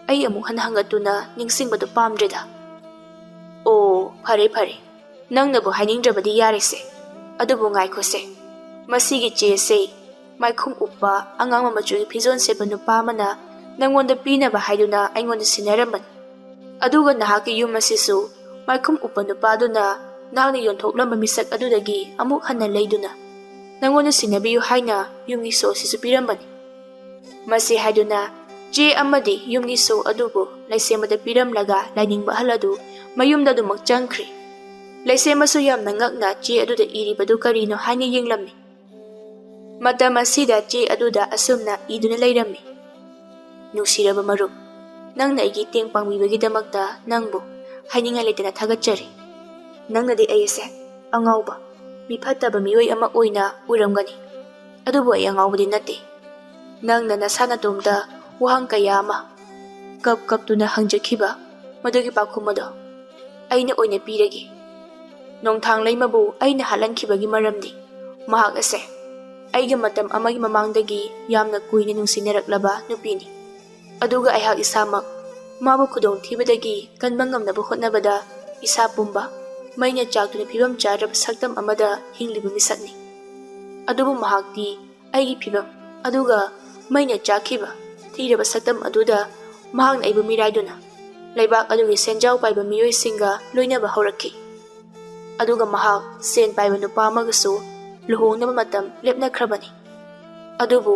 ꯑꯩ ꯑꯃꯨꯛ ꯍꯟꯅ ꯍꯪꯒꯠꯇꯨꯅ ꯅꯤꯡꯁꯤꯡꯕꯗꯨ ꯄꯥꯝꯗ꯭ꯔꯦꯗ꯫" "ꯑꯣ, ꯐꯔꯦ ꯐꯔꯦ, ꯅꯪꯅꯕꯨ ꯍꯥꯏꯅꯤꯡꯗ꯭ꯔꯕꯗꯤ ꯌꯥꯔꯦꯁꯦ꯫ ꯑꯗꯨꯕꯨ ꯉꯥꯏꯈꯣꯁꯦ, ꯃꯁꯤꯒꯤ ꯆꯦꯁꯦ ꯃꯥꯏꯈꯨꯝ ꯎꯞꯄ ꯑꯉꯥꯡꯕ ꯃꯆꯨꯒꯤ ꯐꯤꯖꯣꯜ ꯁꯦꯠꯄ ꯅꯨꯄꯥ ꯑꯃꯅ ꯅꯪꯉꯣꯟꯗ ꯄꯤꯅꯕ ꯍꯥꯏꯗꯨꯅ ꯑꯩꯉꯣꯟꯗ ꯁꯤꯟꯅꯔꯝꯕꯅꯤ꯫ ꯑꯗꯨꯒ ꯅꯍꯥꯛꯀꯤ ꯌꯨꯝ ꯑꯁꯤꯁꯨ ꯃꯥꯏꯈꯨꯝ ꯎꯞꯄ ꯅꯨꯄꯥꯗꯨꯅ ꯅꯍꯥꯛꯅ ꯌꯣꯟꯊꯣꯛꯂꯝꯕ ꯃꯤꯁꯛ ꯑꯗꯨꯗꯒꯤ ꯑꯃꯨꯛ ꯍꯟꯅ ꯂꯩꯗꯨꯅ ꯅꯪꯉꯣꯟꯗ ꯁꯤꯟꯅꯕꯤꯌꯨ ꯍꯥꯏꯅ ꯌꯨꯝꯒꯤ ꯁꯣ ꯑꯁꯤꯁꯨ ꯄꯤꯔꯝꯕꯅꯤ꯫" ꯃꯁꯤ ꯍꯥꯏꯗꯨꯅ ꯆꯦ ꯑꯃꯗꯤ ꯌꯨꯝꯒꯤ ꯁꯣ ꯑꯗꯨꯕꯨ ꯂꯩꯁꯦꯝꯕꯗ ꯄꯤꯔꯝꯂꯒ ꯂꯥꯏꯅꯤꯡꯕ ꯑꯍꯜ ꯑꯗꯨ ꯃꯌꯨꯝꯗ ꯑꯗꯨꯃꯛ ꯆꯪꯈ꯭ꯔꯦ꯫ ꯂꯩꯁꯦꯝꯕꯁꯨ ꯌꯥꯝꯅ ꯉꯛꯅ ꯆꯦ ꯑꯗꯨꯗ ꯏꯔꯤꯕꯗꯨ ꯀꯔꯤꯅꯣ ꯍꯥꯏꯅ ꯌꯦꯡꯂꯝꯃꯤ꯫ ꯃꯇꯝ ꯑꯁꯤꯗ ꯆꯦ ꯑꯗꯨꯗ ꯑꯁꯨꯝꯅ ꯏꯗꯨꯅ ꯂꯩꯔꯝꯃꯤ, "ꯅꯨꯡꯁꯤꯔꯕ ꯃꯔꯨꯞ, ꯅꯪꯅ ꯑꯩꯒꯤ ꯇꯦꯡ ꯄꯥꯡꯕꯤꯕꯒꯤꯗꯃꯛꯇ ꯅꯪꯕꯨ ꯍꯥꯏꯅꯤꯡꯉꯥꯏ ꯂꯩꯇꯅ ꯊꯥꯒꯠꯆꯔꯤ꯫ ꯅꯪꯅꯗꯤ ꯑꯩ ꯑꯁꯦ ꯑꯉꯥꯎꯕ, ꯃꯤ ꯐꯠꯇꯕ ꯃꯤꯑꯣꯏ ꯑꯃ ꯑꯣꯏꯅ ꯎꯔꯝꯒꯅꯤ, ꯑꯗꯨꯕꯨ ꯑꯩ ꯑꯉꯥꯎꯕꯗꯤ ꯅꯠꯇꯦ꯫ ꯅꯪꯅ ꯅꯁꯥ ꯅꯇꯣꯝꯇ ꯋꯥꯍꯪ ꯀꯌꯥ ꯑꯃ ꯀꯞ ꯀꯞꯇꯨꯅ ꯍꯪꯖꯈꯤꯕ ꯃꯗꯨꯒꯤ ꯄꯥꯎꯈꯨꯝ ꯑꯗꯣ ꯑꯩꯅ ꯑꯣꯏꯅ ꯄꯤꯔꯒꯦ꯫ ꯅꯣꯡꯊꯥꯡꯂꯩꯃꯕꯨ ꯑꯩꯅ ꯍꯥꯠꯍꯟꯈꯤꯕꯒꯤ ꯃꯔꯝꯗꯤ ꯃꯍꯥꯛ ꯑꯁꯦ ꯑꯩꯒ ꯃꯇꯝ ꯑꯃꯒꯤ ꯃꯃꯥꯡꯗꯒꯤ ꯌꯥꯝꯅ ꯀꯨꯏꯅ ꯅꯨꯡꯁꯤꯅꯔꯛꯂꯕ ꯅꯨꯄꯤꯅꯤ꯫ ꯑꯗꯨꯒ ꯑꯩꯍꯥꯛ ꯏꯁꯥꯃꯛ ꯃꯥꯕꯨ ꯈꯨꯗꯣꯡꯊꯤꯕꯗꯒꯤ ꯀꯟꯕ ꯉꯝꯅꯕ ꯍꯣꯠꯅꯕꯗ ꯏꯁꯥ ꯄꯨꯝꯕ ꯃꯩꯅ ꯆꯥꯛꯇꯨꯅ ꯐꯤꯕꯝ ꯆꯥꯗ꯭ꯔꯕ ꯁꯛꯇꯝ ꯑꯃꯗ ꯍꯤꯡꯂꯤꯕ ꯃꯤꯁꯛꯅꯤ꯫ ꯑꯗꯨꯕꯨ ꯃꯍꯥꯛꯇꯤ ꯑꯩꯒꯤ ꯐꯤꯕꯝ ꯑꯗꯨꯒ ꯃꯩꯅ ꯆꯥꯛꯈꯤꯕ ꯊꯤꯔꯕ ꯁꯛꯇꯝ ꯑꯗꯨꯗ ꯃꯍꯥꯛꯅ ꯑꯩꯕꯨ ꯃꯤꯔꯥꯏꯗꯨꯅ ꯂꯩꯕꯥꯛ ꯑꯗꯨꯒꯤ ꯁꯦꯟꯖꯥꯎ ꯄꯥꯏꯕ ꯃꯤꯑꯣꯏꯁꯤꯡꯒ ꯂꯣꯏꯅꯕ ꯍꯧꯔꯛꯈꯤ꯫ ꯑꯗꯨꯒ ꯃꯍꯥꯛ ꯁꯦꯟ ꯄꯥꯏꯕ ꯅꯨꯄꯥ ꯑꯃꯒꯁꯨ ꯂꯨꯍꯣꯡꯅꯕ ꯃꯇꯝ ꯂꯦꯞꯅꯈ꯭ꯔꯕꯅꯤ꯫ ꯑꯗꯨꯕꯨ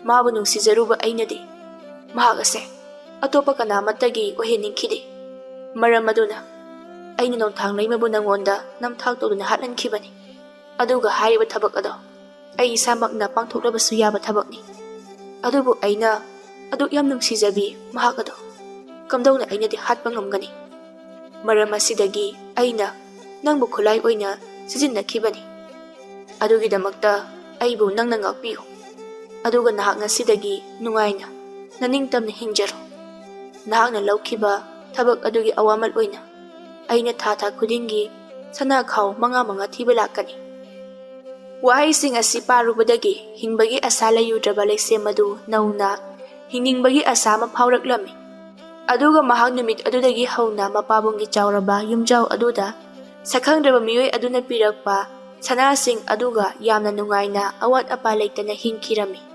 ꯃꯥꯕꯨ ꯅꯨꯡꯁꯤꯖꯔꯨꯕ ꯑꯩꯅꯗꯤ ꯃꯍꯥꯛ ꯑꯁꯦ ꯑꯇꯣꯞꯄ ꯀꯅꯥꯃꯠꯇꯒꯤ ꯑꯣꯏꯍꯟꯅꯤꯡꯈꯤꯗꯦ꯫ ꯃꯔꯝ ꯑꯗꯨꯅ ꯑꯩꯅ ꯅꯣꯡꯊꯥꯡꯂꯩꯃꯕꯨ ꯅꯪꯉꯣꯟꯗ ꯅꯝꯊꯥꯛ ꯇꯧꯗꯨꯅ ꯍꯥꯠꯍꯟꯈꯤꯕꯅꯤ꯫ ꯑꯗꯨꯒ ꯍꯥꯏꯔꯤꯕ ꯊꯕꯛ ꯑꯗꯣ ꯑꯩ ꯏꯁꯥꯃꯛꯅ ꯄꯥꯡꯊꯣꯛꯂꯕꯁꯨ ꯌꯥꯕ ꯊꯕꯛꯅꯤ꯫ ꯑꯗꯨꯕꯨ ꯑꯩꯅ ꯑꯗꯨꯛ ꯌꯥꯝ ꯅꯨꯡꯁꯤꯖꯕꯤ ꯃꯍꯥꯛ ꯑꯗꯣ ꯀꯝꯗꯧꯅ ꯑꯩꯅꯗꯤ ꯍꯥꯠꯄ ꯉꯝꯒꯅꯤ? ꯃꯔꯝ ꯑꯁꯤꯗꯒꯤ ꯑꯩꯅ ꯅꯪꯕꯨ ꯈꯨꯠꯂꯥꯏ ꯑꯣꯏꯅ ꯁꯤꯖꯤꯟꯅꯈꯤꯕꯅꯤ꯫ ꯑꯗꯨꯒꯤꯗꯃꯛꯇ ꯑꯩꯕꯨ ꯅꯪꯅ ꯉꯥꯛꯄꯤꯌꯨ꯫ ꯑꯗꯨꯒ ꯅꯍꯥꯛ ꯉꯁꯤꯗꯒꯤ ꯅꯨꯡꯉꯥꯏꯅ ꯅꯅꯤꯡꯇꯝꯅ ꯍꯤꯡꯖꯔꯣ꯫ ꯅꯍꯥꯛꯅ ꯂꯧꯈꯤꯕ ꯊꯕꯛ ꯑꯗꯨꯒꯤ ꯑꯋꯥꯃꯜ ꯑꯣꯏꯅ ꯑꯩꯅ ꯊꯥ ꯊꯥ ꯈꯨꯗꯤꯡꯒꯤ ꯁꯅꯥ ꯈꯥꯎ ꯃꯉꯥ ꯃꯉꯥ ꯊꯤꯕ ꯂꯥꯛꯀꯅꯤ꯫ ꯋꯥꯍꯩꯁꯤꯡ ꯑꯁꯤ ꯄꯥꯔꯨꯕꯗꯒꯤ ꯍꯤꯡꯕꯒꯤ ꯑꯁꯥ ꯂꯩꯔꯨꯗ꯭ꯔꯕ ꯂꯩꯁꯦꯝ ꯑꯗꯨ ꯅꯧꯅ ꯍꯤꯡꯅꯤꯡꯕꯒꯤ ꯑꯁꯥ ꯑꯃ ꯐꯥꯎꯔꯛꯂꯝꯃꯤ꯫ ꯑꯗꯨꯒ ꯃꯍꯥꯛ ꯅꯨꯃꯤꯠ ꯑꯗꯨꯗꯒꯤ ꯍꯧꯅ ꯃꯄꯥꯕꯨꯡꯒꯤ ꯆꯥꯎꯔꯕ ꯌꯨꯝꯖꯥꯎ ꯑꯗꯨꯗ ꯁꯛꯈꯪꯗ꯭ꯔꯕ ꯃꯤꯑꯣꯏ ꯑꯗꯨꯅ ꯄꯤꯔꯛꯄ ꯁꯅꯥꯁꯤꯡ ꯑꯗꯨꯒ ꯌꯥꯝꯅ ꯅꯨꯡꯉꯥꯏꯅ ꯑꯋꯥꯠ ꯑꯄꯥ ꯂꯩꯇꯅ ꯍꯤꯡꯈꯤꯔꯝꯃꯤ꯫